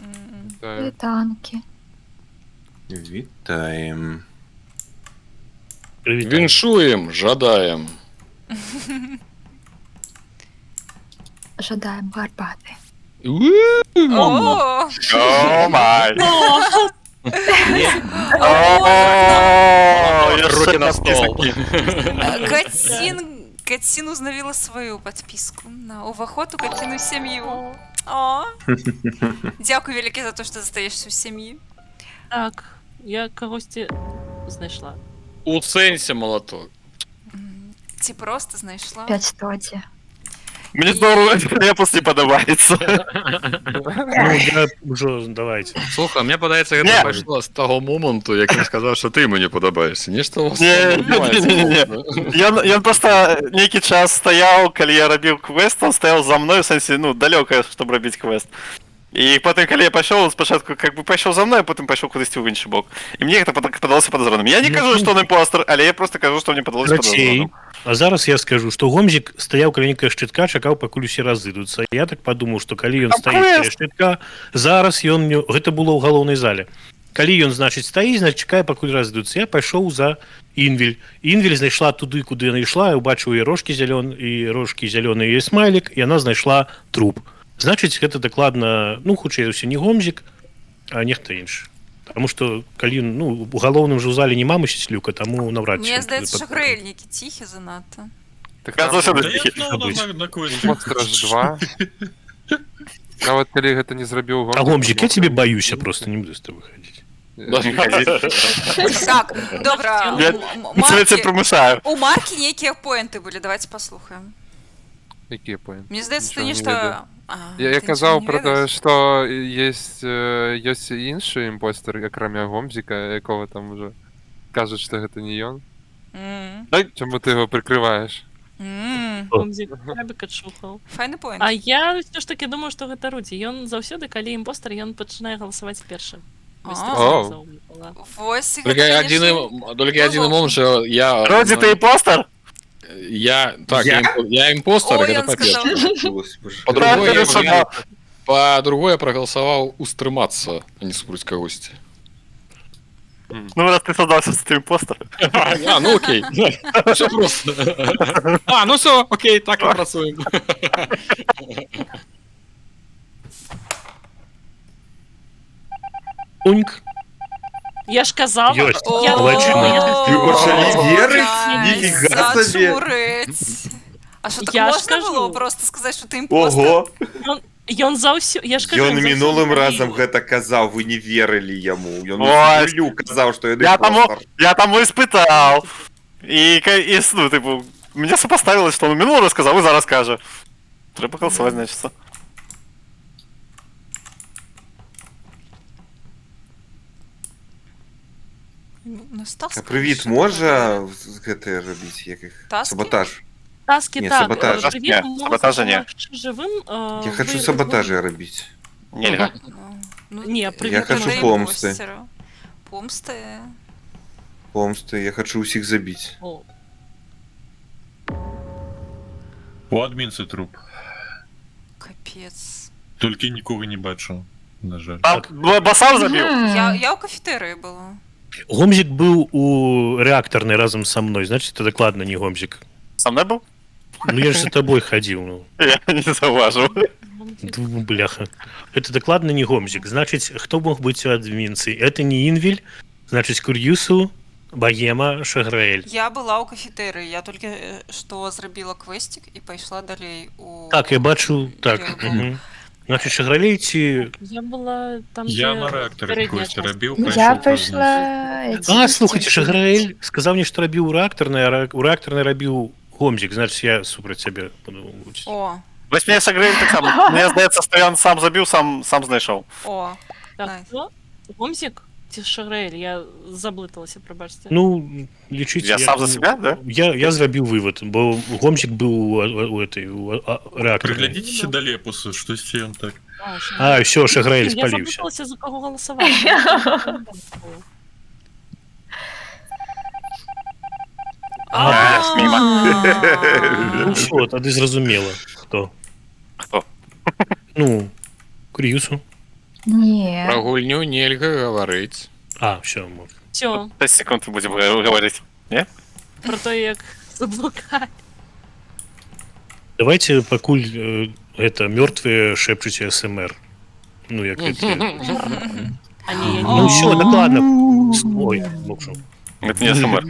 Вітаю. Вітанкі. Вітаем. Прывітанне. Віншуем, жадаем. Жадаем гарбаты. О, О май. О, Руки на стол. Кацін узнавіла сваю подписку на уваход у Каціну сям'ю. О. Дзякуй вялікі за то, што застаешся ў сям'і. Так, я кагосьці знайшла. У сэнсе малаток. Ці просто знайшла. Пяць тоді. Мне здорово, Лепус не падабаецца. Ну, я ўжо давайте. Слухай, мне падаецца, Не. гэта пайшло з таго моманту, як ён сказаў, што ты мне падабаешся. Нешта у вас Не, там адбываецца. не, не, не. Ён просто нейкі час стаяў, калі я рабіў квест, он стаяў за мной, у сэнсе, ну, далёка, чтобы рабіць квест. І потым, калі я пайшоў, он спачатку как бы пайшоў за мной, а потым пайшоў кудысьці ў іншы бок. І мне гэта падалося падазроным. Я не кажу, што он імпостер, але я просто кажу, што мне падалося Карацей, падазроным. А зараз я скажу, што Гомзік стаяў каля нейкага шчытка, чакаў, пакуль усе разыдуцца. Я так падумаў, што калі ён Там стаіць каля квест. шчытка, зараз ён не... гэта было ў галоўнай зале. Калі ён, значыць, стаіць, значыць, чакае, пакуль разыдуцца. Я пайшоў за Інвель. Інвель знайшла туды, куды яна ішла, я ўбачыў і рожкі зялён і рожкі зялёны і смайлік, і яна знайшла труп. Значыць, гэта дакладна, ну, хутчэй за ўсё, не Гомзік, а нехта іншы. Таму што калі, ну, у галоўным жа ў зале няма, мусіць, люка, таму наўрад ці Мне ён здаецца, туды што грэльнікі ціхі занадта. Так Я там заўсёды Да я ціхі. зноў на квесце. Імпостера ж два. Нават калі гэта не зрабіў А Гомзік, я тебе баюся, просто не буду з тобой хадзіць. Так, добра. Я Маркі- цябе прымушаю. У Маркі нейкія поінты былі, давайте паслухаем. Якія поінты? Мне здаецца, ты Нічога не нешта... ведаю. А, Я ты казаў нічога не пра тое, ведаеш? што есть, ёсць іншы імпостер, акрамя Гомзіка, якога там уже кажуць, што гэта не ён. Чаму ты яго прыкрываеш? Гомзік крабіка чухаў. Файны поінт. А я ўсё ж таки думаю, што гэта Рудзі. Ён заўсёды, калі імпостар, ён пачынае галасаваць першым. Вось так О. заўважыла. Вось Только гэта, один, конечно, только один момент, что я... Родзи, ты импостер? Я, так, Я? я импостер, Ой, это он сказал. по-перше. По-другое, Хорошо. по-другое, я проголосовал устрыматься, а не супраць кагосьці. Ну, раз ты создался, что ты импостер. А, ну окей. Все просто. А, ну все, окей, так і працуем. Уньк. Я ж казала. Ёсць. Я Молодчина. Вы пачалі верыць? Найс, Ніфіга сабе. зачурыць. А што, так Я ж можна кажу. было просто сказаць, што ты імпостер? Ого! Ён заўсё... Я ж кажу, Ён ён заўсёды мінулым калі- разам гэта казаў, вы не верылі яму. Ён Ой. гулю казаў, што ён Я таму, імпостар. я таму і спытаў. І, ну, типу, мне сопоставилось, што он мінулы раз сказаў, і зараз кажа. Трэба галасаваць, значыцца. Ну, у нас таска А прывід яшчэ можа гэта рабіць, як іх? Таски? Саботаж. Таски, Не, так. саботаж. Прывід Не, можа саботажа не. дапамагчы жывым, Я хочу саботажы рабіць. Нельга. Ну, Не, Я прывід хочу гэта помсты. імпостера. Помсты. Помсты, я хочу усіх забіць. О, У адмінцы труп. Капец. Толькі нікога не бачу, на жаль. Там Басам забіў. Я ў кафетэрыі была. Гомзік быў у рэактарнай разам са мной, значит, это дакладна не Гомзік. Са мной быў? Ну я ж за тобой хадзіў, ну. Я не заўважыў. Бляха. Это дакладна не Гомзік. Значыць, хто мог быць у адмінцы? Это не Інвель, значыць, Кур'юсу, Багема, Шаграэль. Я была ў кафетэрыі, я толькі што зрабіла квесцік і пайшла далей у... Так, я бачу, так. Левый Мгм. Значыць, Шагралей ці... Я была там, Я дзе на рэактары пярэдняя квесты частка. рабіў, Я прайшоў праз пайшла... А, слухайте, Шаграэль сказаў мне, што рабіў у рэактарнай, а у рэактарнай рабіў Гомзік, значыць, я супраць цябе буду. О, Вось мяне Шагрэль таксама. Мне здаецца, што ён сам забіў, сам знайшоў. о. Так, Найс. хто? Гомзік ці Шагрэль? Я заблыталася, прабачце. Ну, лічыць... Я сам за себя, да? Я зрабіў вывод, бо Гомзік быў у этой, у рэактарнай. Прыглядзіцеся да Лепуса, штосьці ён так. А, А, всё, Шаграэль Я спаліўся. заблыталася, за каго галасаваць. А, міма. Ну всё, тады зразумела, хто. Хто? Ну, Кур'юсу. Не. Про гульню нельга гаварыць. А, всё, можна. Всё, 5 секунд будем говорить. Не? про то, як заблукаць. Давайте пакуль это мёртвыя шэпчуць СМР. Ну, як это... А не, я не Ну всё, дакладна. Ой, мокшу. Это не СМР.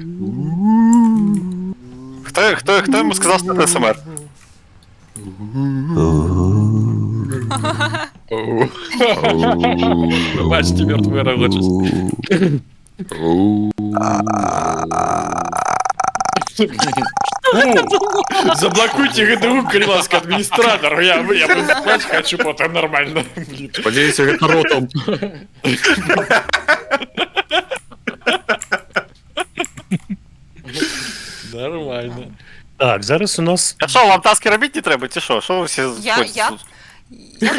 Кто ему сказал, что это СМР? Бачите, мёртвые рогочуць. Заблокуйте гэты гук, калі ласка, адміністратор. Я спаць хочу потым нормально. Блин. Спадзяюся, гэта ротом. Нормально. Так, зараз у нас А що, вам таски робити не треба, чи що? Що ви всі сходитесь тут?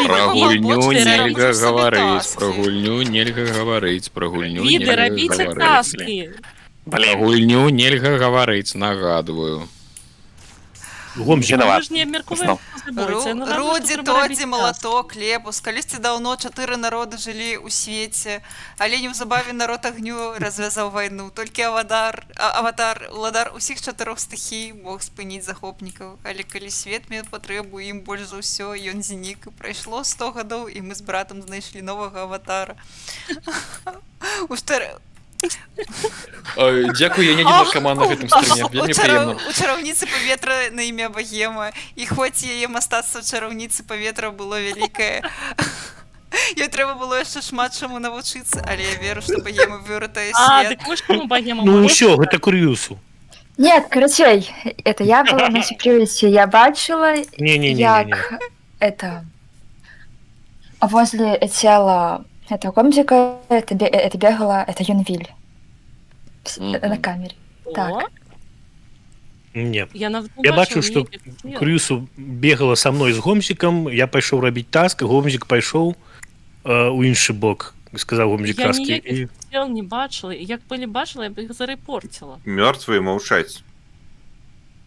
Про гульню Бочки, нельга робіце собі гаварыць, таски. про гульню нельга гаварыць, про гульню Віды, нельга рабіце гаварыць. таски. Про Блин. гульню нельга гаварыць, нагадваю. Гомзік. Виноват. Мы ж не абмяркоўваем забойца. Я нагадую, што Рудзі, трэба Тодзі, рабіць таски. малаток, Лепус. Калісьці даўно чатыры народы жылі ў свеце, але неўзабаве народ агню развязаў вайну. Толькі аватар, уладар усіх чатырох стыхій мог спыніць захопнікаў. Але калі свет меў патрэбу ім больш за ўсё, ён знік. Прайшло 100 гадоў, і мы з братам знайшлі новага аватара. У штар- Дзякую, я не наркаман на гэтым стрыме. Вельмі прыемна. У чараўніцы паветра на імя Багема. І хоць яе мастацтва чараўніцы паветра было вялікае, Ёй трэба было яшчэ шмат чаму навучыцца, але я веру, што Багема выратае А, свет. дык вось чаму Багема Ну можа. ўсё, гэта Курыюсу. Нет, карацей, это я была на секьюрити, я бачила, Не-не-не-не-не. як это возле тела этого комзика это, это бегала, это Юнвиль. На камере. Так. Не. Я нават не Я бачыла бачыў, што ніякіх цел. Крюсу бегала са мной з гомзікам, я пайшоў рабіць таск, гомзік пайшоў у іншы бок, сказаў гомзік Я таски. ніякіх цел не бачыла. І як былі бачыла, я б іх зарэпорціла. Мёртвыя маўчаць.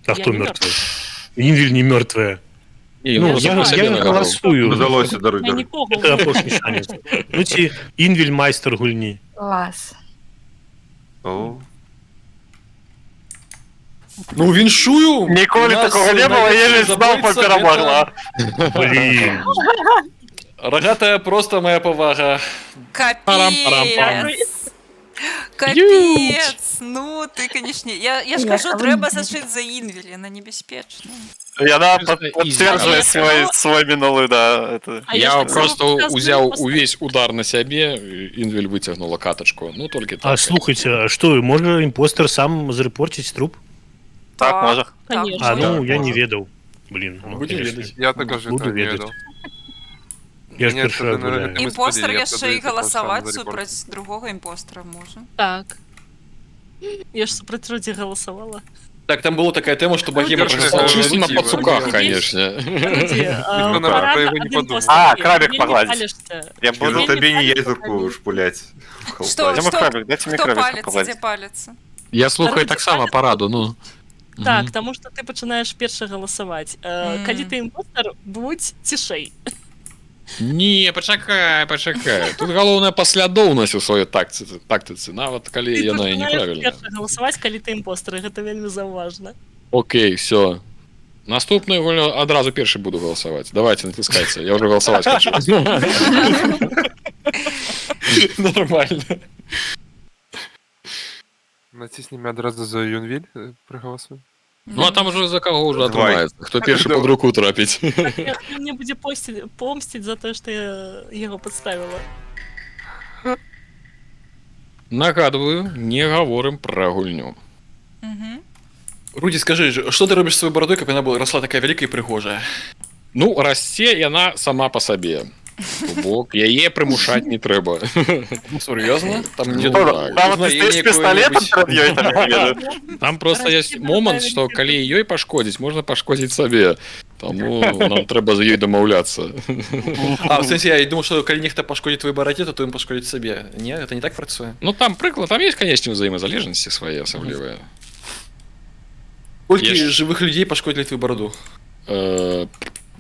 А Я хто не мёртвы? Інвіль не мёртвая. Не, Ну, ну, я, просто сабе я нагадаў. галасую. Ну, Далося, даруй, Я даруй. нікога Это апошні шанец. Ну ці Інвіль майстар гульні. Класс. О. Ну, віншую! Ніколі У нас такога не было, найлепшы я зноў забойца перамогла. Блин. гэта Рогатая просто моя павага. Парам-парам-пам. Капец! Капец! Ну, ты, конечно... Я ж Я кажу, кого трэба не сачыць за Інвіль, яна небяспечная. Яна Просто подтверждает ізі. свой мінулы, да. Это... А я Я ж таксама просто падказную узяў паста- увесь удар на сябе, Інвель выцягнула катачку. Ну толькі так. А слухайте, а што, можа імпостер сам зарэпорціць труп? Так, можа. Конечно. А, ну, Так, я не можа. ведаў. Блин, ну, Будем конечно. ведаць. Я також Буду этого не ведаць. ведаў. Я ж Не, першы тады раз на гуляю. гэтым і Імпостер спадзі, я яшчэ тады і галасаваць сам супраць другога імпостера можа. Так. Я ж супраць Рудзі галасавала. Так, там была такая тэма, што Багема першы прагаласавала Чисто за на Рудзі. пацуках, Рудзі. конечно. Рудзі, Ніхто нават пра парада яго не адзін падумаў. постер А, є. крабик Вельмі пагладзіць. палішся. Я Буду буду... Вельмі табе не паліцца, ядерку шпулять. Што, Дзе мой што, крабик? Дайце мне хто крабика паліцца, пагладзіць. дзе паліцца? Я слухаю Рудзі, таксама паліцца. параду, ну. Так, таму што ты пачынаеш першы галасаваць. Калі Мм. ты імпостер, будзь цішэй. Не, пачакай, пачакай. Тут галоўная паслядоўнасць у сваёй тактыцы, нават калі Ты яна і пачынаеш неправільная. першы галасаваць, калі ты імпостер, і гэта вельмі заўважна. Окей, все. Наступную гульню адразу першы буду галасаваць. Давайте націскайце, я ўжо галасаваць хочу. Нормально. Націснем адразу за Юнвіль, прагаласуем. Ну а там уже за каго ўжо Давай. атрымаецца, хто першы пад руку трапіць. Ён мне будзе помсціць за тое, што я яго падставіла. Нагадваю, не гаворым пра гульню. Мгм. Рудзі, скажы, што ты робіш з сваёй барадой, каб яна была росла такая вялікая і прыгожая? Ну, расце яна сама па сабе. То бок яе прымушаць не трэба. Ну, сур'ёзна? Там не Ну, так. Там ты стаіш з пісталетам перад ёй, там, я не ведаю. Там просто Расце ёсць момант, барада што вельмі калі ёй пашкодзіць, можна пашкодзіць сабе. Таму нам трэба з ёй дамаўляцца. А, в сэнсе, я і думаў, што калі нехта пашкодзіць твоей барадзе, то ты ім пашкодзіць сабе. Не, это не так працуе. Ну там прыклад, там есть, конечно, взаемазалежнасці свае асаблівыя. Колькі Я ж- жывых людзей пашкодзілі твою бараду?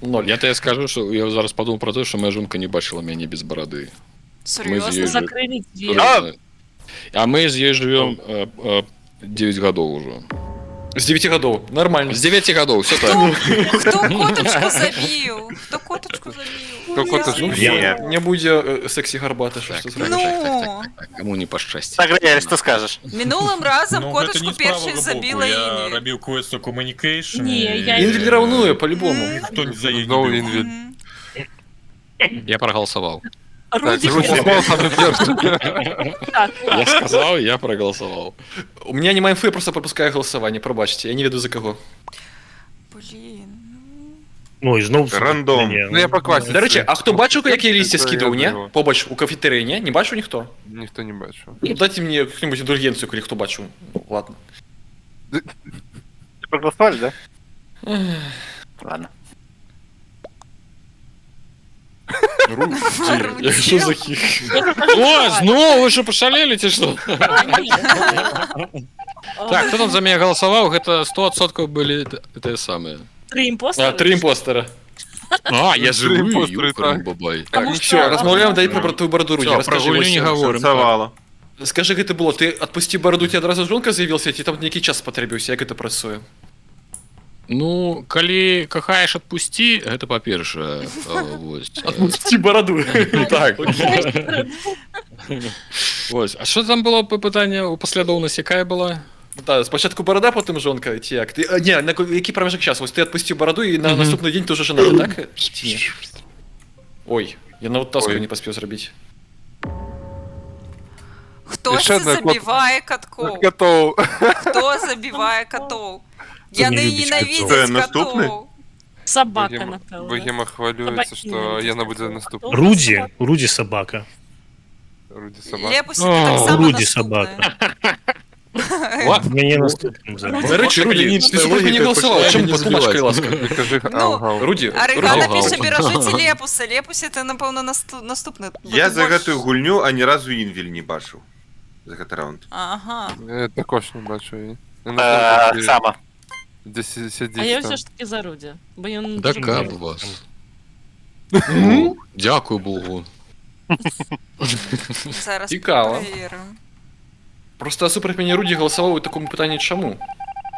Ноль. Я тебе скажу, што я зараз падумаў пра тое, што моя жонка не бачыла мяне без барады. Мы з Сур'ёзна? ёй Закрылі дзверы. Сур'ёзна. А мы з ёй жывём 9 гадоў ужо. З 9 гадоў. Нормально. З 9 гадоў, все так. Хто котачку забіў? Хто котачку забіў? Хто котачку Ну, Не. всё, не будзе сексі гарбата, що Так, що так, зробіш. Ну. так. Каму не пашчасціць. Так, Григорий, што скажаш? Мінулым разам Ну, гэта котачку не з першай правага боку. забіла Я Інвіль. рабіў квест у communication. Не, я Інвіль раўнуе, по-любому. Ніхто не за яе не Зноў біў. Інвіль. Мгм. Я прагаласаваў. Так, Рудзі Рудзі зноў самы першы. так. Я сказаў, я прагаласаваў. У меня няма інфы, я просто пропускаю галасаванне, прабачце, я не ведаю за каго. Блин. Ну і зноў Рандом. Не, Ну я па класіцы. Дарэчы, а хто бачыў, якія лісце Це я скідаў, не? зайду. Побач у кафетэрыі, не? Не бачыў ніхто? Ніхто не бачыў. Ну, дайце мне какую-нибудь индульгенцию, калі хто бачыў. Ну, ладно. Ты проголосовали, да? Ладно. Рудзі, що за хіх? О, зноў, вы що пашалелі ці што? Так, хто там за мяне галасаваў, гэта 100% былі тыя самыя. Тры імпостера? А, тры імпостера. А, я жывы, імпостары, ёкарный так. бабай. Так, Таму ну што- все, размаўляем дай пра твою бараду, Рудзі, Всё, пра раскажы. гульню не вось. гаворым. Сэнсавала. Скажы, гэта было, ты адпусці бараду, ці адразу жонка з'явілася, ці там нейкі час спатрэбіўся, як гэта працуе? Ну, калі кахаеш, адпусці, гэта па-першае. Вось. Адпусці бараду. Так. Вось. А що там было пытанне у паслядоўнасць якая была? Да, спачатку барада, потым жонка, ці як? Ты, не, на які прамежак часу? Вось ты адпусціў бараду і на Мгм. наступны дзень ты ўжо жанаты, так? Ці не? Ой, я Я нават таску Ой. не паспеў зрабіць. Хтосьці Яшчэ адна забівае каткоў. Катоў. Хто забівае катоў? Хто не Яны любіць ненавідзяць катоў? Наступны? катоў. Сабака, Богема- напэўна. Богема хвалюецца, Сабакі што ненавідзяць яна будзе катоў. наступная. Рудзі, Рудзі сабака. Рудзі сабака. Лепусі, ты таксама Рудзі наступны. сабака. Ла- Мяне наступным забілі. Дарэчы, Рудзі, ты Клінічная супраць мяне логіка галасаваў, пачынае чаму мяне патлумач, калі збіваць. ласка. Кажы Ну, ау-гау. Рудзі, Арыгана Рудзі. піша, беражыце Лепуса. Лепусі, ты, напэўна, наступны. Бо Я ты за больш- гэтую гульню ані разу інвель не бачыў. За гэты раунд. Ага. Я також не бачу її. Вона там десь- Сама. Десь А я сидить ўсё там. ж таки за Рудзі, бо ён Да дуже каб милий. вас. О, Дякую Богу. Зараз Цікава. праверым. Просто супраць мяне Рудзі галасаваў у такому пытанні чаму.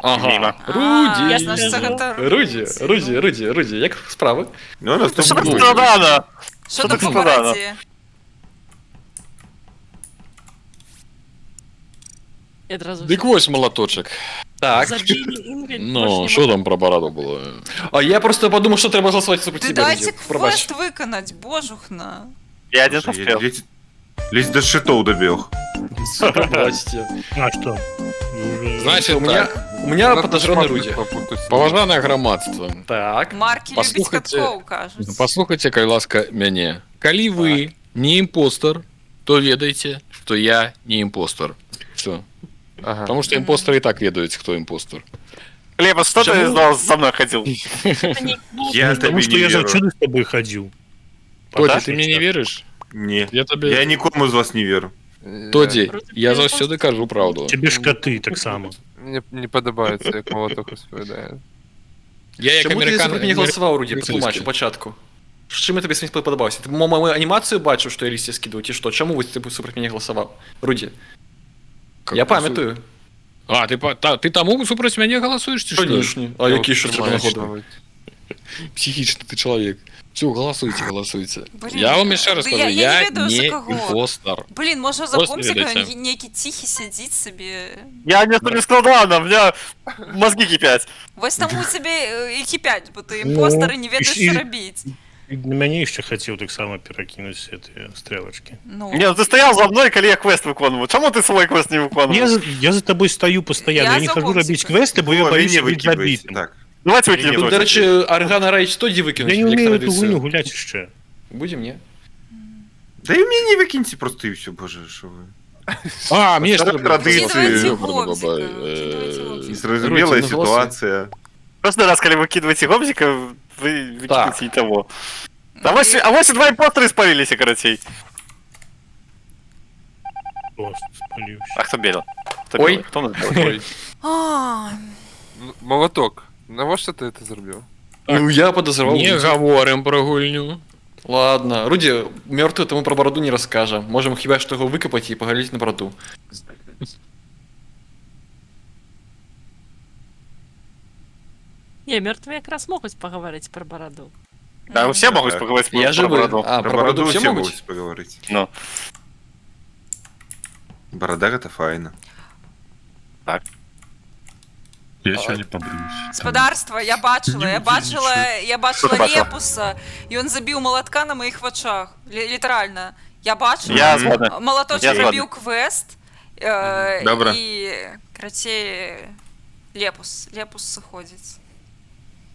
Ага. Міма. Рудзі. А, значыць, гэта Рудзі, Рудзі, Рудзі, Рудзі, як справы? Ну, Що так наступны. складана? Що Що там так по складано? бороді? І адразу Дык вось малаточак. Так. забілі Інвель. Ну, що там про бараду було? А я просто подумав, що треба голосувати супроти Ты тебе, дайце Рудзі. Пробач. квест выканаць, божухна. Я один Слушай, я поспел. ледзь да шытоў дабег. Пробачте. А што? Значит, У меня, так, у меня Надо подожжённый шмат Рудзі. папутаць. паважанае грамадства. Так. Маркі любіць Паслухайце. каткоў, кажуць. Паслухайце, калі ласка, мяне. Калі вы не імпостар, то ведайце, што я не імпостар. Всё. Ага. Потому что импостеры и так ведаюць, хто импостер. Лепа, что ты Чаму? зноў со мной ходил? Я Ну, табе Таму што не я веру. заўсёды з табой хадзіў. Тоді, Так? ты мне не верыш? Не. Я табе... Я нікому з вас не веру. Тоді, Рудзі, я ти заўсёды кажу праўду. Цябе ж каты таксама. Мне не падабаецца, як малаток распавядае. Я як Чому ти американ... супроти мене голосував, Руді? Патлумач, у американський. початку. З чим я тобі не подобався? Ти мою анімацію бачив, що я листя скидав, чи що? Чому ти супроти мене голосував? Руді, Как я пам'ятаю. А, ты, ты таму супроць мяне галасуеш, ці што? Конечно. А які ще треба нагоду? Мабуть. Психічны ты чалавек. Всё, голосуйте, голосуйте. Блин, Я вам яшчэ раз да скажу, я не я ведаю, за не кого. импостер. Блин, можа за Просто комсика ведаеце. нейкі ціхі сядзіць сабе. Я не складана, у меня мозги кипят. Вось таму цябе і кіпяць, бо ты імпостар і не ведаеш, і- што рабіць. І на мяне яшчэ хацеў таксама перакінуць гэтыя стрэлачкі. Ну. Не, ну ты стоял за мной, калі я квест выконваў. Чаму ты свой квест не выконваў? Я за тобой стою постоянно, Я я не за хожу рабіць Гомзіка. квесты, бо я О, боюсь мяне быць выкідваеце, забітым. Так. Давайте Мяне выкинем. Тут, выкідваеце. до речі, Аргана раїть тоді викинуть, Я не як умею эту традицію. гульню гуляць яшчэ. Будем, не? Да і мяне выкіньце просто і ўсё, боже, що вы. А, мне ж Старой трэба- традыцыі. Кидывайте Ёперного Гомзіка, баба, кидывайте Гомзіка. Незразумелая Руці, на голоси. ситуація. Просто раз, калі выкидываете гомзика, вы Так. выкидываете не того. А вось, а вось і два импостера спалились, короче. О, спаліўся. А кто белил? Кто Ой. белый? Кто у нас белый? Ой. А, Ну, Молоток, навошта ты это зрабіў? Ну, я подозревал. Не Руді. гаворым про гульню. Ладно, Руді, мертвый тому про бороду не расскажем. Можем хіба що його викопати і погалити на бороду. Не, мёртвыя якраз могуць пагаварыць пра бараду. Да, все могут Так. поговорить Я про живий. бороду. А, Про про бороду бороду все все могут? могуць пагаварыць. Ну. Барада гэта файна. Я сёння пабрыюсь. Спадарства, я бачыла, я Не бачыла, я бачыла Што ты бачыла? Лепуса, і ён забіў малатка на маіх вачах. Літаральна. Я бачыла. Я згодна. Малаточак Я згодна. рабіў квест. Добра. І, карацей, Лепус сыходзіць.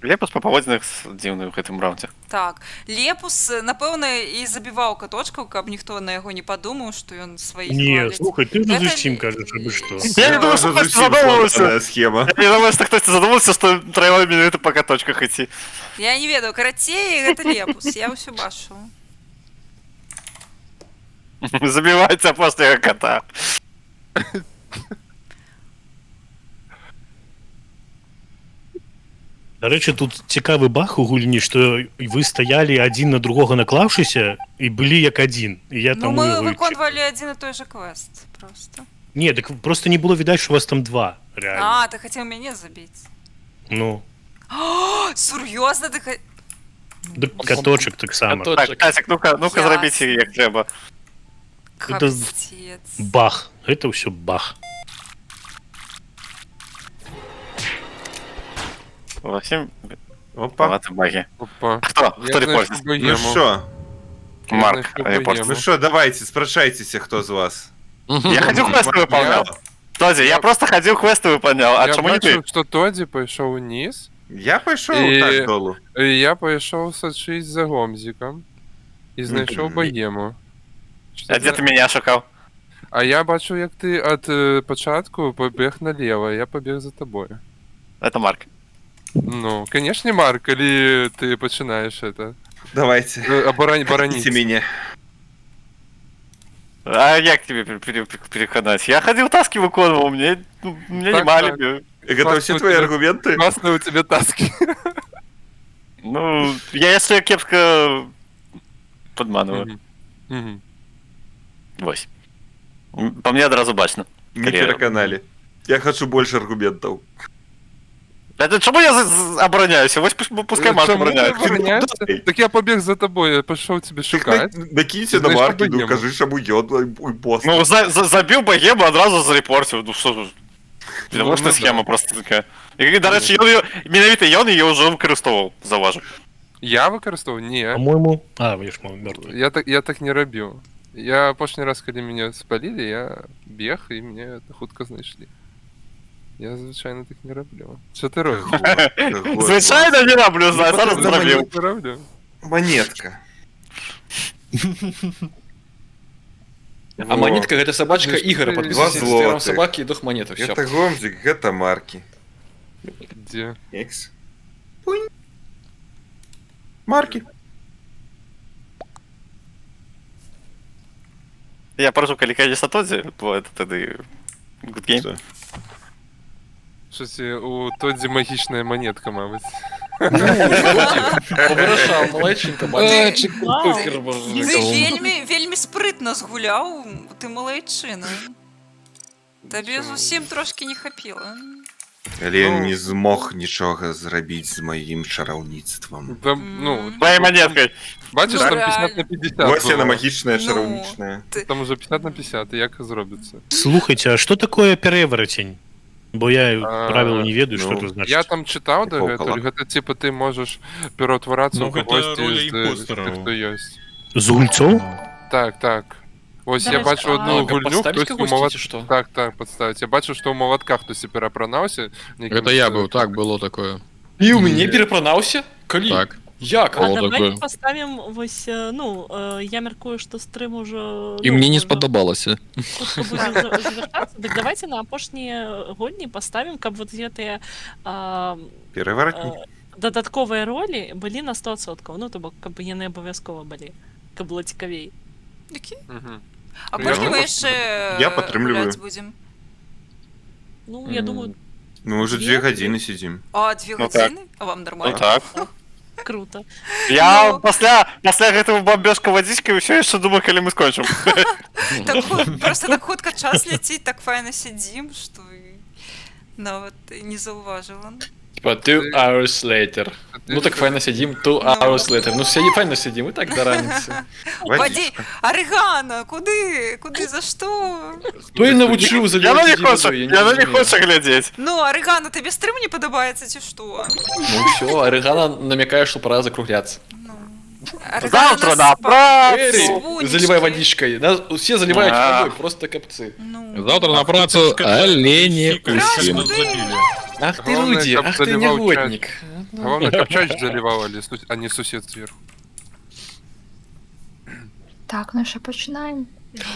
Лепус па паводзінах дзіўны ў гэтым раўндзе. Так, Лепус, напэўна, і забіваў каточкаў, каб ніхто на яго не падумаў, што ён сваіх Не, валіць. слухай, ты Гэта- ж зусім кажаш, абы што. Я не думаю, што Зусім хтосьці задумаўся. складаная схема. Я не думаю, што хтосьці задумаўся, што трэба менавіта па каточках ісці. Я не ведаю, карацей, гэта Лепус, я ўсё бачыла. Забіваць апошняга кота. Дарэчы, тут цікавы бах у гульні, што вы стаялі адзін на другога наклаўшыся і былі як адзін. І я Ну, таму мы яго і выконвалі адзін і той жа квест просто. Не, так просто не было відаць, што вас там два реально. А, ты хацеў мяне забіць. Ну, Сур'ёзна ты дык каточак таксама. Так, Тасік, ну-ка, ну-ка Ясна. зрабіце як трэба. Это Капец. Бах, гэта ўсё бах. Васім, Опа. вінаваты багі. Опа. Хто? Я Хто знайшоў рэпорціць? Ну Богему. що? Марк, рэпорт. Ну что, давайте, спрачайцеся, хто з вас. Я хадзіў квесты выпаўняў. Тодзі, я просто хадзіў квесты выпаўняў, а Я чаму не ты? бачыў, што Тодзі пайшоў уніз. Я пайшоў так долу. І я пайшоў сачыць за Гомзікам і знайшоў Багему. А дзе ты меня шукаў? А я бачу, як ты ад пачатку пабег налево, я пабег за табою. Это Марк. Ну, конечно, Марк, калі ты пачынаеш это. Давайте. Бараніць. мяне. А як тебе пераканаць? Я хадзіў таски выконваў, мне, ну, мне Так, не малі. так. Гэта ўсе твои аргументы? Класна у тебе таски. Ну, я яшчэ кепска падманываю. Мгм. Вось. Па мне адразу бачна. Не пераканалі. Я хочу больше аргументаў. Это чаму я абараняюся? Вось пускай Марк Чаму ты абараняецца. абараняешся? Так я пабег за табой, я пашоў тебе шукаць. Накінься на Знайшоў Маркі, ну Багему. кажы, чаму ён импостер. Ну, забіў Багему, адразу зарэпорціў. Ну, што ж. Відавочная Ну, схема да. просто такая. І, дарэчы, ён её, менавіта ён яе ўжо выкарыстоўваў, заўважу. Я выкарыстоўваў? Не. По-моему... А, я ж, по-моему, мёртвый. Я так не рабіў. Я апошні раз, калі мяне спалілі, я бег, і мяне хутка знайшлі. Я звычайна так не раблю. Що ти робиш? Звычайна не раблю, зараз зрабіў. Не раблю. Монетка. А монетка гэта сабачка Ну, Ігора, ты- подписывайся Два Инстаграм злотых. собаки і дух монета, всё. Гэта Гомзік, гэта Маркі. Дзе? Экс. Пунь. Маркі. Я прашу, калі конечно Тодзі, бо это тады good game. Що? Щось у Тодзі магічна монетка, мабуть. Павырашаў, малайчынка, Э, Вау. Ты вельмі, вельмі спрытна згуляў, ты малайчына. Табе зусім трошкі не хапіла. Але Ну. не змог нічога зрабіць з маім чараўніцтвам. Там, ну, Твоей монеткой. бачиш, Ну, там 50 реально. на 50 Вось яна было. магічная, Ну. чараўнічная. Там уже 50 на 50, і як зробіцца? Слухайте, а что такое переворотень? Бо я А, правил не ведаю, ну, что это значит. Я там чытаў Якого дагэтуль, гэта типа ты можаш пераўтварацца Ну, ў гэта кагосьці роля з тых, імпостараў. хто ёсць. З гульцоў? Так. Вось я Дарэчы, бачу а- одну А, каб гульню, падставіць хтось у кагосьці малат... ці што? Так, падставіць. Я бачу, што ў малатках хтось перапранаўся. нейкім Гэта я быў, так, было такое. І ў мяне перапранаўся? Калі? Так. Як? А Было давайте такое. поставим вось, ну, я мяркую, што стрым ужо... І ну, мне не ўжо спадабалася. хутка будзе завяршацца. Дык давайте на апошнія гульні поставим, каб вот гэтыя Пераваратні. дадатковыя ролі былі на 100%. Ну, то бок, каб яны абавязкова былі, каб было цікавей. Які? Мгм. А Я колькі мы падтрым- яшчэ Я падтрымліваю. гуляць будзем? Ну, я думаю, Мы уже Две? 2 гадзіны сидзім. А, 2 Ну так. гадзіны? А вам Ну нормально? так. круто. Я Ну. пасля гэтага бомбёжка вадзічкай ўсё яшчэ думаю, калі мы скончым. Так, просто так хутка час ляціць, так файна сядзім, што і нават і не заўважыла. Типа, 2 hours later. Ну так файна сядзім, 2 hours later. Ну сядзі файна сядзім, і так да раніцы. Вадзі, Арыгана, куды? Куды, за што? Хто і навучыў Яна заліваць не людзей хоча, вадой, я не яна не разумею. хоча глядзець. Ну, Арыгана, табе стрым не падабаецца ці што? Ну всё, Арыгана намякае, што пора закругляцца. Ну, Арыгана Завтра нас на працу! Эры, Звонечки. заливай водичкой. Нас все заливают А. водой, просто капцы. Ну, Завтра на працу олені Усім. усім. Ах ты, Главное, Руди, каб ах ты заливал негодник. Главное, каб чач заливал, а не сусед сверху. Так, ну що, починаємо?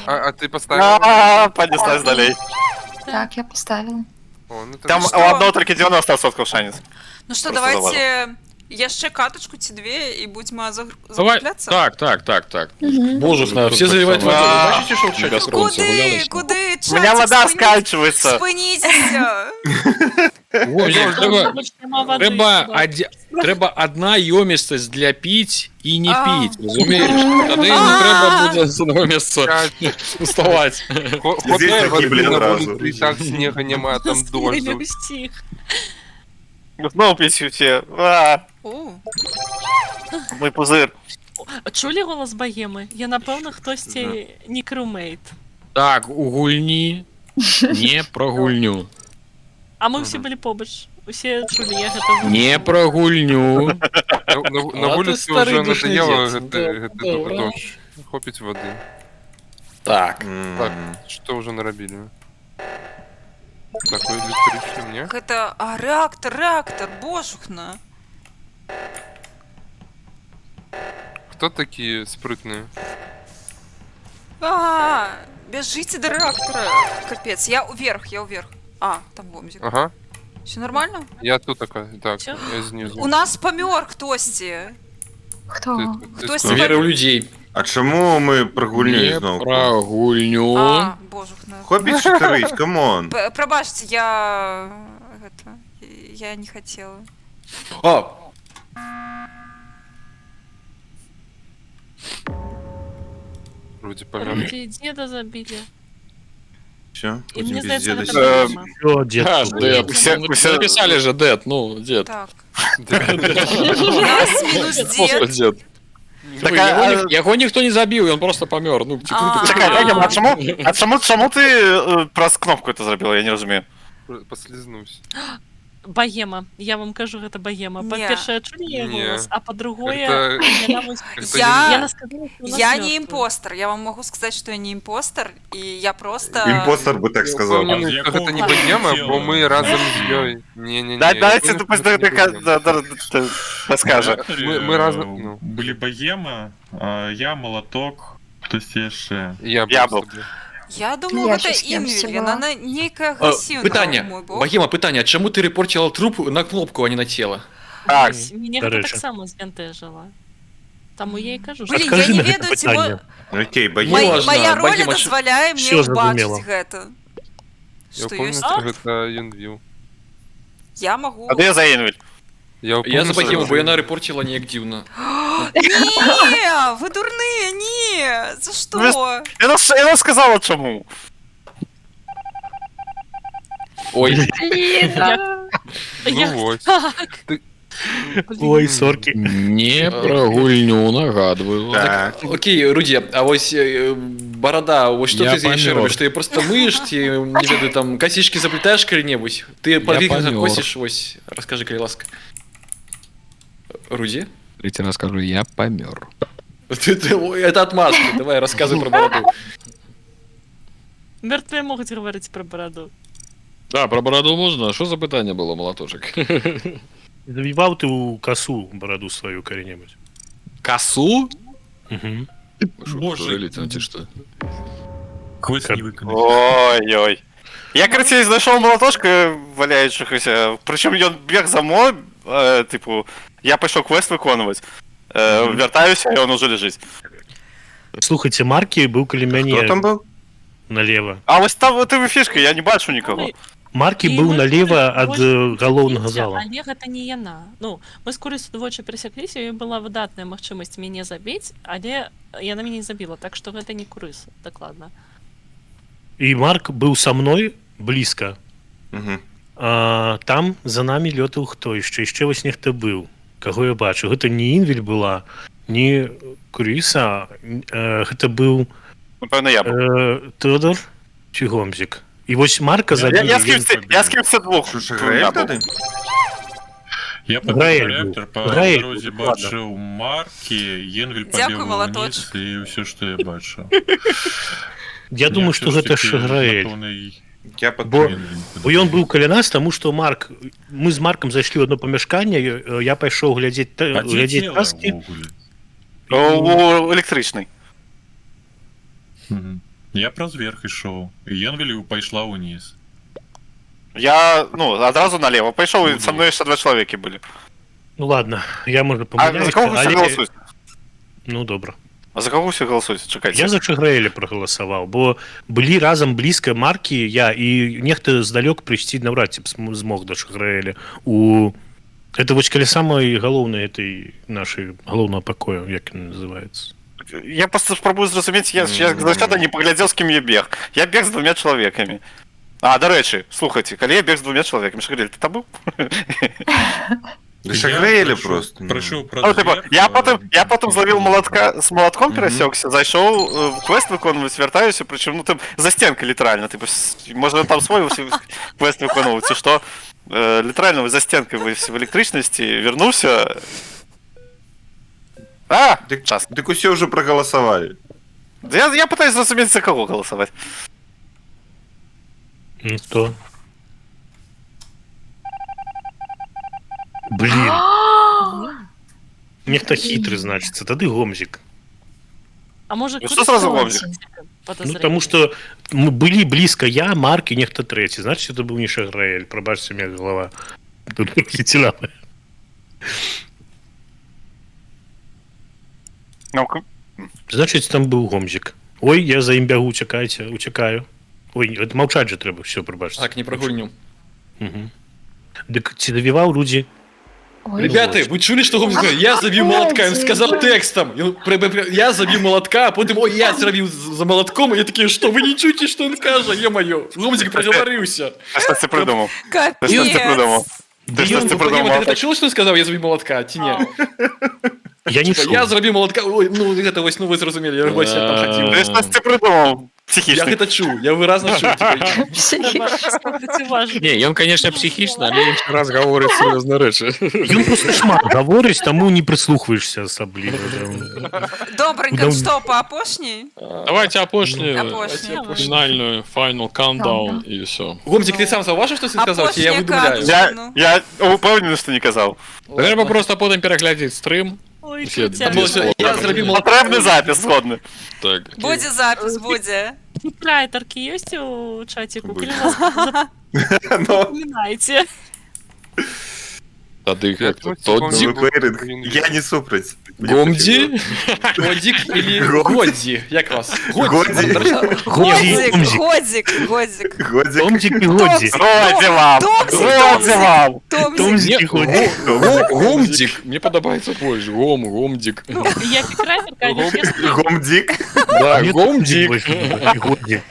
А ты поставила? А, понеслась далей. Так, я поставила. О, ну, Там Што? у адно толькі 90% шанец. ну што, Просто давайте яшчэ катачку ці две і будзьма Давай. закругляцца? Так. Боже, Тут все так заливают само. водой. Вы бачите, что в чате? Без Куды, гулялись. куды, У меня чацік, вода сканчивается. Спыніцеся! Вось, трэба, Больш няма вады, трэба, хіба. трэба адна ёмістасць для піць і не А. піць, разумееш? Тады не трэба будзе з аднаго месца уставаць. Здесь загибли одразу. І так снега нема, там дождь. Стрэлі ўсіх. Зноў піць усе. А, О, мой пузыр. Чулі голас Багемы? Я, напэўна, хтосьці не крумейт. Так, у гульні не пра гульню. А мы ўсе былі побач. Усе чулі, я гэта Не пра гульню. На А ты вуліцы стары ўжо душны надоело дзед. гэты, гэты Добра. дождж. Хопіць вады. Так. Так, што ўжо нарабілі? Такой электрычны мне? Гэта рэактар, рэактар, божухна. Хто такі спрытны? А, бяжыце да рэактара. Капец, я уверх, я уверх. А, там гомзік. Ага. Все нормально? Я тут такая, так, Всё? я знізу. У нас памёр хтосьці. Хто? Ты Хтось сколько? Вера ў людзей. А чаму мы пра гульню Не зноў? пра гульню. А, божухна. Хопіць чытарыць, come on. Прабачце, я гэта, я не хацела. А, Рудзі памёр. Рудзі, дзеда забілі. Всё, І будзем мне без здаецца, дзеда гэта сидзець. Богема. Всё, дзед. А, дэд. Написали же дэд, ну, дед. Так. У У нас мінус Просто дзед. дед. Так, Ой, яго ніхто не забіў, ён просто памёр. Ну, типу, А. Чакай, Богема, а чаму ты праз кнопку это зрабіла? Я не разумею. Паслізнусь. Богема. Я вам кажу, гэта богема. Не. Па-першае, чулі яе Не. голас, а па-другое, Это- яна вось- это яна сказала, што у нас Я не мёртвы. импостер. Я вам могу сказать, что я не импостер, и я просто... Імпостар бы так Я сказаў. ўпэўнены, А з што якога гэта не богема, цела? бо мы разам з ёй. Не-не-не. Да, я давайте ўпэўнены, ты пусть што гэта не богема. расскажа. Мы разам, ну. Былі богема, а я, малаток, хтось яшчэ. Я Я быў быў. з табой. Я думаю, Я гэта щас я Інвіль, всего. яна нейкая агрэсіўная, пытанне. мой бог. Богема, пытанне, а чаму ты рэпорціла труп на кнопку, а не на цела? Так. Вось, Мяне Дарэчы. гэта таксама збянтэжыла. Таму я і кажу, што Блин, я Адкажы не на гэта ведаю, ці мо... пытанне. Окей, богема. Можна, Моя роля Богема, дазваляе мне Всё зразумела. ўбачыць гэта. Я Што ўпэўнены, ёсць... што гэта Юнвіл. Я магу... А ты я за Інвіль. Я, Я ўпэўнены, за што богему, гэта бо яна рэпорціла неяк дзіўна. Не, вы дурныя, не, за што? Яна сказала чаму. Ой, Ну Як вось. так? Ты- Ой, сорки. Не пра гульню, нагадваю. Так. Окей, Рудзі, а вось барада, вось што Я ты з яшчэ памёр. робіш? Ты просто мыеш ці, не ведаю, там касічкі заплетаеш калі-небудзь? Ты памёр. косіш, вось, раскажы, калі ласка. Рудзі? Третий раз скажу, я памёр. Ты, ой, это отмазки, давай, рассказывай про бороду. Мёртвыя могуць гаварыць пра бараду. Да, про бороду можна. Що за питання було, молоточек? Завіваў ты ў касу бараду сваю калі-небудзь? Косу? Угу. Боже. Боже. Там, ці що? Квест не выканаць. Ой-ой. Я, карацей, знайшоў малаточка валяючыхся. Прычым ён бег за мной, тыпу, я пайшоў квест выконваць. Вяртаюся, і ён ужо ляжыць. Слухайце, Маркі быў каля мяне Хто там быў? налево. А вось там вот і фішка, я не бачу нікого. Маркі І быў мы налево з ад Курысу галоўнага зала. Але гэта не яна. Ну, мы з Курысу двойчы перасякліся, і была выдатная магчымасць мяне забіць, але яна мяне не забіла, так што гэта не Курыса, дакладна. І Марк быў са мной блізка. Мгм. А, там за намі лётаў хто яшчэ, яшчэ вось нехта быў, каго я бачу. Гэта не Інвель была, не Курыса, гэта быў Напэўна, я быў. Тэодор ці Гомзік. І вось Марка забілі. Я з кімсьці двух. Що, Шаграэль Я був. тады? Я пабег Граэль рэактар, быў. па Граэль дарозе быў, ладно. бачыў Маркі, Енвель Дзякуй, пабег малаточак. уніз, і ўсё, што я бачыў. Я думаю, што ўсё ж гэта такі, Шаграэль. напэўна, Я Бо, Енвель бо ён быў каля нас, таму што Марк, мы з Маркам зайшлі ў одно памяшканне, я пайшоў глядзець А дзе глядзець цела таски. ўвогуле? У электрычнай. Мгм. Я праз верх ішоў. Енвель пайшла ўніз. Я, ну, адразу налево пайшоў, і са мной яшчэ два чалавекі былі. Ну ладно, я можа А за кого вы памыляюся, ўсе але... галасуеце? Ну добра. А за каго ўсе галасуеце? Чакайце. Я за Шаграэля прагаласаваў, бо былі разам блізка Маркі, я і нехта здалёк прыйсці наўрад ці б змог да Шаграэля у это вось каля самай галоўнай этой нашай галоўнага пакоя, як ён называется. Я просто спрабую зразумець, я заўсёды не паглядзеў, з кім я бег. Я бег з двумя чалавекамі. А, дарэчы, слухайце, калі я бег з двумя чалавекамі, Шагрэль, ты там быў? Да Шаграэля просто. ну. Прайшоў праз Ну, типа, верх, я потым злавіў малатка, з малатком перасекся, зайшоў в квест выконваць, вяртаюся, прычым, ну, там, за сценкай літаральна, типа, можа, там свой квест выконваў, ці што, літаральна за сценкай в электрычнасці вярнуўся, А, Дык, час. дык усе ўжо прагаласавалі. Я пытаюсь зразумець, за каго галасаваць. Ну что? Блин. Нехта хітры, значыцца, тады Гомзік. А можа, Ну, што сразу Гомзік? Ну, потому что мы былі блізка я, Марк і нехта трэці. Значит, это быў не Шаграэль. Прабачце, у меня голова тут летела. Ну, Значит, там быў Гомзік. Ой, я за ім бягу, уцякайце, уцякаю. Ой, это маўчаць же трэба, все, прабачце. Так, не пра гульню. Угу. Дык ці давіваў Рудзі? Ой. Ребята, вы чулі, што Гомзік сказаў? Я забіў малатка, ён сказаў тэкстам. Ён Я забіў малатка, а потым ой, я зрабіў за малатком, і я такі, што вы не чуеце, што ён кажа, ё-маё. Гомзік прагаварыўся. Ты штосьці прыдумаў. Ты штосьці Капец. прыдумаў. Ты штосьці Ну, Пагема, прыдумаў. ты гэта чуў, што ён сказаў, я забіў малатка, ці не? Я не Типа, чуў. я зрабіў малатка, ой, ну гэта вось, ну вы зразумелі, я вось я там хацеў. Ты штосьці прыдумаў. Я Псіхічны. гэта чуў, я выразна чуў. Типа, Трэба слухаць уважна. Не, ён, конечно, псіхічна, але іншы раз гаворыць сур'ёзныя рэчы. Ён просто шмат гаворыць, таму не прыслухваешся асабліва. Добренько, Да. што па апошняй? Давайте апошнюю, Апошнюю. фінальную, final countdown і все. Гомзік, ты сам заўважыў, што ты сказаў, ці я Апошняя выдумляю? катушка. Я упэўнены, што не казаў. Трэба просто потым пераглядзець стрым. Ой, Усе крутяк. Было всё, Я зрабіў малатка. Патрэбны запіс згодны. Так. Будзе запіс, будзе. Райтаркі ёсць у чаціку? Будзе. Калі ласка, Ну, запамінайце. Тады Я як тут, то типа, Тодзік, ну, я не супраць. Мне Гомдзі? Годзік или Годзі. Годзі, як вас? Годзі. Годзік, Гомзік. годзік, годзік. Годзік. Томзік і Годзі. Годзе вам! Томзік, Годзе вам! Томзік. Томзік і Годзі. Гомдзік. Мне падабаецца больш. Гом, гомдзік. Ну, я фікрайтерка, але ж я стрым. Гомдзік. Да, Мне гомдзік. больш падабаецца. Годзі.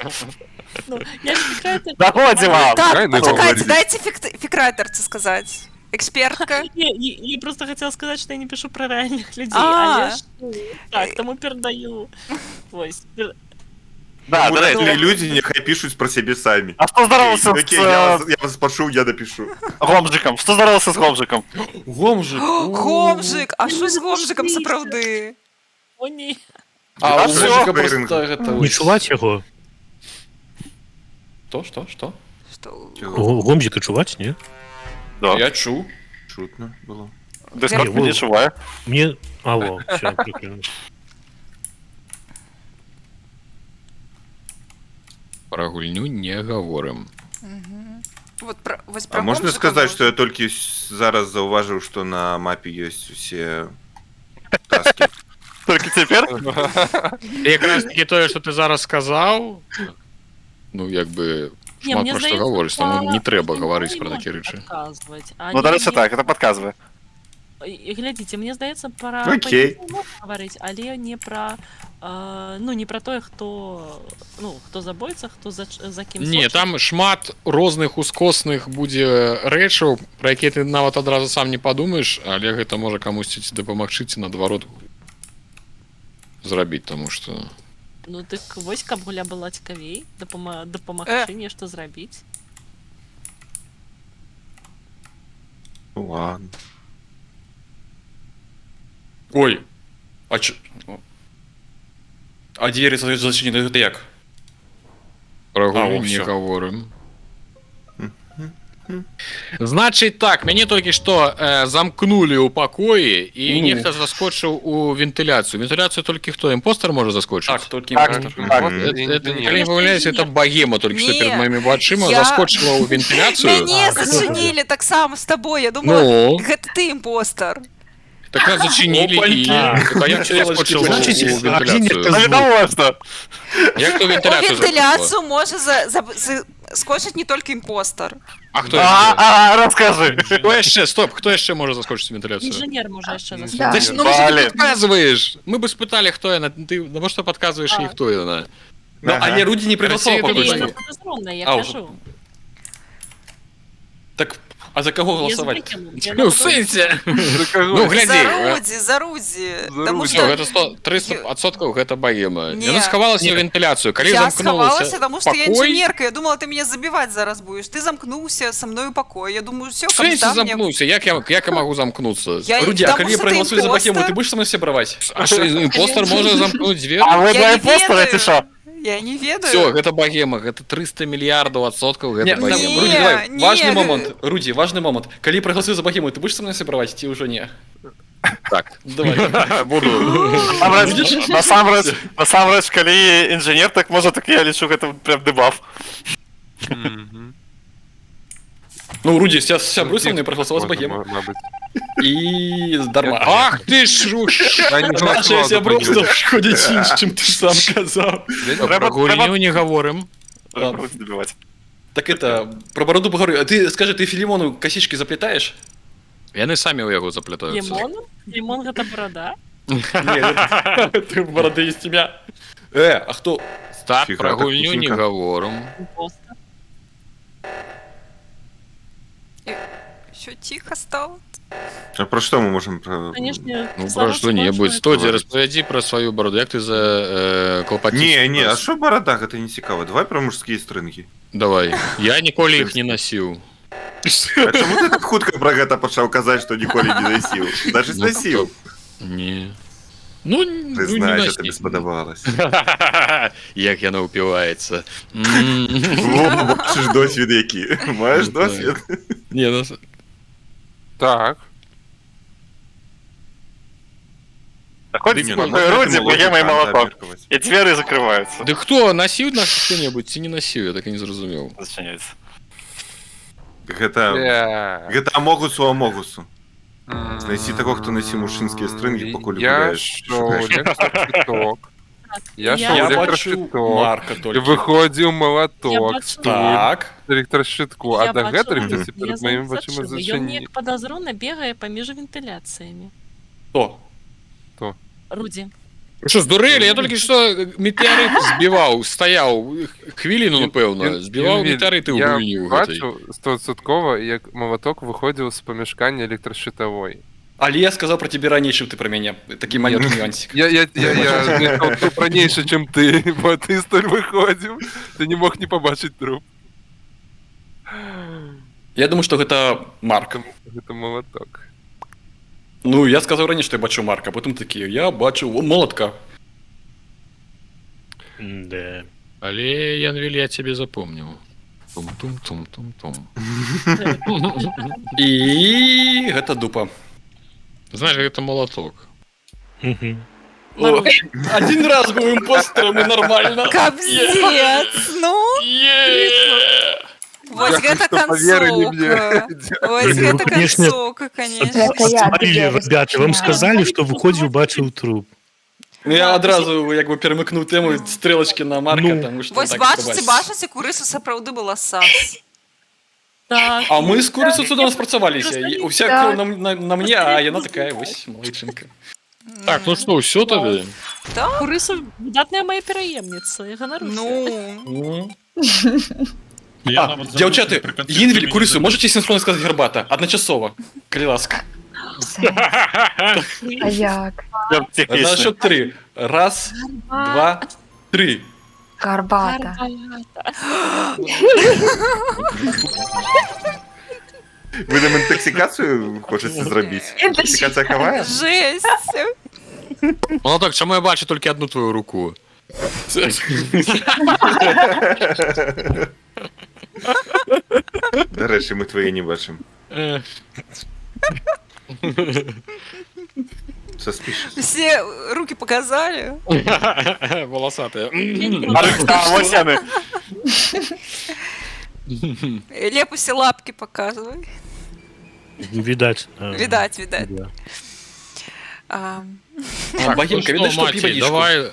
Ну, я ж фікрайтерка. Да годзе вам! Так, Правильно, пачакайце, Годзі. дайце фікрайтерцы сказаць. Экспертка. Не, я просто хотела сказать, что я не пишу про реальных людей, А. але ж, ну, так, тому передаю. Вось. Да, Тому дарэчы. реальныя людзі няхай пішуць пра сябе самі. А што здарылася Окей, з я вас пачуў, я дапішу. Гомжикам? Што здарылася з Гомжикам? Гомжик. Гомжик, а што з гомжикам сапраўды? О, не. А у Всё. Гомжика просто гэта Не вось. чуваць яго? Што, што, што? Што? Гомзіка чуваць, не? Да. Я чуў. Чутно было. Дыскорд Не, не чувае. Мне... Алло, все, прикольно. Пра гульню не гаворым. Вот про, вось про А можна Гомжика сказаць, можна. што я толькі зараз заўважыў, што на мапе ёсць усе таски. Толькі цяпер? Якраз таки тое, што ты зараз сказаў, ну як бы Не, шмат мне пра што здаецца, гаворыш, таму па не трэба геймплею гаварыць пра можна такія рэчы. падказваць, а Ну, дарэчы, не- так, это падказвае. І глядзіце, мне здаецца, пра Окей. пазіцыю можна гаварыць, але не пра ну не пра тое, хто ну хто забойца, хто за кім Не, сочыць. там шмат розных ускосных будзе рэчаў, пра якія ты нават адразу сам не падумаеш, але гэта можа камусьці ці дапамагчы, ці наадварот зрабіць, таму што Ну дык вось каб гуля была цікавей, дапамагчы нешта зрабіць. Ну ладно. Ой. А ч... А дзверы зачынены, гэта як? пра А, гульню о, не всё. гаворым. Значыць так, мяне толькі што замкнулі ў пакоі і Ну. нехта заскочыў у вентыляцыю. Вентыляцыю толькі хто імпостар можа заскочыць? Так, толькі Так, імпостар. так. Это, калі не памыляюсь, это богема толькі што Не, перад маімі вачыма заскочыла ў вентыляцыю. Мяне зачынілі таксама з табой. Я думала, Ну, гэта ты імпостар. так нас зачынілі і... Опаньки. Так, а як ты заскочыў у Значыць, вентыляцыю? Ну, відавочна. Як ты ў У вентыляцыю заскочыла? вентыляцыю можа скочыць не толькі імпостар. А хто А, яшчэ? а, раскажы. Хто яшчэ? Стоп, хто яшчэ можа заскочыць у вентыляцыю? Інжынер можа яшчэ Да. заскочыць. Да, ну, ты Блин. падказваеш. Мы бы спыталі, хто яна. Ты навошта падказваеш їй, хто яна? Ну, але Рудзі не прагаласаваў Расія пакуль Не, што. яна падазроная, я А, кажу. Так, А за каго Я за галасаваць? Богему. Я Ну, на в сэнсе. За каго? Ну, глядзі. За Рудзі, за Рудзі. За Таму Рудзі. Што, што гэта 100, 300% гэта багема. Не. Яна схавалася Не. ў вентыляцыю. Калі я замкнулася схавалася, таму што я пакой, інжынерка. Я думала, ты мяне забіваць зараз будзеш. Ты замкнуўся са мной у пакой. Я думаю, всё, В сэнсе капітан мне... замкнуўся? Як я магу замкнуцца? Я- Рудзі, а Таму калі я што ты прагаласую за Богему, імпостар. ты будзеш са мной сябраваць? А што, імпостар можа замкнуць дзверы? А вы Я два не імпостара, ведаю. ці що? Я не ведаю. Всё, гэта багема, гэта 300 мільярдаў адсоткаў, Не, гэта там, багема. Рудзі, давай, не. важны момант. Рудзі, важны момант. Калі прагаласую за Богему, ты будзеш са мной сябраваць ці ўжо не? Так. Давай. Буду. Насамрэч, насамрэч, калі інжынер так можа, так я лічу, гэта прям дэбаф. Мгм. Ну, Рудзі, сябруй са мной, прагаласаваў за Богему. Мабыць. І дарма. Ах ты ж! Я не Наша галасаваў за сяброўства Богему. шкодзіць інш, чым ты ж сам казаў. Я не Пра гульню не гаворым. Трэба Рудзі дабіваць. Так это, про бараду паговоры. А ты скажи, ты Філімону касічкі заплетаеш? Яны самі ў яго заплятаюцца. Лімон? Лімон гэта барада. Не, ты барады из тебя. А хто? Так, Фіга, пра так гульню не хуценька. гаворым. Імпостар. Всё тихо стало. А про што мы можам про... Конечно, Ну, про што-небудзь. Стодзі, распавядзі пра сваю бараду. Як ты за клапаціш? Не, не, а що барада, гэта не цікава. Давай про мужскія стрынгі. Давай. Я ніколі іх не насіў. А чаму ты так хутка про гэта пачаў казаць, што ніколі не насіў? Значыць, Ну, насіў. Не. Ну, ну, не Прызнайся, насіў. табе спадабалася. Як яна ўпіваецца. Во, бачыш досвід які. Маеш досвід? Не, ну, Так. Заходзіць Не, ну, Рудзі, можна Богема і музыканта малаток. абмеркаваць. І дзверы закрываюцца. Ды хто насіў на хто-небудзь ці не насіў, я так і не зразумеў. Зачыняюцца. Гэта Бля. гэта амогусу амогусу. М, Знайсці таго, хто насіў мужчынскія стрынгі, пакуль Я гуляеш. шоў шукаеш. электрощиток. Я Я- шоў Я бачу электрощиток. Марка І толькі. выходзіў Я малаток бачу. Так. электрощитку, а Я дагэтуль бачыла. хтосьці Я перад за маімі ім вачыма сачыла. Ён зачыні. неяк падазрона бегае паміж вентыляцыямі. Хто? Рудзі. Вы што, здурэлі? Я толькі што метэарыт збіваў, стаяў хвіліну, напэўна, збіваў метэарыты ў Я гульні ў гэтай. бачыў стосоткова, як малаток выходзіў з памяшкання электрощитавой. Але я сказаў про цябе раней, чым ты про мяне. Такі маленькі нюансик. Я знайшоў труп ранейшы, чым ты, бо ты столь выходзіў. Ты не мог не пабачыць труп. Я думаю, што гэта Марк. Гэта малаток. Ну, я сказаў раней, што я бачу Марка, потым такі, я бачу о, молатка. Да. Але, Янвіль, я цябе запомніў. Тум-тум-тум-тум-тум. І гэта дупа. Знаеш, гэта малаток. Мгм. О, один раз быў імпостарам і нормально. Капздец, ну. Вось Дзякуй, гэта што паверылі мне. канцоўка. Вось Ну, гэта конечно. канцоўка, конечно. Это я, Отвалили, я ребята, вам сказали, что выходзіў, бачыў труп. Ну, я адразу як бы перамыкнуў тэму стрэлачкі на Марка, Ну. таму што Вось так бачыце, прабачце. бачыце, курысу сапраўды была сас. Так. А мы з курысу цудоўна спрацаваліся. І Уся Так. кроў на мне, а яна такая вось малайчынка. Так, ну што, ўсё тады? Так? Курысу выдатная моя пераемніца. Я ганаруся. Ну, Я А, нават забыўся дзяўчаты, пры канцы, Інвель, што мяне курысу, забілі. можаце синхронна сказаць гарбата? Адначасова. Калі ласка. А як? Прям На технічна. счет три. Раз, два, три. Гарбата. Гарбата. Вы нам інтоксикацыю хочаце зрабіць? Інтоксикацыя хавае? жесть. Малаток, чаму я бачу толькі одну твою руку? Дарэчы, мы твае не бачым. Саспішыс. Все руки показали. Волосатая. А, вось яны. Лепусе лапки показывай. Видать. Да. Видать, видать. Да. А, А, Богемка, ну ведаеш, што, што пі маці, вадзічку. давай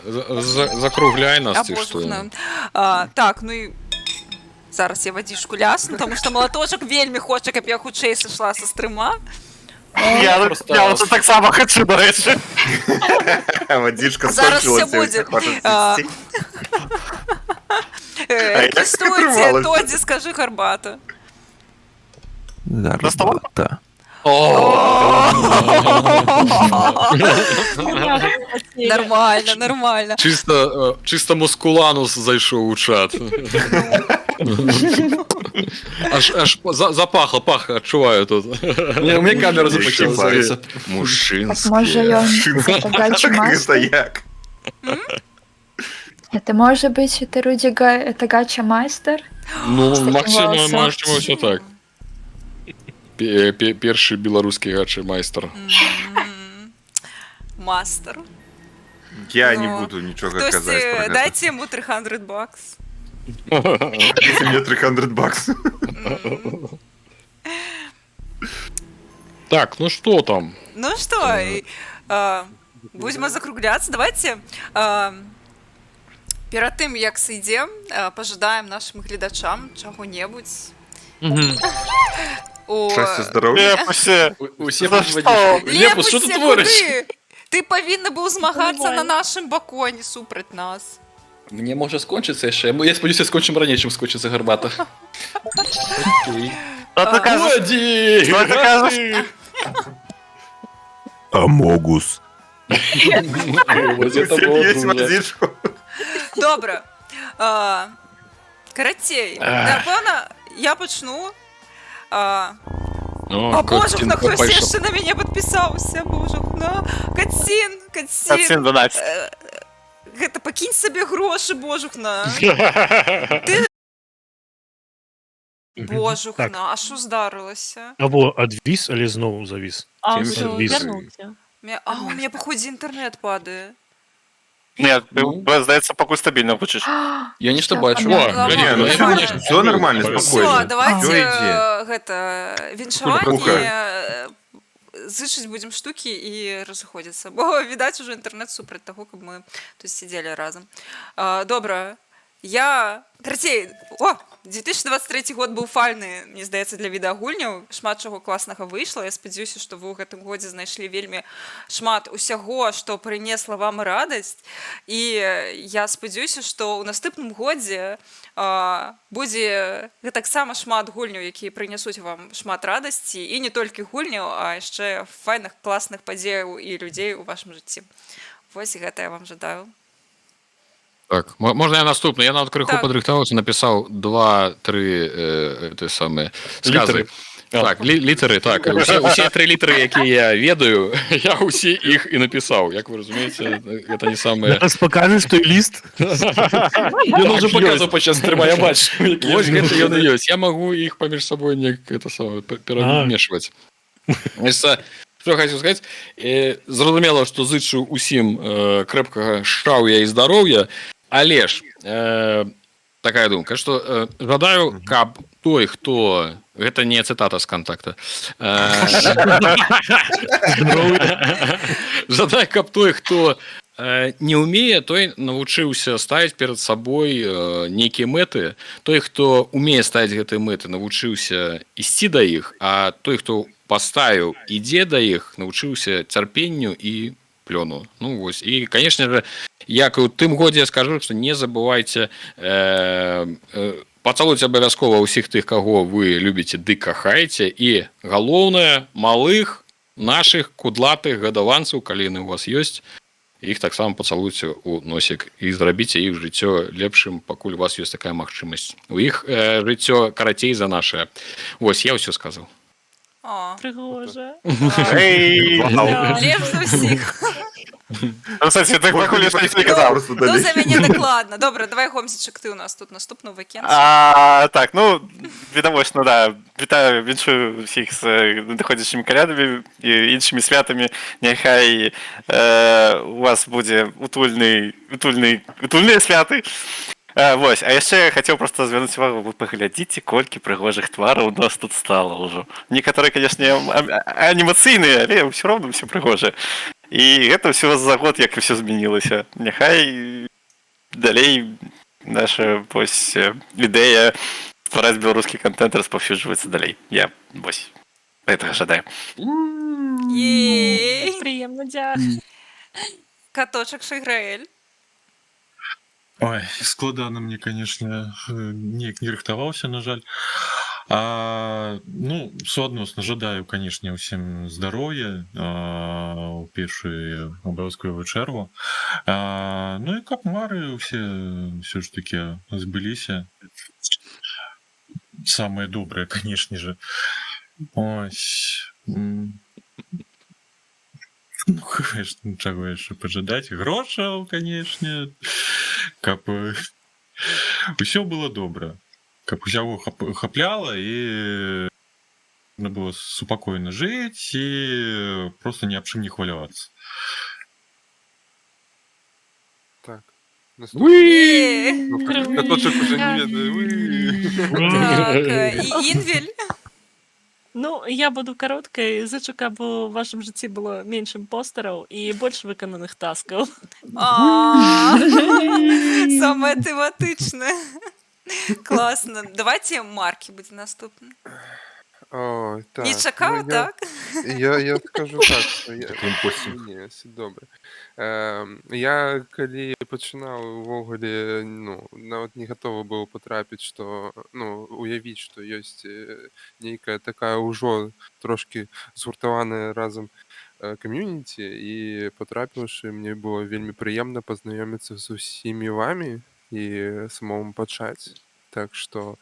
закругляй нас, а ты што. божухна. А, так, ну і зараз я вадзічку лясну, тому што малаточак вельмі хоча, каб я хутчэй сышла са стрыма. Я, Просто- я вот так само хочу, дарэчы. Вадзічка Зараз скончылася, всё будзе. усе хочуць А, ісці. А як Стойце, атрымалася? Тодзі, скажы гарбата. Гарбата. Нормально, нормально. Чисто мускуланус зайшоў у чат. Аж запахло, пах, адчуваю тут. Не, у мяне камера запотела, здаецца. Так можа ён это гача мастер? Як? Это можа быць это Рудзі это гача майстар? Ну, З такім магчыма, голасам. магчыма, ўсё так. Першы беларускі гачы майстар. Мастер. Я не Ну, буду нічога Хтосьці, казаць пра гэта. дайце яму 300 бакс. Дайце мне 300 баксов. Так, ну что там? Ну что, будем закругляться. Давайте перад тым, як сыдзем, пажадаем нашым гледачам чаго-небудзь. О, Шчасця, здароўя. Лепусе! Усе За пад што? вадзічку. Лепус, што ты Лепусе, творыш? куды? Ты павінна быў змагацца на нашым баку, а не супраць нас. Мне можа скончыцца яшчэ. Я спадзяюся, скончым раней, чым скончыцца гарбата. Окей. Што ты кажаш? Годі! Што ты кажаш? Амогус. Вось это было Усе п'юць дужа. вадзічку. Добра. Карацей, напэўна, я пачну. О, А божухна, Кацін хтось пайшоў. яшчэ на мяне падпісаўся, божухна. Кацін, Кацін. Кацін донатить. Гэта пакінь сабе грошы, божухна. Ты Божухна, а що здарылася? Або адвіс, але зноў завіс. А, Чым ўсё, адвіс? вярнуўся. А у мяне паходзе інтэрнэт падае. Не, ты, здаецца, пакуль стабільна гучыш. Я нешта бачу. О, глядзі, Не, ну ну, всё, конечно, всё нормально, Всё, спокойно. Все, давайте Всё ідзе. гэта віншаванне, Кулька. Зычыць будзем штукі і разыходзіцца, бо відаць ужо інтэрнэт супраць таго, каб мы тут сидзелі разам. Добра, я карацей, о, 2023 год быў файны, мне здаецца, для відэагульняў. Шмат чаго класнага выйшла. Я спадзяюся, што вы ў гэтым годзе знайшлі вельмі шмат усяго, што прынесла вам радасць, і я спадзяюся, што ў наступным годзе будзе гэтаксама шмат гульняў, якія прынясуць вам шмат радасці, і не толькі гульняў, а яшчэ файных класных падзеяў і людзей у вашым жыцці. Вось гэта я вам жадаю. Так, можна я наступны? Я нават крыху Так. падрыхтаваўся, напісаў два, тры ты самыя сказы. Літары. Так, літары, так. Усе тры літары, якія я ведаю, я ўсе іх і напісаў. Як вы разумееце, гэта не самыя... Зараз пакажаш той ліст. Ён ужо паказаў падчас стрыма, я бачу. Вось гэта ён і ёсць. Я магу іх паміж сабой неяк это самае перамешваць. Значит, што хацеў сказаць, зразумела, што зычу усім крэпкага шчаўя і здароўя, але ж такая думка, што жадаю, каб той, хто, гэта не цытата з Кантакта, жадаю, каб той, хто не ўмее, той навучыўся ставіць перад сабой нейкія мэты, той, хто умее ставіць гэтыя мэты, навучыўся ісці да іх, а той, хто паставіў, ідзе да іх, навучыўся цярпенню і плёну. Ну вось, і конечно же, як і ў тым годзе, я скажу, што не забывайце пацалуйце абавязкова ўсіх тых, каго вы любіце ды кахаеце, і галоўнае, малых наших кудлатых гадаванцаў, калі яны у вас ёсць, іх таксама пацалуйце ў носік і зрабіце іх жыццё лепшым, пакуль у вас ёсць такая магчымасць. У іх жыццё карацей за нашае. Вось, я ўсё сказаў. О, Прыгожа. Эй! Вау. лепш за ўсіх. Ну, кстати, так пакуль яшчэ ніхто не казаў. Просто Ну, далей. за мяне дакладна. Добра, давай, Гомзічак, ты у нас тут наступны вакенс. Так, ну, відавочна, да. Вітаю, віншую ўсіх з надыходзячымі калядамі і іншымі святамі. Няхай у вас будзе утульныя святы. Вось, а яшчэ я хацеў просто звярнуць увагу, вы паглядзіце, колькі прыгожых твараў у нас тут стала ўжо. Некаторыя, конечно, анімацыйныя, але ўсё роўна ўсё прыгожае. І гэта ўсё за год, як ўсё змянілася. Няхай далей наша вось ідэя ствараць беларускі кантэнт распаўсюджваецца далей. Я вось гэтага жадаю. Ей! Прыемна, дзякуй. Каточак Шайграэль. Ой, складана мне, конечно, неяк не рыхтаваўся, на жаль. Ну, суадносна жадаю, канешне, ўсім здароўя у першую абавязковую чэргу. Ну і каб мары ўсе ўсё ж таки збыліся. Самае добрае, канешне же. Ось. Ну, конечно, чаго яшчэ пажадаць? Грошаў, канешне, каб усё было добра, каб усяго хапляла і можна было супакойна жыць і просто ні аб чым не хвалявацца. Так. Уі! Каточак уже не ведае. Уі. Так, і Інвель. Ну, я буду кароткай. Зычу, каб у вашым жыцці было менш імпостараў і больш выкананых таскаў. А, самае тэматычнае. Класна. Давайте Маркі будзе наступны. Ой, так. Не чакаў, Ну, так? Я скажу так, што я. Такі імпостінг. Не, все добра. Я калі пачынаў увогуле, ну, нават не гатовы быў патрапіць, што, ну, уявіць, што ёсць нейкая такая ўжо трошкі згуртаваная разам кам'юніці, і патрапіўшы, мне было вельмі прыемна пазнаёміцца з усімі вамі і самому пачаць. Так што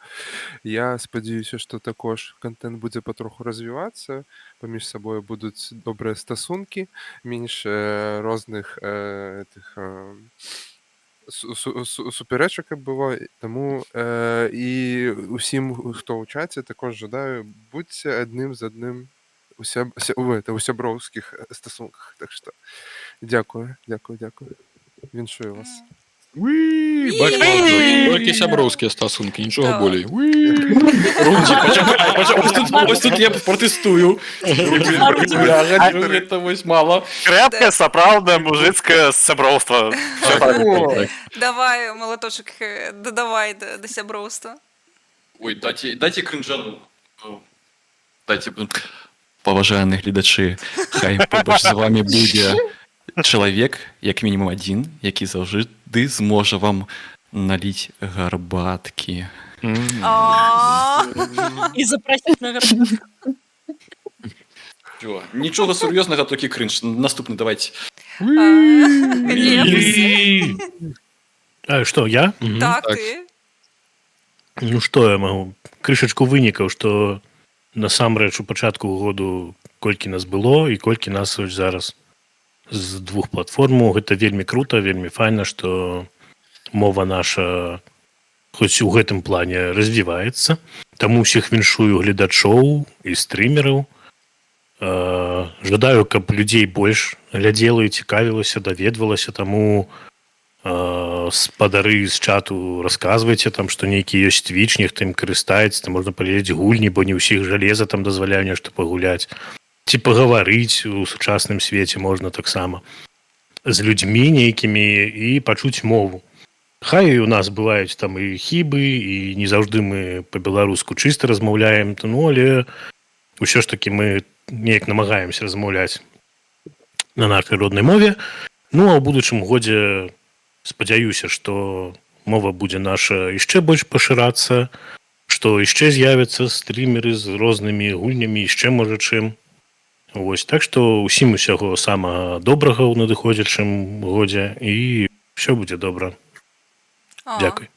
я спадзяюся, што також кантэнт будзе патроху развівацца, паміж сабою будуць добрыя стасункі, менш розных тых супярэчак каб было. Таму і усім, хто ў чаце, також жадаю, будзьце адным з адным у сяброўскіх стасунках. Так што дзякую, дзякую, дзякую. Віншую вас. Уі, бач, толькі сяброўскія стасункі, нічога болей. Рудзі, пачакай, пачакай, ось тут я пратэстую. Гэта вось мала. Крепкое, сапраўднае мужыцкае сяброўства. Всё правильно. Так. Давай, малаточак, дадавай да сяброўства. Ой, дайте крынжану. Дайте. Паважаныя гледачы, хай побач з вами будзе чалавек, як мінімум адзін, які заўжды зможа вам наліць гарбаткі. А. І запрасіць на гарбатку. Всё. Нічога сур'ёзнага, толькі крынж. Наступны давайте. Лепс. А, что, я? Мгм. Так, Так. ты. Ну што я магу, крышачку вынікаў, што насамрэч у пачатку году колькі нас было і колькі нас вось зараз з двух платформаў. Гэта вельмі круто, вельмі файна, што мова наша хоць у гэтым плане развіваецца. Таму ўсіх віншую гледачоў і стрымераў. Жадаю, каб людзей больш глядзела і цікавілася, даведвалася. Таму спадары з чату, расказвайце там, што нейкі ёсць твіч, нехта ім карыстаецца, там можна паглядзець гульні, бо не ўсіх жалеза там дазваляе нешта пагуляць ці пагаварыць. У сучасным свеце можна таксама з людзьмі нейкімі і пачуць мову. Хай у нас бываюць там і хібы, і не заўжды мы по-беларуску чыста размаўляем, то, ну, але ўсё ж таки мы неяк намагаемся размаўляць на нашай роднай мове. Ну а ў будучым годзе спадзяюся, што мова будзе наша яшчэ больш пашырацца, што яшчэ з'явяцца стрымеры з рознымі гульнямі, яшчэ можа чым. Вось, так што ўсім усяго самага добрага ў надыходзячым годзе, і ўсё будзе добра. А. Дзякуй.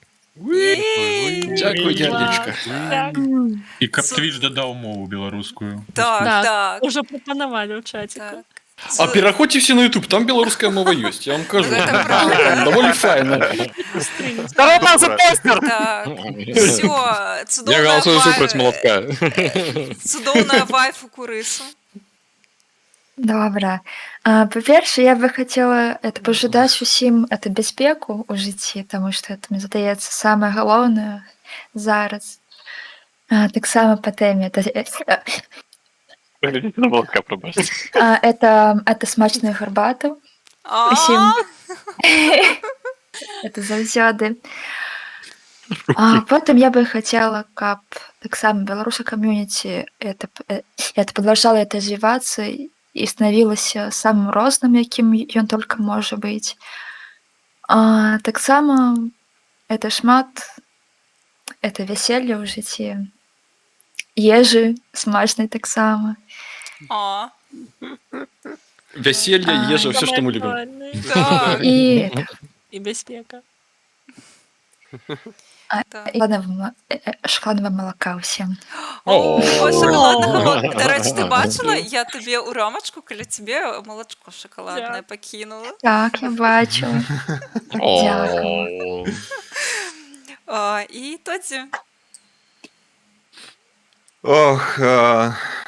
Ей! Дзякуй, дядечка. Так. І каб Twitch дадаў мову беларускую. Так, Так. так. Ужо прапанавалі ў чаціку. Так. А пераходзьце все на YouTube, там беларуская мова ёсць, я вам кажу. Гэта правда. Там даволі файна. Здорово, импостер! Так. Всё, Я цудоўная галасую супраць малатка. Цудоўная вайфу курысу. Добра. Па-першае, я бы хацела это пажадаць усім это бяспеку ў жыцці, таму што это, мне здаецца, самае галоўнае зараз. Таксама па тэме это, Паглядзіце на малатка, прабачце. это смачную гарбату А, усім. Это заўсёды. А потым я бы хацела, каб таксама беларуса кам'юніці это продолжала это развівацца і станавілася самым розным, якім ён только можа быць. Таксама это шмат это вяселле ў жыцці. Ежы смачнай таксама. А. Вяселле, А. ежа, все, что мы любим. Самае Так. І І бяспека. Так. і шоколадного молока ўсім. О, О. шоколадного молока. Дарэчы, ты бачыла, я табе ў рамачку каля цябе малачко шоколадное пакінула. Так, я бачыла. Дзякую. О. А, і Тодзі. Ох,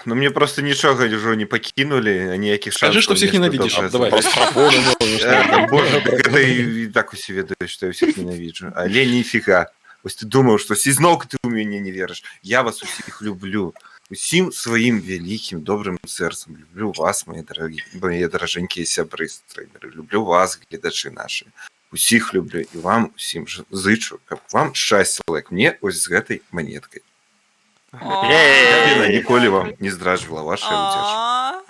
ну мне просто нічога ўжо не пакінулі, ніякіх Скажи, шансаў что всех нешта ненавидишь. добрае Давай. Просто прафоны можешь. Боже, дык гэта і так усе ведаюць, што я ўсіх ненавіджу. Але ніфіга. Вось ты думаў, што ізноў ты ў мяне не верыш. Я вас усіх люблю. Усім сваім вялікім добрым сэрцам люблю вас, мои дарагі, мае даражэнькія сябры стрымеры. Люблю вас, гледачы нашы. Усіх люблю і вам усім ж зычу, каб вам шчасціла, як мне ось з гэтай манеткай. О. Каб яна ніколі вам не здраджвала ваша удзяча. А.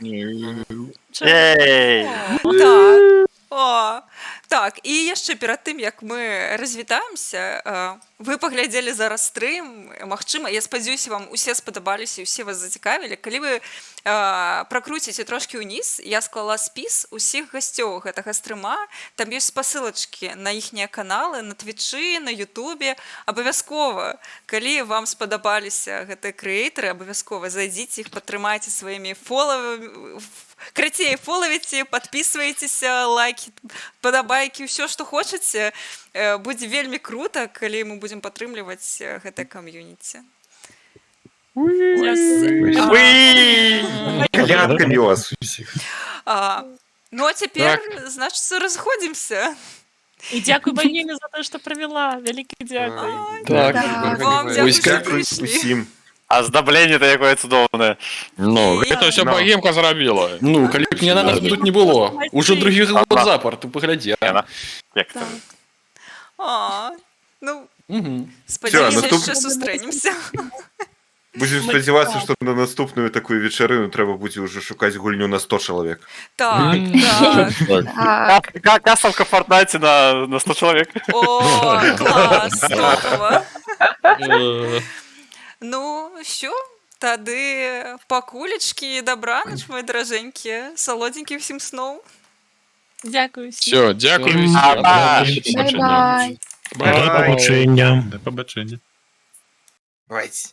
Ей! Так. О, так, і яшчэ перад тым, як мы развітаемся, вы паглядзелі зараз стрым. Магчыма, я спадзяюся, вам усе спадабаліся і усе вас зацікавілі. Калі вы пракруціце трошкі ўніз, я склала спіс усіх гасцёў гэтага стрыма. Там ёсць спасылачкі на іхнія каналы, на твічы, на Ютубе. Абавязкова, калі вам спадабаліся гэтыя крэатары, абавязкова зайдзіце іх, падтрымайце сваімі фолавамі, карацей, фолавіце, подписывайтеся, лайки, падабайкі, ўсё, што хочаце. Будзе вельмі круто, калі мы будзем падтрымліваць гэтае кам'юніці. Уі! Калядкамі вас усіх. А, ну а цяпер, значыцца, разыходзімся. І дзякуй Багеме за тое, што правяла. Вялікі дзякуй. Так. Так. Вам дзякуй, Ось што Дзякуй прыйшлі. усім. Аздабленне то якое цудоўнае. Ну, гэта ўсё Ну. Багемка зрабіла. Ну, калі б не яна, нас тут не было. Ужо другі год запар, ты паглядзі. а. Яна. Як там? А, ну, Мгм. спадзяюся, наступ- яшчэ сустрэнемся. Будзем спадзявацца, што на наступную такую вечарыну трэба будзе ўжо шукаць гульню на 100 чалавек. Так, так. Так. Касаўка в Фортнайце на 100 чалавек. О, клас, топава. Ну, що, тады пакулечкі, дабранач, мої даражэнькія, салодзенькіх всім сноў. Дзякуй усім. Все, дзякую. Всё. всім. Па. Да пабачэння. Бай-бай. Да пабачэння. Да пабачэння. Давайте.